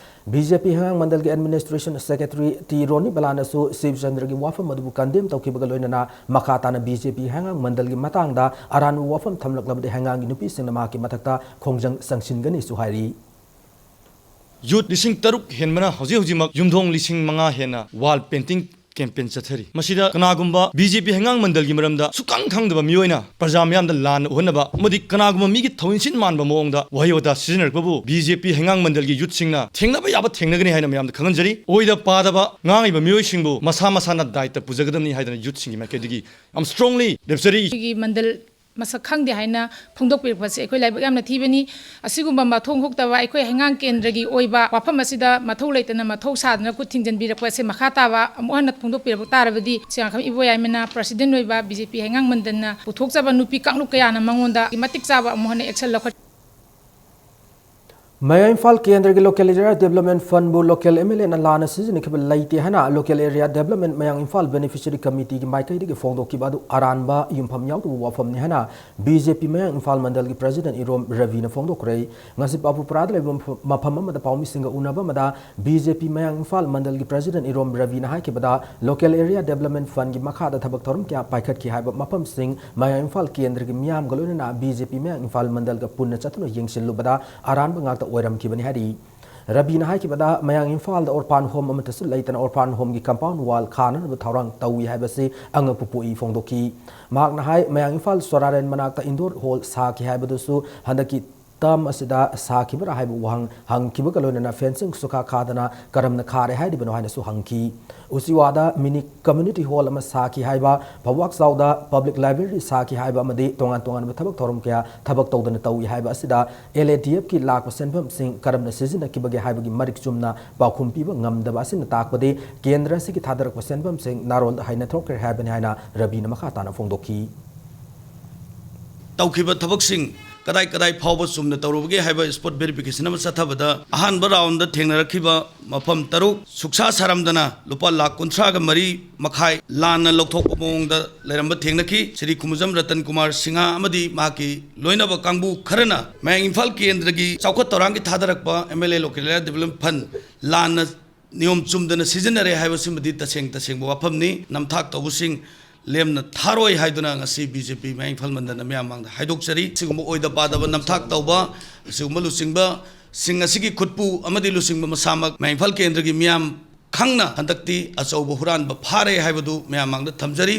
ꯕꯤ ꯖꯦ ꯄꯤ ꯍꯩꯉꯥꯡ ꯃꯟꯗꯜꯒꯤ ꯑꯦꯗꯃꯤꯅꯤꯁꯇ꯭ꯔꯦꯁꯟ ꯁꯦꯀ꯭ꯔꯦꯇꯔꯤ ꯇꯤ ꯔꯣꯅꯤ ꯕꯂꯥꯅꯁꯨ ꯁꯤꯕ ꯆꯟꯗ꯭ꯔꯒꯤ ꯋꯥꯐꯝ ꯑꯗꯨꯕꯨ ꯀꯟꯗꯦꯝ ꯇꯧꯈꯤꯕꯒ ꯂꯣꯏꯅꯅ ꯃꯈꯥ ꯇꯥꯅ ꯕꯤ ꯖꯦ ꯄꯤ ꯍꯩꯉꯥꯡ ꯃꯟꯗꯜꯒꯤ ꯃꯇꯥꯡꯗ ꯑꯔꯥꯟꯕ ꯋꯥꯐꯝ ꯊꯝꯂꯛꯂꯕꯗꯤ ꯍꯩꯉꯥꯡꯒꯤ ꯅꯨꯄꯤꯁꯤꯡꯅ ꯃꯍꯥꯛꯀꯤ ꯃꯊꯛꯇ ꯈꯣꯡꯖꯪ ꯆꯪꯁꯤꯟꯒꯅꯤꯁꯨ ꯍꯥꯏꯔꯤ꯫ ꯌꯨꯠ ꯂꯤꯁꯤꯡ ꯇꯔꯨꯛ ꯍꯦꯟꯕꯅ ꯍꯧꯖꯤꯛ ꯍꯧꯖꯤꯛꯃꯛ ꯌꯨꯝꯊꯣꯡ ꯂꯤꯁꯤꯡ ꯃꯉꯥ ꯍꯦꯟꯅ ꯋꯥꯜ ꯄꯦꯟꯇꯤꯡ ꯀꯦꯝꯄꯦꯟ ꯆꯠꯊꯔꯤ꯫ ꯃꯁꯤꯗ ꯀꯅꯥꯒꯨꯝꯕ ꯕꯤ ꯖꯦ ꯄꯤ ꯍꯩꯉꯥꯡ ꯃꯟꯗꯜꯒꯤ ꯃꯔꯝꯗ ꯁꯨꯈꯪ ꯈꯪꯗꯕ ꯃꯤꯑꯣꯏꯅ ꯄ꯭ꯔꯖꯥ ꯃꯤꯌꯥꯝꯗ ꯂꯥꯟꯅ ꯎꯍꯟꯅꯕ ꯑꯃꯗꯤ ꯀꯅꯥꯒꯨꯝꯕ ꯃꯤꯒꯤ ꯊꯧꯏꯟꯁꯤꯟ ꯃꯥꯟꯕ ꯃꯑꯣꯡꯗ ꯋꯥꯍꯩ ꯋꯥꯇꯥ ꯁꯤꯖꯤꯟꯅꯔꯛꯄꯕꯨ ꯕꯤ ꯖꯦ ꯄꯤ ꯍꯩꯉꯥꯡ ꯃꯟꯗꯜꯒꯤ ꯌꯨꯠꯁꯤꯡꯅ ꯊꯦꯡꯅꯕ ꯌꯥꯕ ꯊꯦꯡꯅꯒꯅꯤ ꯍꯥꯏꯅ ꯃꯌꯥꯝꯗ ꯈꯪꯍꯟꯖꯔꯤ꯫ ꯑꯣꯏꯗ ꯄꯥꯗꯕ ꯉꯥꯡꯉꯤꯕ ꯃꯤꯑꯣꯏꯁꯤꯡꯕꯨ ꯃꯁꯥ ꯃꯁꯥꯅ ꯗꯥꯏꯇ ꯄꯨꯖꯒꯗꯕꯅꯤ ꯍꯥꯏꯗꯅ ꯌꯨꯠꯁꯤꯡꯒꯤ ꯃꯥꯏꯀꯩꯗꯒꯤ ꯌꯥꯝ ꯁ꯭ꯇꯔꯣꯡꯂꯤ ꯂꯦꯞꯆꯔꯤ꯫ ꯑꯩꯈꯣꯏꯒꯤ ꯃꯟꯗꯜ ꯃꯁꯛ ꯈꯪꯗꯦ ꯍꯥꯏꯅ ꯐꯣꯡꯗꯣꯛꯄꯤꯔꯛꯄꯁꯦ ꯑꯩꯈꯣꯏ ꯂꯥꯏꯕꯛ ꯌꯥꯝꯅ ꯊꯤꯕꯅꯤ꯫ ꯑꯁꯤꯒꯨꯝꯕ ꯃꯊꯣꯡ ꯍꯨꯛꯇꯕ ꯑꯩꯈꯣꯏ ꯍꯩꯉꯥꯡ ꯀꯦꯟꯗ꯭ꯔꯒꯤ ꯑꯣꯏꯕ ꯋꯥꯐꯝ ꯑꯁꯤꯗ ꯃꯊꯧ ꯂꯩꯇꯅ ꯃꯊꯧ ꯁꯥꯗꯅ ꯈꯨꯠ ꯊꯤꯡꯖꯤꯟꯕꯤꯔꯛꯄ ꯑꯁꯦ ꯃꯈꯥ ꯇꯥꯕ ꯑꯃꯨꯛ ꯍꯟꯅ ꯐꯣꯡꯗꯣꯛꯄꯤꯔꯛꯄ ꯇꯥꯔꯕꯗꯤ ꯁꯤꯉꯥꯈꯝ ꯏꯕꯣꯌꯥꯏꯃꯅ ꯄ꯭ꯔꯁꯤꯗꯦꯟ ꯑꯣꯏꯕ ꯕꯤ ꯖꯦ ꯄꯤ ꯍꯩꯉꯥꯡ ꯃꯟꯗꯜꯅ ꯄꯨꯊꯣꯛꯆꯕ ꯅꯨꯄꯤ ꯀꯥꯡꯂꯨꯞ ꯀꯌꯥꯅ ꯃꯉꯣꯟꯗ ꯃꯇꯤꯛ ꯆꯥꯕ ꯑꯃꯨꯛ ꯍꯟꯅ ꯑꯦꯛꯁꯟ ꯂꯧꯈꯠ ꯃꯌꯥꯏ ꯏꯝꯐꯥꯜ ꯀꯦꯟꯗ꯭ꯔꯒꯤ ꯂꯣꯀꯦꯜ ꯑꯦꯔꯤꯌꯥ ꯗꯦꯕꯂꯞꯃꯦꯟ ꯐꯟꯕꯨ ꯂꯣꯀꯦꯜ ꯑꯦꯝ ꯑꯦꯜ ꯑꯦꯅ ꯂꯥꯟꯅ ꯁꯤꯖꯤꯟꯅꯈꯤꯕ ꯂꯩꯇꯦ ꯍꯥꯏꯅ ꯂꯣꯀꯦꯜ ꯑꯦꯔꯤꯌꯥ ꯗꯦꯕꯂꯞꯃꯦꯟ ꯃꯌꯥꯡ ꯏꯝꯐꯥꯜ ꯕꯦꯅꯤꯐꯤꯁꯔꯤ ꯀꯃꯤꯇꯤꯒꯤ ꯃꯥꯏꯀꯩꯗꯒꯤ ꯐꯣꯡꯗꯣꯛꯈꯤꯕ ꯑꯗꯨ ꯑꯔꯥꯟꯕ ꯌꯨꯝꯐꯝ ꯌꯥꯎꯗꯕ ꯋꯥꯐꯝꯅꯤ ꯍꯥꯏꯅ ꯕꯤ ꯖꯦ ꯄꯤ ꯃꯌꯥꯡ ꯏꯝꯐꯥꯜ ꯃꯟꯗꯜꯒꯤ ꯄ꯭ꯔꯁꯤꯗꯦꯟ ꯏꯔꯣꯝ ꯔꯕꯤꯅ ꯐꯣꯡꯗꯣꯛꯈ꯭ꯔꯦ꯫ ꯉꯁꯤ ꯄꯥꯄꯨꯄꯨꯔꯥꯗ ꯂꯩꯕ ꯃꯐꯝ ꯑꯃꯗ ꯄꯥꯎꯃꯤꯁꯤꯡꯒ ꯎꯅꯕ ꯑꯃꯗ ꯕꯤ ꯖꯦ ꯄꯤ ꯃꯌꯥꯡ ꯏꯝꯐꯥꯜ ꯃꯟꯗꯜꯒꯤ ꯄ꯭ꯔꯁꯤꯗꯦꯟ ꯏꯔꯣꯝ ꯔꯕꯤꯅ ꯍꯥꯏꯈꯤꯕꯗ, ꯂꯣꯀꯦꯜ ꯑꯦꯔꯤꯌꯥ ꯗꯦꯕꯂꯞꯃꯦꯟ ꯐꯟꯒꯤ ꯃꯈꯥꯗ ꯊꯕꯛ ꯊꯧꯔꯝ ꯀꯌꯥ ꯄꯥꯏꯈꯠꯈꯤ ꯍꯥꯏꯕ ꯃꯐꯝꯁꯤꯡ ꯃꯌꯥꯡ ꯏꯝꯐꯥꯜ ꯀꯦꯟꯗ꯭ꯔꯒꯤ ꯃꯤꯌꯥꯝꯒ ꯂꯣꯏꯅꯅ ꯕꯤ ꯖꯦ ꯄꯤ ꯃꯌꯥꯡ ꯏꯝꯐꯥꯜ ꯃꯟꯗꯜꯒ ꯄꯨꯟꯅ ꯆꯠꯇꯨꯅ ꯌꯦꯡꯁꯤꯜꯂꯨꯕꯗ ꯑꯔꯥꯟꯕ ꯉꯥꯛꯇ ꯑꯣꯏꯔꯝꯈꯤꯕꯅꯤ ꯍꯥꯏꯔꯤ꯫ ꯔꯕꯤꯅ ꯍꯥꯏꯈꯤꯕꯗ, ꯃꯌꯥꯡ ꯏꯝꯐꯥꯜꯗ ꯑꯣꯔꯐꯥꯟ ꯍꯣꯝ ꯑꯃꯠꯇꯁꯨ ꯂꯩꯇꯅ ꯑꯣꯔꯐꯥꯟ ꯍꯣꯝꯒꯤ ꯀꯝꯄꯥꯎꯟ ꯋꯥꯜ ꯈꯥꯅꯅꯕ ꯊꯧꯔꯥꯡ ꯇꯧꯏ ꯍꯥꯏꯕꯁꯤ ꯑꯉꯛꯄ ꯄꯣꯛꯏ ꯐꯣꯡꯗꯣꯛꯈꯤ꯫ ꯃꯍꯥꯛꯅ ꯍꯥꯏ, ꯃꯌꯥꯡ ꯏꯝꯐꯥꯜ ꯁꯣꯔꯥꯔꯦꯟ ꯃꯅꯥꯛꯇ ꯏꯟꯗꯣꯔ ꯍꯣꯜ ꯁꯥꯈꯤ ꯍꯥꯏꯕꯗꯨꯁꯨ ꯍꯟꯗꯛꯀꯤ ꯇꯝ ꯑꯁꯤꯗ ꯁꯥꯈꯤꯕ꯭ꯔꯥ ꯍꯥꯏꯕ ꯋꯥꯍꯪ ꯍꯪꯈꯤꯕꯒ ꯂꯣꯏꯅꯅ fencing ꯁꯨꯈꯥ ꯈꯥꯗꯅ ꯀꯔꯝꯅ ꯈꯥꯔꯦ ꯍꯥꯏꯔꯤꯕꯅꯣ ꯍꯥꯏꯅꯁꯨ ꯍꯪꯈꯤ꯫ ꯎꯆꯤꯋꯥꯗ mini community hall ꯑꯃ ꯁꯥꯈꯤ ꯍꯥꯏꯕ, ꯐꯧꯕꯥꯛꯆꯥꯎꯗ public library ꯁꯥꯈꯤ ꯍꯥꯏꯕ ꯑꯃꯗꯤ ꯇꯣꯉꯥꯟ ꯇꯣꯉꯥꯟꯕ ꯊꯕꯛ ꯊꯧꯔꯝ ꯀꯌꯥ ꯊꯕꯛ ꯇꯧꯗꯅ ꯇꯧꯏ ꯍꯥꯏꯕ ꯑꯁꯤꯗ L A D Fꯀꯤ ꯂꯥꯛꯄ ꯁꯦꯟꯐꯝꯁꯤꯡ ꯀꯔꯝꯅ ꯁꯤꯖꯤꯟꯅꯈꯤꯕꯒꯦ ꯍꯥꯏꯕꯒꯤ ꯃꯔꯤꯛ ꯆꯨꯝꯅ ꯄꯥꯎꯈꯨꯝ ꯄꯤꯕ ꯉꯝꯗꯕ ꯑꯁꯤꯅ ꯇꯥꯛꯄꯗꯤ ꯀꯦꯟꯗ꯭ꯔ ꯑꯁꯤꯒꯤ ꯊꯥꯗꯔꯛꯄ ꯁꯦꯟꯐꯝꯁꯤꯡ ꯅꯥꯔꯣꯜꯗ ꯍꯥꯏꯅ ꯊꯣꯛꯈ꯭ꯔꯦ ꯍꯥꯏꯕꯅꯤ ꯍꯥꯏꯅ ꯔꯕꯤꯅ ꯃꯈꯥ ꯇꯥꯅ ꯐꯣꯡꯗꯣꯛꯈꯤ꯫ ꯇꯧꯈꯤꯕ ꯊꯕꯛꯁꯤꯡ ꯀꯗꯥꯏ ꯀꯗꯥꯏ ꯐꯥꯎꯕ ꯆꯨꯝꯅ ꯇꯧꯔꯨꯕꯒꯦ ꯍꯥꯏꯕ spot verification ꯑꯃ ꯆꯠꯊꯕꯗ, ꯑꯍꯥꯟꯕ roundꯗ ꯊꯦꯡꯅꯔꯛꯈꯤꯕ ꯃꯐꯝ ꯇꯔꯨꯛ ꯁꯨꯛꯁꯥ ꯁꯥꯔꯝꯗꯅ ꯂꯨꯄꯥ ꯂꯥꯈ ꯀꯨꯟꯊ꯭ꯔꯥꯒ ꯃꯔꯤ ꯃꯈꯥꯏ ꯂꯥꯟꯅ ꯂꯧꯊꯣꯛꯄ ꯃꯑꯣꯡꯗ ꯂꯩꯔꯝꯕ ꯊꯦꯡꯅꯈꯤ꯫ ꯁ꯭ꯔꯤ ꯈꯨꯃꯨꯖꯝ ꯔꯇꯟ ꯀꯨꯃꯥꯔ ꯁꯤꯡꯍ ꯑꯃꯗꯤ ꯃꯍꯥꯛꯀꯤ ꯂꯣꯏꯅꯕ ꯀꯥꯡꯕꯨ ꯈꯔꯅ ꯃꯌꯥꯡ ꯏꯝꯐꯥꯜ ꯀꯦꯟꯗ꯭ꯔꯒꯤ ꯆꯥꯎꯈꯠ ꯊꯧꯔꯥꯡꯒꯤ ꯊꯥꯗꯔꯛꯄ M L A Local Area Development Fund ꯂꯥꯟꯅ ꯅꯤꯌꯣꯝ ꯆꯨꯝꯗꯅ ꯁꯤꯖꯤꯟꯅꯔꯦ ꯍꯥꯏꯕꯁꯤꯃꯗꯤ ꯇꯁꯦꯡ ꯇꯁꯦꯡꯕ ꯋꯥꯐꯝꯅꯤ꯫ ꯅꯝꯊꯥꯛ ꯇꯧꯕꯁꯤꯡ ꯂꯦꯝꯅ ꯊꯥꯔꯣꯏ ꯍꯥꯏꯗꯨꯅ ꯉꯁꯤ B J P ꯃꯌꯥꯡ ꯏꯝꯐꯥꯜ ꯃꯟꯗꯜꯅ ꯃꯤꯌꯥꯝ ꯃꯥꯡꯗ ꯍꯥꯏꯗꯣꯛꯆꯔꯤ꯫ ꯁꯤꯒꯨꯝꯕ ꯑꯣꯏꯗ ꯄꯥꯗꯕ ꯅꯝꯊꯥꯛ ꯇꯧꯕ, ꯑꯁꯤꯒꯨꯝꯕ ꯂꯨꯆꯤꯡꯕꯁꯤꯡ ꯑꯁꯤꯒꯤ ꯈꯨꯠꯄꯨ ꯑꯃꯗꯤ ꯂꯨꯆꯤꯡꯕ ꯃꯁꯥꯃꯛ ꯃꯌꯥꯡ ꯏꯝꯐꯥꯜ ꯀꯦꯟꯗ꯭ꯔꯒꯤ ꯃꯤꯌꯥꯝ ꯈꯪꯅ ꯍꯟꯗꯛꯇꯤ ꯑꯆꯧꯕ ꯍꯨꯔꯥꯟꯕ ꯐꯥꯔꯦ ꯍꯥꯏꯕꯗꯨ ꯃꯌꯥꯝ ꯃꯥꯡꯗ ꯊꯝꯖꯔꯤ꯫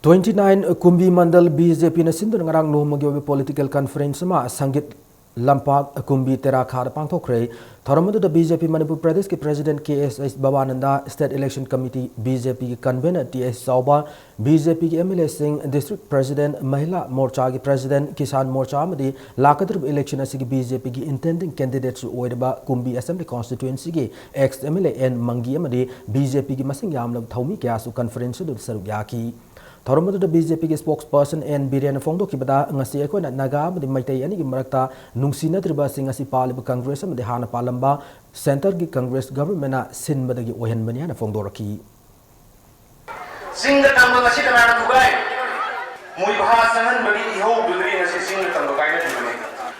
Twenty nine ꯀꯨꯝꯕꯤ ꯃꯟꯗꯜ B J Pꯅ ꯁꯤꯟꯗꯨꯅ ꯉꯔꯥꯡ ꯅꯣꯡꯃꯒꯤ ꯑꯣꯏꯕ political conference ꯑꯃ ꯁꯪꯒꯤꯠ ꯂꯝꯄꯥꯛ ꯀꯨꯝꯕꯤ ꯇꯦꯔꯥꯈꯥꯗ ꯄꯥꯡꯊꯣꯛꯈ꯭ꯔꯦ꯫ ꯊꯧꯔꯝ ꯑꯗꯨꯗ B J P ꯃꯅꯤꯄꯨꯔ ꯄ꯭ꯔꯗꯦꯁꯀꯤ President K S H ꯕꯕꯥꯅꯟꯗ, State Election Committee B J Pꯒꯤ convener T S ꯆꯥꯎꯕ, B J Pꯒꯤ M L Aꯁꯤꯡ, District President, ꯃꯍꯤꯂꯥ ꯃꯣꯔꯆꯥꯒꯤ President, Kisan ꯃꯣꯔꯆꯥ ꯑꯃꯗꯤ ꯂꯥꯛꯀꯗꯧꯔꯤꯕ election ꯑꯁꯤꯒꯤ B J Pꯒꯤ intending candidateꯁꯨ ꯑꯣꯏꯔꯕ ꯀꯨꯝꯕꯤ Assembly Constituencyꯒꯤ ex M L A N ꯃꯪꯒꯤ ꯑꯃꯗꯤ B J Pꯒꯤ ꯃꯁꯤꯡ ꯌꯥꯝꯂꯕ ꯊꯧꯃꯤ ꯀꯌꯥꯁꯨ conference ꯑꯗꯨꯗ ꯁꯔꯨꯛ ꯌꯥꯈꯤ꯫ ꯊꯧꯔꯝ ꯑꯗꯨꯗ B J Pꯒꯤ spokesperson N ꯕꯤꯔꯦꯟꯅ ꯐꯣꯡꯗꯣꯛꯈꯤꯕꯗ, ꯉꯁꯤ ꯑꯩꯈꯣꯏꯅ ꯅꯥꯒꯥ ꯑꯃꯗꯤ ꯃꯩꯇꯩ ꯑꯅꯤꯒꯤ ꯃꯔꯛꯇ ꯅꯨꯡꯁꯤꯅꯗ꯭ꯔꯤꯕꯁꯤꯡ ꯑꯁꯤ ꯄꯥꯜꯂꯤꯕ Congress ꯑꯃꯗꯤ ꯍꯥꯟꯅ ꯄꯥꯜꯂꯝꯕ centreꯒꯤ Congress governmentꯅ ꯁꯤꯟꯕꯗꯒꯤ ꯑꯣꯏꯍꯟꯕꯅꯤ ꯍꯥꯏꯅ ꯐꯣꯡꯗꯣꯔꯛꯈꯤ꯫ ꯆꯤꯡꯗ ꯇꯝꯕ ꯉꯁꯤ ꯀꯅꯥꯅ ꯊꯨꯒꯥꯏ? ꯃꯨꯏꯚꯥ ꯆꯪꯍꯟꯕꯒꯤ ꯏꯍꯧꯗꯨꯗꯒꯤ ꯉꯁꯤ ꯆꯤꯡꯗ ꯇꯝꯕ ꯀꯥꯏꯅꯈꯤꯕꯅꯤ꯫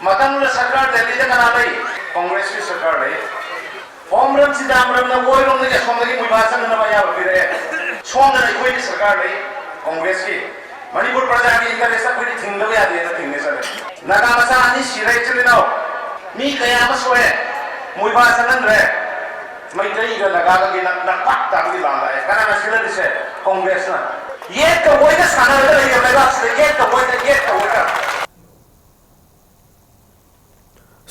ꯃꯇꯝꯗꯨꯗ ꯁꯔꯀꯥꯔ ꯗꯦꯜꯂꯤꯗ ꯀꯅꯥ ꯂꯩ? ꯀꯣꯡꯒ꯭ꯔꯦꯁꯀꯤ ꯁꯔꯀꯥꯔ ꯂꯩ꯫ ꯍꯣꯝꯔꯝ ꯁꯤꯗꯥꯝꯔꯝꯅ ꯑꯣꯏꯔꯣꯝꯗꯒꯤ ꯑꯁꯣꯝꯗꯒꯤ ꯃꯨꯏꯚꯥ ꯆꯪꯅꯅꯕ ꯑꯌꯥꯕ ꯄꯤꯔꯛꯑꯦ꯫ ꯁꯣꯝꯗꯅ ꯑꯩꯈꯣꯏꯒꯤ ꯁꯔꯀꯥꯔ ꯂꯩ, ꯀꯣꯡꯒ꯭ꯔꯦꯁꯀꯤ꯫ ꯃꯅꯤꯄꯨꯔ ꯄ꯭ꯔꯖꯥꯒꯤ interest ꯑꯩꯈꯣꯏꯗꯤ ꯊꯤꯡꯗꯕ ꯌꯥꯗꯦꯅ ꯊꯤꯡꯉꯦ ꯆꯠꯂꯦ꯫ ꯅꯥꯒꯥ ꯃꯆꯥ ꯑꯅꯤ ꯁꯤꯔꯦ, ꯏꯆꯤꯜ ꯏꯅꯥꯎ꯫ ꯃꯤ ꯀꯌꯥ ꯑꯃ ꯁꯣꯛꯑꯦ꯫ ꯃꯨꯏꯚꯥ ꯆꯪꯍꯟꯗ꯭ꯔꯦ꯫ ꯃꯩꯇꯩꯒ ꯅꯥꯒꯥꯒꯒꯤ ꯅꯛ-, ꯅꯛꯄꯥꯛ ꯇꯥꯕꯒꯤ ꯂꯥꯟ ꯂꯥꯛꯑꯦ꯫ ꯀꯅꯥꯅ ꯁꯤꯜꯍꯜꯂꯤꯁꯦ? ꯀꯣꯡꯒ꯭ꯔꯦꯁꯅ꯫ ꯌꯦꯠꯀ ꯑꯣꯏꯒ ꯁꯥꯟꯅꯔꯒ ꯂꯩꯔꯕ ꯂꯩꯕꯥꯛꯁꯤꯗ, ꯌꯦꯠꯀ ꯑꯣꯏꯒ, ꯌꯦꯠꯀ ꯑꯣꯏꯒ꯫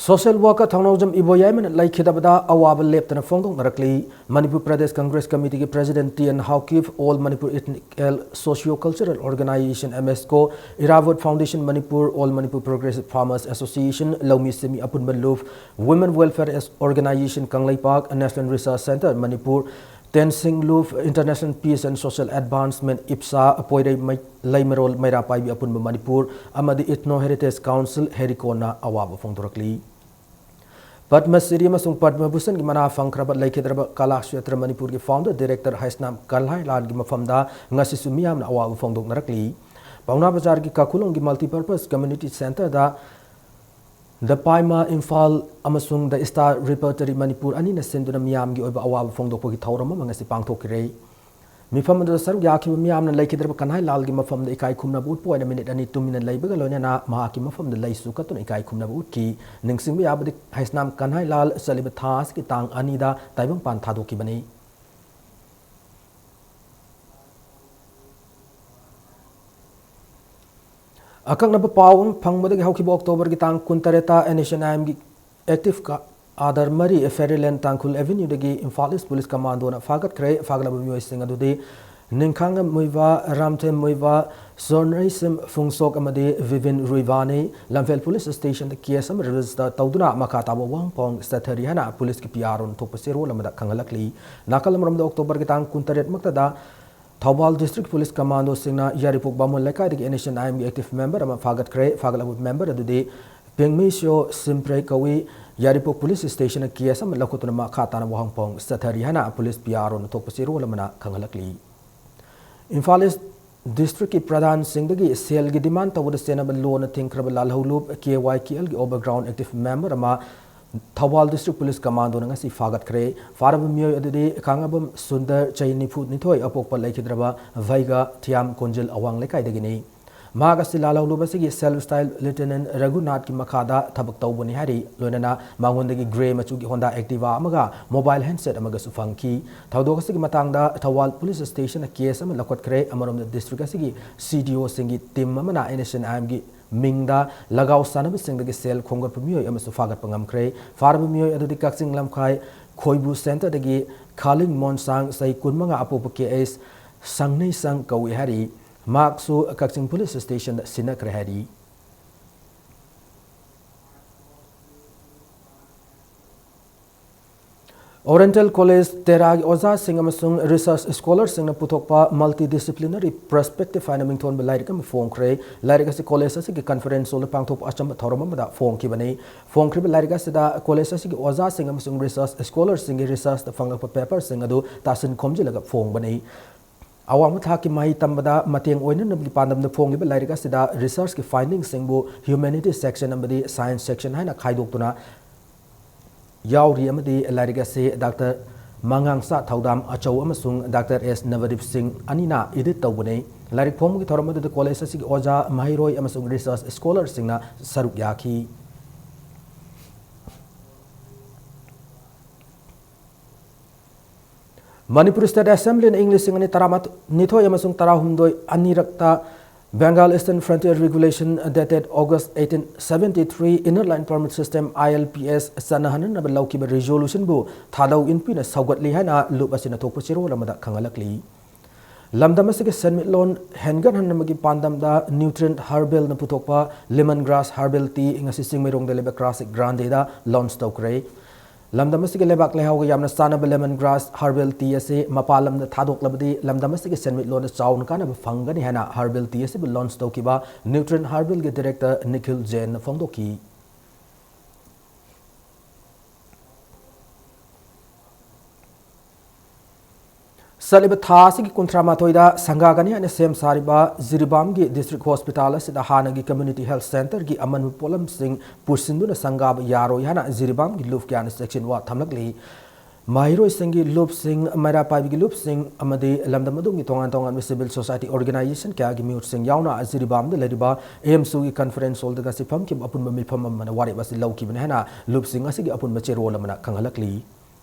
Social worker ꯊꯧꯅꯥꯎꯖꯝ ꯏꯕꯣꯌꯥꯏꯃꯅ ꯂꯩꯈꯤꯗꯕꯗ ꯑꯋꯥꯕ ꯂꯦꯞꯇꯅ ꯐꯣꯡꯗꯣꯛꯅꯔꯛꯂꯤ꯫ ꯃꯅꯤꯄꯨꯔ ꯄ꯭ꯔꯗꯦꯁ ꯀꯪꯒ꯭ꯔꯦꯁ ꯀꯃꯤꯇꯤꯒꯤ ꯄ꯭ꯔꯦꯁꯤꯗꯦꯟꯠ ꯇꯤ ꯑꯦꯟ ꯍꯥꯎꯀꯤꯞ, All Manipur Ethnical Socio-Cultural Organization, M S co, Irabot foundation Manipur, All Manipur Progressive Farmers Association, ꯂꯧꯃꯤ ꯁꯤꯟꯃꯤ ꯑꯄꯨꯟꯕ ꯂꯨꯞ, Women Welfare As-, Organization Kangleipak, National Research Centre Manipur, ꯇꯦꯟꯁꯤꯡ ꯂꯨꯞ, International Peace and Social Advancement, ꯏꯞꯁꯥ, ꯄꯣꯏꯔꯩ ꯃꯩ-, ꯂꯩꯃꯔꯣꯜ ꯃꯩꯔꯥ ꯄꯥꯏꯕꯤ ꯑꯄꯨꯟꯕ ꯃꯅꯤꯄꯨꯔ ꯑꯃꯗꯤ Ethno Heritage Council, ꯍꯦꯔꯤꯀꯣꯟꯅ ꯑꯋꯥꯕ ꯐꯣꯡꯗꯣꯔꯛꯂꯤ꯫ ꯄꯗꯃ ꯁ꯭ꯔꯤ ꯑꯃꯁꯨꯡ ꯄꯗꯃ ꯚꯨꯁꯟꯒꯤ ꯃꯅꯥ ꯐꯪꯈ꯭ꯔꯕ ꯂꯩꯈꯤꯗ꯭ꯔꯕ ꯀꯂꯥ ꯀ꯭ꯁꯦꯇ꯭ꯔ ꯃꯅꯤꯄꯨꯔꯒꯤ ꯐꯥꯎꯟꯗꯔ ꯗꯤꯔꯦꯛꯇꯔ ꯍꯩꯁꯅꯥꯝ ꯀꯟꯍꯥꯏꯂꯥꯜꯒꯤ ꯃꯐꯝꯗ ꯉꯁꯤꯁꯨ ꯃꯤꯌꯥꯝꯅ ꯑꯋꯥꯕ ꯐꯣꯡꯗꯣꯛꯅꯔꯛꯂꯤ꯫ ꯄꯥꯎꯅꯥ ꯕꯖꯥꯔꯒꯤ ꯀꯥꯈꯨꯂꯣꯡꯒꯤ ꯃꯜꯇꯤꯄꯔꯄꯁ ꯀꯝꯃ꯭ꯌꯨꯅꯤꯇꯤ ꯁꯦꯟꯇꯔꯗ ꯗ ꯄꯥꯏꯃꯥ ꯏꯝꯐꯥꯜ ꯑꯃꯁꯨꯡ ꯗ ꯁ꯭ꯇꯥꯔ ꯔꯤꯄꯔꯇꯔꯤ ꯃꯅꯤꯄꯨꯔ ꯑꯅꯤꯅ ꯁꯤꯟꯗꯨꯅ ꯃꯤꯌꯥꯝꯒꯤ ꯑꯣꯏꯕ ꯑꯋꯥꯕ ꯐꯣꯡꯗꯣꯛꯄꯒꯤ ꯊꯧꯔꯝ ꯑꯃ ꯉꯁꯤ ꯄꯥꯡꯊꯣꯛꯈꯤꯔꯦ꯫ ꯃꯤꯐꯝ ꯑꯗꯨꯗ ꯁꯔꯨꯛ ꯌꯥꯈꯤꯕ ꯃꯤꯌꯥꯝꯅ ꯂꯩꯈꯤꯗ꯭ꯔꯕ ꯀꯟꯍꯥꯏ ꯂꯥꯜꯒꯤ ꯃꯐꯝꯗ ꯏꯀꯥꯏ ꯈꯨꯝꯅꯕ ꯎꯠꯄ ꯑꯣꯏꯅ ꯃꯤꯅꯤꯠ ꯑꯅꯤ ꯇꯨꯃꯤꯟꯅ ꯂꯩꯕꯒ ꯂꯣꯏꯅꯅ ꯃꯍꯥꯛꯀꯤ ꯃꯐꯝꯗ ꯂꯩꯁꯨ ꯀꯠꯇꯨꯅ ꯏꯀꯥꯏ ꯈꯨꯝꯅꯕ ꯎꯠꯈꯤ꯫ ꯅꯤꯡꯁꯤꯡꯕ ꯌꯥꯕꯗꯤ, ꯍꯩꯁꯅꯥꯝ ꯀꯟꯍꯥꯏ ꯂꯥꯜ ꯆꯠꯂꯤꯕ ꯊꯥ ꯑꯁꯤꯒꯤ ꯇꯥꯡ ꯑꯅꯤꯗ ꯇꯥꯏꯕꯪꯄꯥꯟ ꯊꯥꯗꯣꯛꯈꯤꯕꯅꯤ꯫ ꯑꯀꯛꯅꯕ ꯄꯥꯎ ꯑꯃ ꯐꯪꯕꯗꯒꯤ, ꯍꯧꯈꯤꯕ ꯑꯣꯛꯇꯣꯕꯔꯒꯤ ꯇꯥꯡ ꯀꯨꯟꯇꯔꯦꯠꯇ ꯑꯦꯟ ꯑꯦꯁ ꯑꯦꯟ ꯑꯥꯏ ꯑꯦꯝꯒꯤ ꯑꯦꯛꯇꯤꯚ ꯀꯥ-, ꯑꯥꯗꯔ ꯃꯔꯤ ꯐꯦꯔꯤꯂꯦꯟ ꯇꯥꯡꯈꯨꯜ ꯑꯦꯚꯦꯅ꯭ꯌꯨꯗꯒꯤ ꯏꯝꯐꯥꯜ ꯏꯁ ꯄꯨꯂꯤꯁ ꯀꯃꯥꯟꯗꯣꯅ ꯐꯥꯒꯠꯈ꯭ꯔꯦ꯫ ꯐꯥꯒꯠꯂꯕ ꯃꯤꯑꯣꯏꯁꯤꯡ ꯑꯗꯨꯗꯤ ꯅꯤꯡꯈꯥꯡꯉꯝ ꯃꯨꯏꯕ, ꯔꯥꯝꯊꯦꯝ ꯃꯨꯏꯕ, ꯁꯣꯔꯅꯩꯁꯤꯝ ꯐꯨꯡꯁꯣꯛ ꯑꯃꯗꯤ ꯚꯤꯕꯤꯟ ꯔꯨꯏꯕꯥꯅꯤ꯫ ꯂꯝꯐꯦꯜ ꯄꯨꯂꯤꯁ ꯁ꯭ꯇꯦꯁꯟꯗ ꯀꯦꯁ ꯑꯃ ꯔꯦꯖꯤꯁꯇꯔ ꯇꯧꯗꯨꯅ ꯃꯈꯥ ꯇꯥꯕ ꯋꯥꯍꯪ ꯄꯥꯎꯍꯪ ꯆꯠꯊꯔꯤ ꯍꯥꯏꯅ ꯄꯨꯂꯤꯁꯀꯤ ꯄꯤ ꯑꯥꯔ ꯑꯣꯅ ꯊꯣꯛꯄ ꯆꯦꯔꯣꯜ ꯑꯃꯗ ꯈꯪꯍꯜꯂꯛꯂꯤ꯫ ꯅꯥꯀꯜ ꯑꯃꯔꯣꯝꯗ, ꯑꯣꯛꯇꯣꯕꯔꯒꯤ ꯇꯥꯡ ꯀꯨꯟꯇꯔꯦꯠꯃꯛꯇꯗ ꯊꯧꯕꯥꯜ ꯗꯤꯁꯇ꯭ꯔꯤꯛ ꯄꯨꯂꯤꯁ ꯀꯃꯥꯟꯗꯣꯁꯤꯡꯅ ꯌꯥꯏꯔꯤꯄꯣꯛ ꯕꯥꯃꯣꯟ ꯂꯩꯀꯥꯏꯗꯒꯤ ꯑꯦꯟ ꯑꯦꯁ ꯑꯦꯟ ꯑꯥꯏ ꯑꯦꯝꯒꯤ ꯑꯦꯛꯇꯤꯚ ꯃꯦꯝꯕꯔ ꯑꯃ ꯐꯥꯒꯠꯈ꯭ꯔꯦ꯫ ꯐꯥꯒꯠꯂꯕ ꯃꯦꯝꯕꯔ ꯑꯗꯨꯗꯤ ꯄꯦꯡꯃꯩꯁꯣ ꯁꯤꯝꯄ꯭ꯔꯩ ꯀꯧꯏ꯫ ꯌꯥꯏꯔꯤꯄꯣꯛ ꯄꯨꯂꯤꯁ ꯁ꯭ꯇꯦꯁꯟꯅ ꯀꯦꯁ ꯑꯃ ꯂꯧꯈꯠꯇꯨꯅ ꯃꯈꯥ ꯇꯥꯅ ꯋꯥꯍꯪ ꯄꯥꯎꯍꯪ ꯆꯠꯊꯔꯤ ꯍꯥꯏꯅ ꯄꯨꯂꯤꯁ ꯄꯤ ꯑꯥꯔ ꯑꯣꯅ ꯊꯣꯛꯄ ꯆꯦꯔꯣꯜ ꯑꯃꯅ ꯈꯪꯍꯜꯂꯛꯂꯤ꯫ ꯏꯝꯐꯥꯜ ꯏꯁ ꯗꯤꯁꯇ꯭ꯔꯤꯛꯀꯤ ꯄ꯭ꯔꯙꯥꯟꯁꯤꯡꯗꯒꯤ ꯁꯦꯜꯒꯤ ꯗꯤꯃꯥꯟ ꯇꯧꯕꯗ ꯆꯦꯟꯅꯕ ꯂꯣꯟꯅ ꯊꯤꯡꯈ꯭ꯔꯕ ꯂꯥꯜꯍꯧꯂꯨꯞ ꯀꯦ ꯋꯥꯏ ꯀꯦ ꯑꯦꯜꯒꯤ ꯑꯣꯚꯔꯒ꯭ꯔꯥꯎꯟ ꯑꯦꯛꯇꯤꯚ ꯃꯦꯝꯕꯔ ꯑꯃ ꯊꯧꯕꯥꯜ ꯗꯤꯁꯇ꯭ꯔꯤꯛ ꯄꯨꯂꯤꯁ ꯀꯃꯥꯟꯗꯣꯅ ꯉꯁꯤ ꯐꯥꯒꯠꯈ꯭ꯔꯦ꯫ ꯐꯥꯔꯕ ꯃꯤꯑꯣꯏ ꯑꯗꯨꯗꯤ ꯈꯥꯡꯉꯕꯝ ꯁꯨꯟꯗꯔ, ꯆꯍꯤ ꯅꯤꯐꯨ ꯅꯤꯊꯣꯏ, ꯑꯄꯣꯛꯄ ꯂꯩꯈꯤꯗ꯭ꯔꯕ ꯚꯩꯒ ꯊꯤꯌꯥꯝ ꯀꯣꯟꯖꯤꯜ ꯑꯋꯥꯡ ꯂꯩꯀꯥꯏꯗꯒꯤꯅꯤ꯫ ꯃꯍꯥꯛ ꯑꯁꯤ ꯂꯥꯜꯍꯧꯂꯨꯞ ꯑꯁꯤꯒꯤ ꯁꯦꯜꯐ ꯁ꯭ꯇꯥꯏꯜ ꯂꯤꯌꯨꯇꯦꯅꯦꯟꯠ ꯔꯘꯨꯅꯥꯊꯀꯤ ꯃꯈꯥꯗ ꯊꯕꯛ ꯇꯧꯕꯅꯤ ꯍꯥꯏꯔꯤ꯫ ꯂꯣꯏꯅꯅ ꯃꯉꯣꯟꯗꯒꯤ ꯒ꯭ꯔꯦ ꯃꯆꯨꯒꯤ ꯍꯣꯟꯗꯥ ꯑꯦꯛꯇꯤꯚꯥ ꯑꯃꯒ ꯃꯣꯕꯥꯏꯜ ꯍꯦꯟꯗꯁꯦꯠ ꯑꯃꯒꯁꯨ ꯐꯪꯈꯤ꯫ ꯊꯧꯗꯣꯛ ꯑꯁꯤꯒꯤ ꯃꯇꯥꯡꯗ ꯊꯧꯕꯥꯜ ꯄꯨꯂꯤꯁ ꯁ꯭ꯇꯦꯁꯟꯅ ꯀꯦꯁ ꯑꯃ ꯂꯧꯈꯠꯈ꯭ꯔꯦ꯫ ꯑꯃꯔꯣꯝꯗ, ꯗꯤꯁꯇ꯭ꯔꯤꯛ ꯑꯁꯤꯒꯤ ꯁꯤ ꯗꯤ ꯑꯣꯁꯤꯡꯒꯤ ꯇꯤꯝ ꯑꯃꯅ ꯑꯦꯟ ꯑꯦꯁ ꯑꯦꯟ ꯑꯥꯏ ꯑꯦꯝꯒꯤ ꯃꯤꯡꯗ ꯂꯒꯥꯎ ꯁꯥꯟꯅꯕꯁꯤꯡꯗꯒꯤ ꯁꯦꯜ ꯈꯣꯝꯒꯠꯄ ꯃꯤꯑꯣꯏ ꯑꯃꯁꯨ ꯐꯥꯒꯠꯄ ꯉꯝꯈ꯭ꯔꯦ꯫ ꯐꯥꯔꯕ ꯃꯤꯑꯣꯏ ꯑꯗꯨꯗꯤ ꯀꯛꯆꯤꯡ ꯂꯝꯈꯥꯏ ꯈꯣꯏꯕꯨ ꯁꯦꯟꯇꯔꯗꯒꯤ ꯈꯥꯂꯤꯡ ꯃꯣꯟꯁꯥꯡ, ꯆꯍꯤ ꯀꯨꯟꯃꯉꯥ, ꯑꯄꯣꯛꯄ ꯀꯦ ꯑꯩꯆ ꯁꯪꯅꯩꯁꯪ ꯀꯧꯏ ꯍꯥꯏꯔꯤ꯫ ꯃꯍꯥꯛꯁꯨ ꯀꯛꯆꯤꯡ ꯄꯨꯂꯤꯁ ꯁ꯭ꯇꯦꯁꯟꯗ ꯁꯤꯟꯅꯈ꯭ꯔꯦ ꯍꯥꯏꯔꯤ꯫ ꯑꯣꯔꯤꯌꯦꯟꯇꯦꯜ ꯀꯣꯂꯦꯖ ꯇꯦꯔꯥꯒꯤ ꯑꯣꯖꯥꯁꯤꯡ ꯑꯃꯁꯨꯡ ꯔꯤꯁꯔꯆ ꯁ꯭ꯀꯣꯂꯔꯁꯤꯡꯅ ꯄꯨꯊꯣꯛꯄ Multidisciplinary Perspective ꯍꯥꯏꯅ ꯃꯤꯡꯊꯣꯟꯕ ꯂꯥꯏꯔꯤꯛ ꯑꯃ ꯐꯣꯡꯈ꯭ꯔꯦ꯫ ꯂꯥꯏꯔꯤꯛ ꯑꯁꯤ ꯀꯣꯂꯦꯖ ꯑꯁꯤꯒꯤ ꯀꯟꯐꯔꯦꯟꯁ ꯍꯣꯜꯗ ꯄꯥꯡꯊꯣꯛꯄ ꯑꯆꯝꯕ ꯊꯧꯔꯝ ꯑꯃꯗ ꯐꯣꯡꯈꯤꯕꯅꯤ꯫ ꯐꯣꯡꯈ꯭ꯔꯤꯕ ꯂꯥꯏꯔꯤꯛ ꯑꯁꯤꯗ ꯀꯣꯂꯦꯖ ꯑꯁꯤꯒꯤ ꯑꯣꯖꯥꯁꯤꯡ ꯑꯃꯁꯨꯡ ꯔꯤꯁꯔꯆ ꯁ꯭ꯀꯣꯂꯔꯁꯤꯡꯒꯤ ꯔꯤꯁꯔꯆꯇ ꯐꯪꯂꯛꯄ ꯄꯦꯄꯔꯁꯤꯡ ꯑꯗꯨ ꯇꯥꯁꯤꯟ ꯈꯣꯝꯖꯤꯜꯂꯒ ꯐꯣꯡꯕꯅꯤ꯫ ꯑꯋꯥꯡꯕ ꯊꯥꯛꯀꯤ ꯃꯍꯩ ꯇꯝꯕꯗ ꯃꯇꯦꯡ ꯑꯣꯏꯅꯅꯕꯒꯤ ꯄꯥꯟꯗꯝꯗ ꯐꯣꯡꯂꯤꯕ ꯂꯥꯏꯔꯤꯛ ꯑꯁꯤꯗ ꯔꯤꯁꯔꯆꯀꯤ ꯐꯥꯏꯟꯗꯤꯡꯁꯤꯡꯕꯨ ꯍ꯭ꯌꯨꯃꯦꯅꯤꯇꯤꯁ ꯁꯦꯛꯁꯟ ꯑꯃꯗꯤ ꯁꯥꯏꯟꯁ ꯁꯦꯛꯁꯟ ꯍꯥꯏꯅ ꯈꯥꯏꯗꯣꯛꯇꯨꯅ ꯌꯥꯎꯔꯤ ꯑꯃꯗꯤ ꯂꯥꯏꯔꯤꯛ ꯑꯁꯤ ꯗꯥꯛꯇꯔ ꯃꯉꯥꯡꯆꯥ ꯊꯧꯗꯥꯝ ꯑꯆꯧ ꯑꯃꯁꯨꯡ ꯗꯥꯛꯇꯔ ꯑꯦꯁ ꯅꯕꯗꯤꯞ ꯁꯤꯡ ꯑꯅꯤꯅ ꯏꯗꯤꯠ ꯇꯧꯕꯅꯤ꯫ ꯂꯥꯏꯔꯤꯛ ꯐꯣꯡꯕꯒꯤ ꯊꯧꯔꯝ ꯑꯗꯨꯗ ꯀꯣꯂꯦꯖ ꯑꯁꯤꯒꯤ ꯑꯣꯖꯥ, ꯃꯍꯩꯔꯣꯏ ꯑꯃꯁꯨꯡ ꯔꯤꯁꯔꯆ ꯁ꯭ꯀꯣꯂꯔꯁꯤꯡꯅ ꯁꯔꯨꯛ ꯌꯥꯈꯤ꯫ ꯃꯅꯤꯄꯨꯔ ꯁ꯭ꯇꯦꯠ ꯑꯦꯁꯦꯝꯕ꯭ꯂꯤꯅ ꯏꯪ ꯂꯤꯁꯤꯡ ꯑꯅꯤ ꯇꯔꯥꯅꯤꯊꯣꯏ ꯑꯃꯁꯨꯡ ꯇꯔꯥꯍꯨꯝꯗꯣꯏ ꯑꯅꯤꯔꯛꯇ Bengal Eastern Frontier Regulation dated August eighteen seventy-three Inner Line Permit System, I L P S, ꯆꯠꯅꯍꯟꯅꯕ ꯂꯧꯈꯤꯕ ꯔꯤꯖꯣꯂꯨꯁꯟꯕꯨ ꯊꯥꯗꯧ ꯏꯟꯄꯤꯅ ꯁꯧꯒꯠꯂꯤ ꯍꯥꯏꯅ ꯂꯨꯞ ꯑꯁꯤꯅ ꯊꯣꯛꯄ ꯆꯦꯔꯣꯜ ꯑꯃꯗ ꯈꯪꯍꯜꯂꯛꯂꯤ꯫ ꯂꯝꯗꯝ ꯑꯁꯤꯒꯤ ꯁꯦꯟꯃꯤꯠꯂꯣꯟ ꯍꯦꯟꯒꯠꯍꯟꯅꯕꯒꯤ ꯄꯥꯟꯗꯝꯗ Nutrient Herbal ꯅ ꯄꯨꯊꯣꯛꯄ Lemon Grass Herbal Tea ꯉꯁꯤ ꯆꯤꯡꯃꯩꯔꯣꯡꯗ ꯂꯩꯕ ꯀ꯭ꯂꯥꯁꯤꯛ ꯒ꯭ꯔꯥꯟꯗꯦꯗ ꯂꯣꯟꯆ ꯇꯧꯈ꯭ꯔꯦ꯫ ꯂꯝꯗꯝ ꯑꯁꯤꯒꯤ ꯂꯩꯕꯥꯛ ꯂꯩꯍꯥꯎꯒ ꯌꯥꯝꯅ ꯆꯥꯟꯅꯕ Lemon Grass Herbal Tea ꯑꯁꯤ ꯃꯄꯥꯟ ꯂꯝꯗ ꯊꯥꯗꯣꯛꯂꯕꯗꯤ ꯂꯝꯗꯝ ꯑꯁꯤꯒꯤ ꯁꯦꯟꯃꯤꯠꯂꯣꯟꯗ ꯆꯥꯎꯅ ꯀꯥꯟꯅꯕ ꯐꯪꯒꯅꯤ ꯍꯥꯏꯅ Herbal Tea ꯑꯁꯤꯕꯨ ꯂꯣꯟꯆ ꯇꯧꯈꯤꯕ Nutrient Herbal ꯒꯤ ꯗꯤꯔꯦꯛꯇꯔ ꯅꯤꯈꯤꯜ ꯖꯦꯟꯅ ꯐꯣꯡꯗꯣꯛꯈꯤ꯫ ꯆꯠꯂꯤꯕ ꯊꯥ ꯑꯁꯤꯒꯤ ꯀꯨꯟꯊ꯭ꯔꯥ ꯃꯥꯊꯣꯏꯗ ꯁꯪꯒꯥꯒꯅꯤ ꯍꯥꯏꯅ ꯁꯦꯝ ꯁꯥꯔꯤꯕ ꯖꯤꯔꯤꯕꯥꯝꯒꯤ ꯗꯤꯁꯇ꯭ꯔꯤꯛ ꯍꯣꯁꯄꯤꯇꯥꯜ ꯑꯁꯤꯗ ꯍꯥꯟꯅꯒꯤ ꯀꯝꯃ꯭ꯌꯨꯅꯤꯇꯤ ꯍꯦꯜꯊ ꯁꯦꯟꯇꯔꯒꯤ ꯑꯃꯟꯕ ꯄꯣꯠꯂꯝꯁꯤꯡ ꯄꯨꯁꯤꯟꯗꯨꯅ ꯁꯪꯒꯥꯕ ꯌꯥꯔꯣꯏ ꯍꯥꯏꯅ ꯖꯤꯔꯤꯕꯥꯝꯒꯤ ꯂꯨꯞ ꯀꯌꯥꯅ ꯆꯦꯛꯁꯤꯟ ꯋꯥ ꯊꯝꯂꯛꯂꯤ꯫ ꯃꯍꯩꯔꯣꯏꯁꯤꯡꯒꯤ ꯂꯨꯞꯁꯤꯡ, ꯃꯩꯔꯥ ꯄꯥꯏꯕꯤꯒꯤ ꯂꯨꯞꯁꯤꯡ ꯑꯃꯗꯤ ꯂꯝꯗꯝ ꯑꯗꯨꯒꯤ ꯇꯣꯉꯥꯟ ꯇꯣꯉꯥꯟꯕ ꯁꯤꯚꯤꯜ ꯁꯣꯁꯥꯏꯇꯤ ꯑꯣꯔꯒꯅꯥꯏꯖꯦꯁꯟ ꯀꯌꯥꯒꯤ ꯃꯤꯍꯨꯠꯁꯤꯡ ꯌꯥꯎꯅ ꯖꯤꯔꯤꯕꯥꯝꯗ ꯂꯩꯔꯤꯕ ꯑꯦꯝꯁꯨꯒꯤ ꯀꯟꯐꯔꯦꯟꯁ ꯍꯣꯜꯗ ꯉꯁꯤ ꯐꯝꯈꯤꯕ ꯑꯄꯨꯟꯕ ꯃꯤꯐꯝ ꯑꯃꯅ ꯋꯥꯔꯦꯞ ꯑꯁꯤ ꯂꯧꯈꯤꯕꯅꯤ ꯍꯥꯏꯅ ꯂꯨꯞꯁꯤꯡ ꯑꯁꯤꯒꯤ ꯑꯄꯨꯟꯕ ꯆꯦꯔꯣꯜ ꯑꯃꯅ ꯈꯪꯍꯜꯂꯛꯂꯤ꯫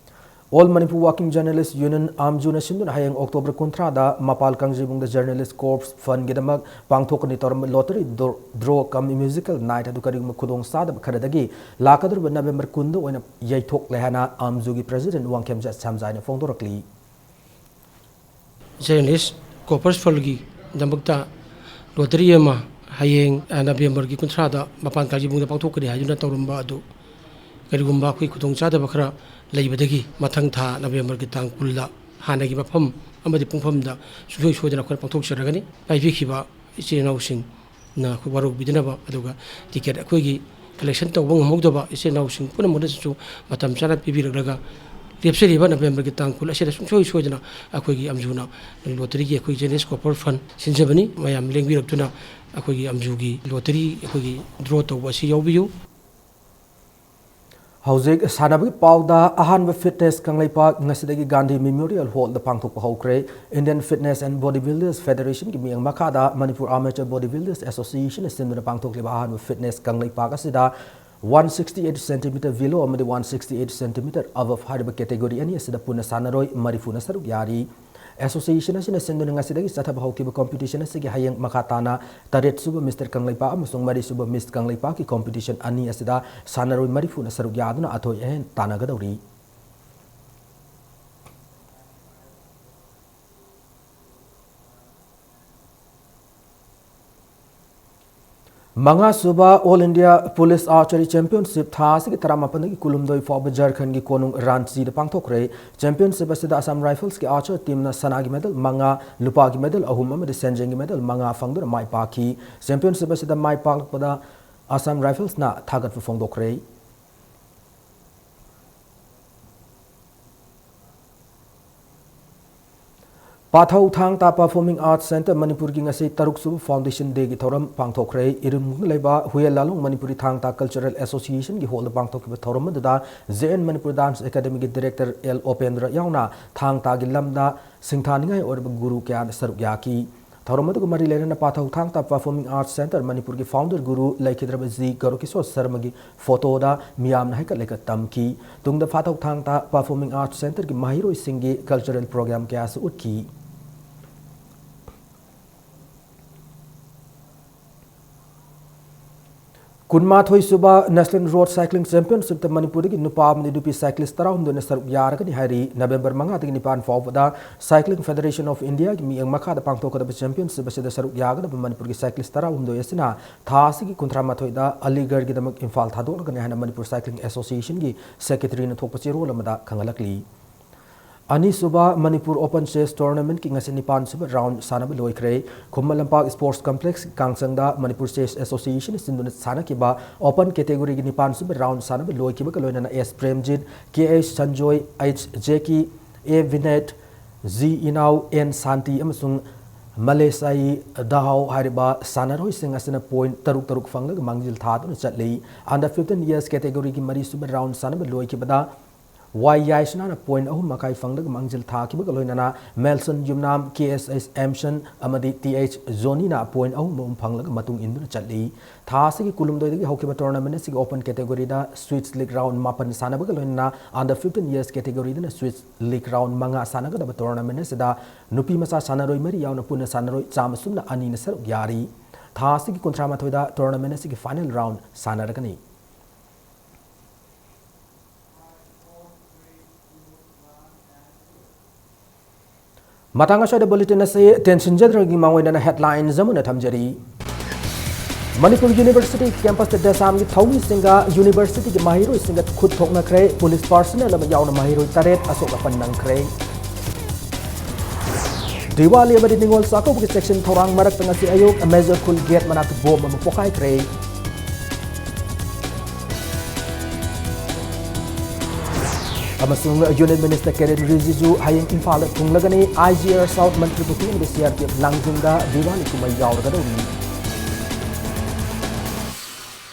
All Manipur Working Journalist Union, ꯑꯥꯝꯖꯨꯅ ꯁꯤꯟꯗꯨꯅ ꯍꯌꯦꯡ ꯑꯣꯛꯇꯣꯕꯔ ꯀꯨꯟꯊ꯭ꯔꯥꯗ ꯃꯄꯥꯜ ꯀꯥꯡꯖꯩꯕꯨꯡꯗ Journalist Corps Fundꯒꯤꯗꯃꯛ ꯄꯥꯡꯊꯣꯛꯀꯅꯤ ꯇꯧꯔꯝꯕ lottery draw cum musical night ꯑꯗꯨ ꯀꯔꯤꯒꯨꯝꯕ ꯈꯨꯗꯣꯡ ꯆꯥꯗꯕ ꯈꯔꯗꯒꯤ ꯂꯥꯛꯀꯗꯧꯔꯤꯕ ꯅꯕꯦꯝꯕꯔ ꯀꯨꯟꯗ ꯑꯣꯏꯅ ꯌꯩꯊꯣꯛꯂꯦ ꯍꯥꯏꯅ ꯑꯥꯝꯖꯨꯒꯤ President ꯋꯥꯡꯈꯦꯝꯆꯠ ꯁꯝꯖꯥꯏꯅ ꯐꯣꯡꯗꯣꯔꯛꯂꯤ꯫ Journalist Corps Fundꯒꯤꯗꯃꯛꯇ lottery ꯑꯃ ꯍꯌꯦꯡ, ꯑ, ꯅꯕꯦꯝꯕꯔꯒꯤ ꯀꯨꯟꯊ꯭ꯔꯥꯗ ꯃꯄꯥꯟ ꯀꯥꯡꯖꯩꯕꯨꯡꯗ ꯄꯥꯡꯊꯣꯛꯀꯅꯤ ꯍꯥꯏꯗꯨꯅ ꯇꯧꯔꯝꯕ ꯑꯗꯨ ꯀꯔꯤꯒꯨꯝꯕ ꯑꯩꯈꯣꯏ ꯈꯨꯗꯣꯡꯆꯥꯗꯕ ꯈꯔ ꯂꯩꯕꯗꯒꯤ ꯃꯊꯪ ꯊꯥ ꯅꯕꯦꯝꯕꯔꯒꯤ ꯇꯥꯡ ꯀꯨꯟꯗ ꯍꯥꯟꯅꯒꯤ ꯃꯐꯝ ꯑꯃꯗꯤ ꯄꯨꯡꯐꯝꯗ ꯁꯨꯡꯁꯣꯏ ꯁꯣꯏꯗꯅ ꯑꯩꯈꯣꯏꯅ ꯄꯥꯡꯊꯣꯛꯆꯔꯒꯅꯤ꯫ ꯄꯥꯏꯕꯤꯈꯤꯕ ꯏꯆꯤꯜ ꯏꯅꯥꯎꯁꯤꯡꯅ ꯑꯩꯈꯣꯏ ꯋꯥꯔꯧꯕꯤꯗꯅꯕ, ꯑꯗꯨꯒ ticket ꯑꯩꯈꯣꯏꯒꯤ collection ꯇꯧꯕ ꯉꯝꯍꯧꯗꯕ ꯏꯆꯤꯜ ꯏꯅꯥꯎꯁꯤꯡ ꯄꯨꯝꯅꯃꯛꯇꯁꯨ ꯃꯇꯝ ꯆꯥꯅ ꯄꯤꯕꯤꯔꯛꯂꯒ ꯂꯦꯞꯆꯔꯤꯕ ꯅꯕꯦꯝꯕꯔꯒꯤ ꯇꯥꯡ ꯀꯨꯟ ꯑꯁꯤꯗ ꯁꯨꯡꯁꯣꯏ ꯁꯣꯏꯗꯅ ꯑꯩꯈꯣꯏꯒꯤ ꯑꯥꯝꯖꯨꯅ lotteryꯒꯤ ꯑꯩꯈꯣꯏ Journalist Corps Fund ꯁꯤꯟꯖꯕꯅꯤ꯫ ꯃꯌꯥꯝ ꯂꯦꯡꯕꯤꯔꯛꯇꯨꯅ ꯑꯩꯈꯣꯏꯒꯤ ꯑꯥꯝꯖꯨꯒꯤ lottery ꯑꯩꯈꯣꯏꯒꯤ draw ꯇꯧꯕ ꯑꯁꯤ ꯌꯥꯎꯕꯤꯌꯨ꯫ ꯍꯧꯖꯤꯛ ꯁꯥꯟꯅꯕꯒꯤ ꯄꯥꯎꯗ ꯑꯍꯥꯟꯕ fitness ꯀꯪꯂꯩꯄꯥꯛ ꯉꯁꯤꯗꯒꯤ ꯒꯥꯟꯙꯤ Memorial Hallꯗ ꯄꯥꯡꯊꯣꯛꯄ ꯍꯧꯈ꯭ꯔꯦ꯫ Indian Fitness and Body Builders Federationꯒꯤ ꯃꯤꯠꯌꯦꯡ ꯃꯈꯥꯗ Manipur Amateur Body Builders Associationꯅ ꯁꯤꯟꯗꯨꯅ ꯄꯥꯡꯊꯣꯛꯂꯤꯕ ꯑꯍꯥꯟꯕ fitness ꯀꯪꯂꯩꯄꯥꯛ ꯑꯁꯤꯗ one sixty eight centimeter below ꯑꯃꯗꯤ one sixty eight centimeter above ꯍꯥꯏꯔꯤꯕ category ꯑꯅꯤ ꯑꯁꯤꯗ ꯄꯨꯟꯅ ꯁꯥꯟꯅꯔꯣꯏ ꯃꯔꯤꯐꯨꯅ ꯁꯔꯨꯛ ꯌꯥꯔꯤ꯫ Association ꯑꯁꯤꯅ ꯁꯤꯟꯗꯨꯅ ꯉꯁꯤꯗꯒꯤ ꯆꯠꯊꯕ ꯍꯧꯈꯤꯕ competition ꯑꯁꯤꯒꯤ ꯍꯌꯦꯡ ꯃꯈꯥ ꯇꯥꯅ ꯇꯔꯦꯠ ꯁꯨꯕ Mister ꯀꯪꯂꯩꯄꯥꯛ ꯑꯃꯁꯨꯡ ꯃꯔꯤ ꯁꯨꯕ Miss ꯀꯪꯂꯩꯄꯥꯛꯀꯤ competition ꯑꯅꯤ ꯑꯁꯤꯗ ꯁꯥꯟꯅꯔꯣꯏ ꯃꯔꯤꯐꯨꯅ ꯁꯔꯨꯛ ꯌꯥꯗꯨꯅ ꯑꯊꯣꯏ ꯑꯍꯦꯟ ꯇꯥꯟꯅꯒꯗꯧꯔꯤ꯫ ꯃꯉꯥ ꯁꯨꯕ All India Police Archery Championship ꯊꯥ ꯑꯁꯤꯒꯤ ꯇꯔꯥꯃꯥꯄꯟꯗꯒꯤ ꯀꯨꯟꯍꯨꯝꯗꯣꯏ ꯐꯥꯎꯕ ꯖꯔꯈꯟꯒꯤ ꯀꯣꯅꯨꯡ ꯔꯥꯟꯆꯤꯗ ꯄꯥꯡꯊꯣꯛꯈ꯭ꯔꯦ꯫ Championship ꯑꯁꯤꯗ Assam Riflesꯀꯤ archer teamꯅ ꯁꯅꯥꯒꯤ medal ꯃꯉꯥ, ꯂꯨꯄꯥꯒꯤ medal ꯑꯍꯨꯝ ꯑꯃꯗꯤ ꯁꯦꯟꯖꯦꯡꯒꯤ medal ꯃꯉꯥ ꯐꯪꯗꯨꯅ ꯃꯥꯏ ꯄꯥꯛꯈꯤ꯫ Championship ꯑꯁꯤꯗ ꯃꯥꯏ ꯄꯥꯛꯂꯛꯄꯗ Assam Riflesꯅ ꯊꯥꯒꯠꯄ ꯐꯣꯡꯗꯣꯛꯈ꯭ꯔꯦ꯫ ꯄꯥꯊꯧ ꯊꯥꯡ ꯇꯥ Performing Arts Centre ꯃꯅꯤꯄꯨꯔꯒꯤ ꯉꯁꯤ ꯇꯔꯨꯛ ꯁꯨꯕ Foundation Dayꯒꯤ ꯊꯧꯔꯝ ꯄꯥꯡꯊꯣꯛꯈ꯭ꯔꯦ꯫ ꯏꯔꯨꯝꯗ ꯂꯩꯕ ꯍꯨꯌꯦꯟ ꯂꯥꯂꯣꯡ ꯃꯅꯤꯄꯨꯔꯤ ꯊꯥꯡ ꯇꯥ Cultural Associationꯒꯤ hallꯗ ꯄꯥꯡꯊꯣꯛꯈꯤꯕ ꯊꯧꯔꯝ ꯑꯗꯨꯗ J N Manipur Dance Academyꯒꯤ director L Upendra ꯌꯥꯎꯅ ꯊꯥꯡ ꯇꯥꯒꯤ ꯂꯝꯗ ꯁꯤꯡꯊꯥꯅꯤꯡꯉꯥꯏ ꯑꯣꯏꯔꯕ ꯒꯨꯔꯨ ꯀꯌꯥꯅ ꯁꯔꯨꯛ ꯌꯥꯈꯤ꯫ ꯊꯧꯔꯝ ꯑꯗꯨꯒ ꯃꯔꯤ ꯂꯩꯅꯅ ꯄꯥꯊꯧ ꯊꯥꯡꯇ Performing Arts Centre ꯃꯅꯤꯄꯨꯔꯒꯤ founder ꯒꯨꯔꯨ ꯂꯩꯈꯤꯗ꯭ꯔꯕ ꯖꯤ ꯒꯧꯔꯀꯤꯁꯣꯔ ꯁꯔꯃꯒꯤ photo ꯗ ꯃꯤꯌꯥꯝꯅ ꯍꯩꯀꯠ ꯂꯩꯀꯠ ꯇꯝꯈꯤ꯫ ꯇꯨꯡꯗ ꯄꯥꯊꯧ ꯊꯥꯡꯇ Performing Arts Centre ꯒꯤ ꯃꯍꯩꯔꯣꯏꯁꯤꯡꯒꯤ cultural program ꯀꯌꯥꯁꯨ ꯎꯠꯈꯤ꯫ ꯀꯨꯟꯃꯥꯊꯣꯏ ꯁꯨꯕ National Road Cycling Championship ꯇ ꯃꯅꯤꯄꯨꯔꯗꯒꯤ ꯅꯨꯄꯥ ꯑꯃꯗꯤ ꯅꯨꯄꯤ cyclist ꯇꯔꯥꯍꯨꯝꯗꯣꯏꯅ ꯁꯔꯨꯛ ꯌꯥꯔꯒꯅꯤ ꯍꯥꯏꯔꯤ꯫ ꯅꯕꯦꯝꯕꯔ ꯃꯉꯥꯗꯒꯤ ꯅꯤꯄꯥꯟ ꯐꯥꯎꯕꯗ Cycling Federation of India ꯒꯤ ꯃꯤꯠꯌꯦꯡ ꯃꯈꯥꯗ ꯄꯥꯡꯊꯣꯛꯀꯗꯕ championship ꯑꯁꯤꯗ ꯁꯔꯨꯛ ꯌꯥꯒꯗꯕ ꯃꯅꯤꯄꯨꯔꯒꯤ cyclist ꯇꯔꯥꯍꯨꯝꯗꯣꯏ ꯑꯁꯤꯅ ꯊꯥ ꯑꯁꯤꯒꯤ ꯀꯨꯟꯊ꯭ꯔꯥ ꯃꯥꯊꯣꯏꯗ ꯑꯂꯤꯒꯔꯒꯤꯗꯃꯛ ꯏꯝꯐꯥꯜ ꯊꯥꯗꯣꯛꯂꯒꯅꯤ ꯍꯥꯏꯅ ꯃꯅꯤꯄꯨꯔ Cycling Association ꯒꯤ secretary ꯅ ꯊꯣꯛꯄ ꯆꯦꯔꯣꯜ ꯑꯃꯗ ꯈꯪꯍꯜꯂꯛꯂꯤ꯫ ꯑꯅꯤꯁꯨꯕ Manipur Open Chess Tournament ꯀꯤ ꯉꯁꯤ ꯅꯤꯄꯥꯟ ꯁꯨꯕ round ꯁꯥꯟꯅꯕ ꯂꯣꯏꯈ꯭ꯔꯦ꯫ Khuman Lampak Sports Complex ꯀꯥꯡꯆꯪꯗ Manipur Chess Association ꯅ ꯁꯤꯟꯗꯨꯅ ꯁꯥꯟꯅꯈꯤꯕ open category ꯒꯤ ꯅꯤꯄꯥꯟ ꯁꯨꯕ round ꯁꯥꯟꯅꯕ ꯂꯣꯏꯈꯤꯕꯒ ꯂꯣꯏꯅꯅ S Premjit, K H Sanjoy, H ꯖꯦꯀꯤ, A ꯚꯤꯅꯦꯠ, G ꯏꯅꯥꯎ, N ꯁꯥꯟꯇꯤ ꯑꯃꯁꯨꯡ ꯃꯂꯦꯁꯥꯏ ꯗꯥꯍꯥꯎ ꯍꯥꯏꯔꯤꯕ ꯁꯥꯟꯅꯔꯣꯏꯁꯤꯡ ꯑꯁꯤꯅ point ꯇꯔꯨꯛ ꯇꯔꯨꯛ ꯐꯪꯂꯒ ꯃꯥꯡꯖꯤꯜ ꯊꯥꯗꯨꯅ ꯆꯠꯂꯤ꯫ Under fifteen years category ꯒꯤ ꯃꯔꯤ ꯁꯨꯕ round ꯁꯥꯟꯅꯕ ꯂꯣꯏꯈꯤꯕꯗ ꯋꯥꯏ ꯌꯥꯏꯁꯅꯥꯅ point ꯑꯍꯨꯝ ꯃꯈꯥꯏ ꯐꯪꯂꯒ ꯃꯥꯡꯖꯤꯜ ꯊꯥꯈꯤꯕꯒ ꯂꯣꯏꯅꯅ ꯃꯦꯜꯁꯟ ꯌꯨꯝꯅꯥꯝ, K S H ꯑꯦꯝꯁꯟ ꯑꯃꯗꯤ T H ꯖꯣꯅꯤꯅ point ꯑꯍꯨꯝ ꯑꯍꯨꯝ ꯐꯪꯂꯒ ꯃꯇꯨꯡ ꯏꯟꯗꯨꯅ ꯆꯠꯂꯤ꯫ ꯊꯥ ꯑꯁꯤꯒꯤ ꯀꯨꯟꯍꯨꯝꯗꯣꯏꯗꯒꯤ ꯍꯧꯈꯤꯕ tournament ꯑꯁꯤꯒꯤ open category ꯗ Swiss League round ꯃꯥꯄꯟ ꯁꯥꯟꯅꯕꯒ ꯂꯣꯏꯅꯅ under fifteen years category ꯗꯅ Swiss League round ꯃꯉꯥ ꯁꯥꯟꯅꯒꯗꯕ tournament ꯑꯁꯤꯗ ꯅꯨꯄꯤ ꯃꯆꯥ ꯁꯥꯟꯅꯔꯣꯏ ꯃꯔꯤ ꯌꯥꯎꯅ ꯄꯨꯟꯅ ꯁꯥꯟꯅꯔꯣꯏ ꯆꯥꯝꯃ ꯁꯨꯞꯅ ꯑꯅꯤꯅ ꯁꯔꯨꯛ ꯌꯥꯔꯤ꯫ ꯊꯥ ꯑꯁꯤꯒꯤ ꯀꯨꯟꯊ꯭ꯔꯥ ꯃꯥꯊꯣꯏꯗ tournament ꯑꯁꯤꯒꯤ final round ꯁꯥꯟꯅꯔꯒꯅꯤ꯫ ꯃꯇꯥꯡ ꯑꯁ꯭ꯋꯥꯏꯗ bulletin ꯑꯁꯤ ꯇꯦꯟꯁꯤꯟꯖꯗ꯭ꯔꯤꯉꯩꯒꯤ ꯃꯥꯡꯑꯣꯏꯅꯅ headlines ꯑꯃꯨꯛ ꯍꯟꯅ ꯊꯝꯖꯔꯤ꯫ ꯃꯅꯤꯄꯨꯔ University campus ꯇ ꯗꯦꯁꯥꯝꯒꯤ ꯊꯧꯃꯤꯁꯤꯡꯒ university ꯒꯤ ꯃꯍꯩꯔꯣꯏꯁꯤꯡꯒ ꯈꯨꯠ ꯊꯣꯛꯅꯈ꯭ꯔꯦ꯫ Police personnel ꯑꯃ ꯌꯥꯎꯅ ꯃꯍꯩꯔꯣꯏ ꯇꯔꯦꯠ ꯑꯁꯣꯛ ꯑꯄꯟ ꯅꯪꯈ꯭ꯔꯦ꯫ ꯗꯤꯋꯥꯂꯤ ꯑꯃꯗꯤ ꯅꯤꯉꯣꯜ ꯆꯥꯛꯀꯧꯕꯒꯤ ꯆꯦꯛꯁꯤꯟ ꯊꯧꯔꯥꯡ ꯃꯔꯛꯇ ꯉꯁꯤ ꯑꯌꯨꯛ ꯃꯦꯖꯔ ꯈꯨꯜ gate ꯃꯅꯥꯛꯇ bomb ꯑꯃ ꯄꯣꯈꯥꯏꯈ꯭ꯔꯦ꯫ ꯑꯃꯁꯨꯡ Union Minister ꯀꯤꯔꯦꯟ ꯔꯤꯖꯤꯖꯨ ꯍꯌꯦꯡ ꯏꯝꯐꯥꯜꯗ ꯊꯨꯡꯂꯒꯅꯤ꯫ I G R South ꯃꯟꯇ꯭ꯔꯤ ꯄꯨꯈ꯭ꯔꯤ ꯑꯃꯗꯤ C R P F ꯂꯥꯡꯖꯤꯡꯗ Diwali ꯀꯨꯝꯍꯩ ꯌꯥꯎꯔꯒꯗꯧꯔꯤ꯫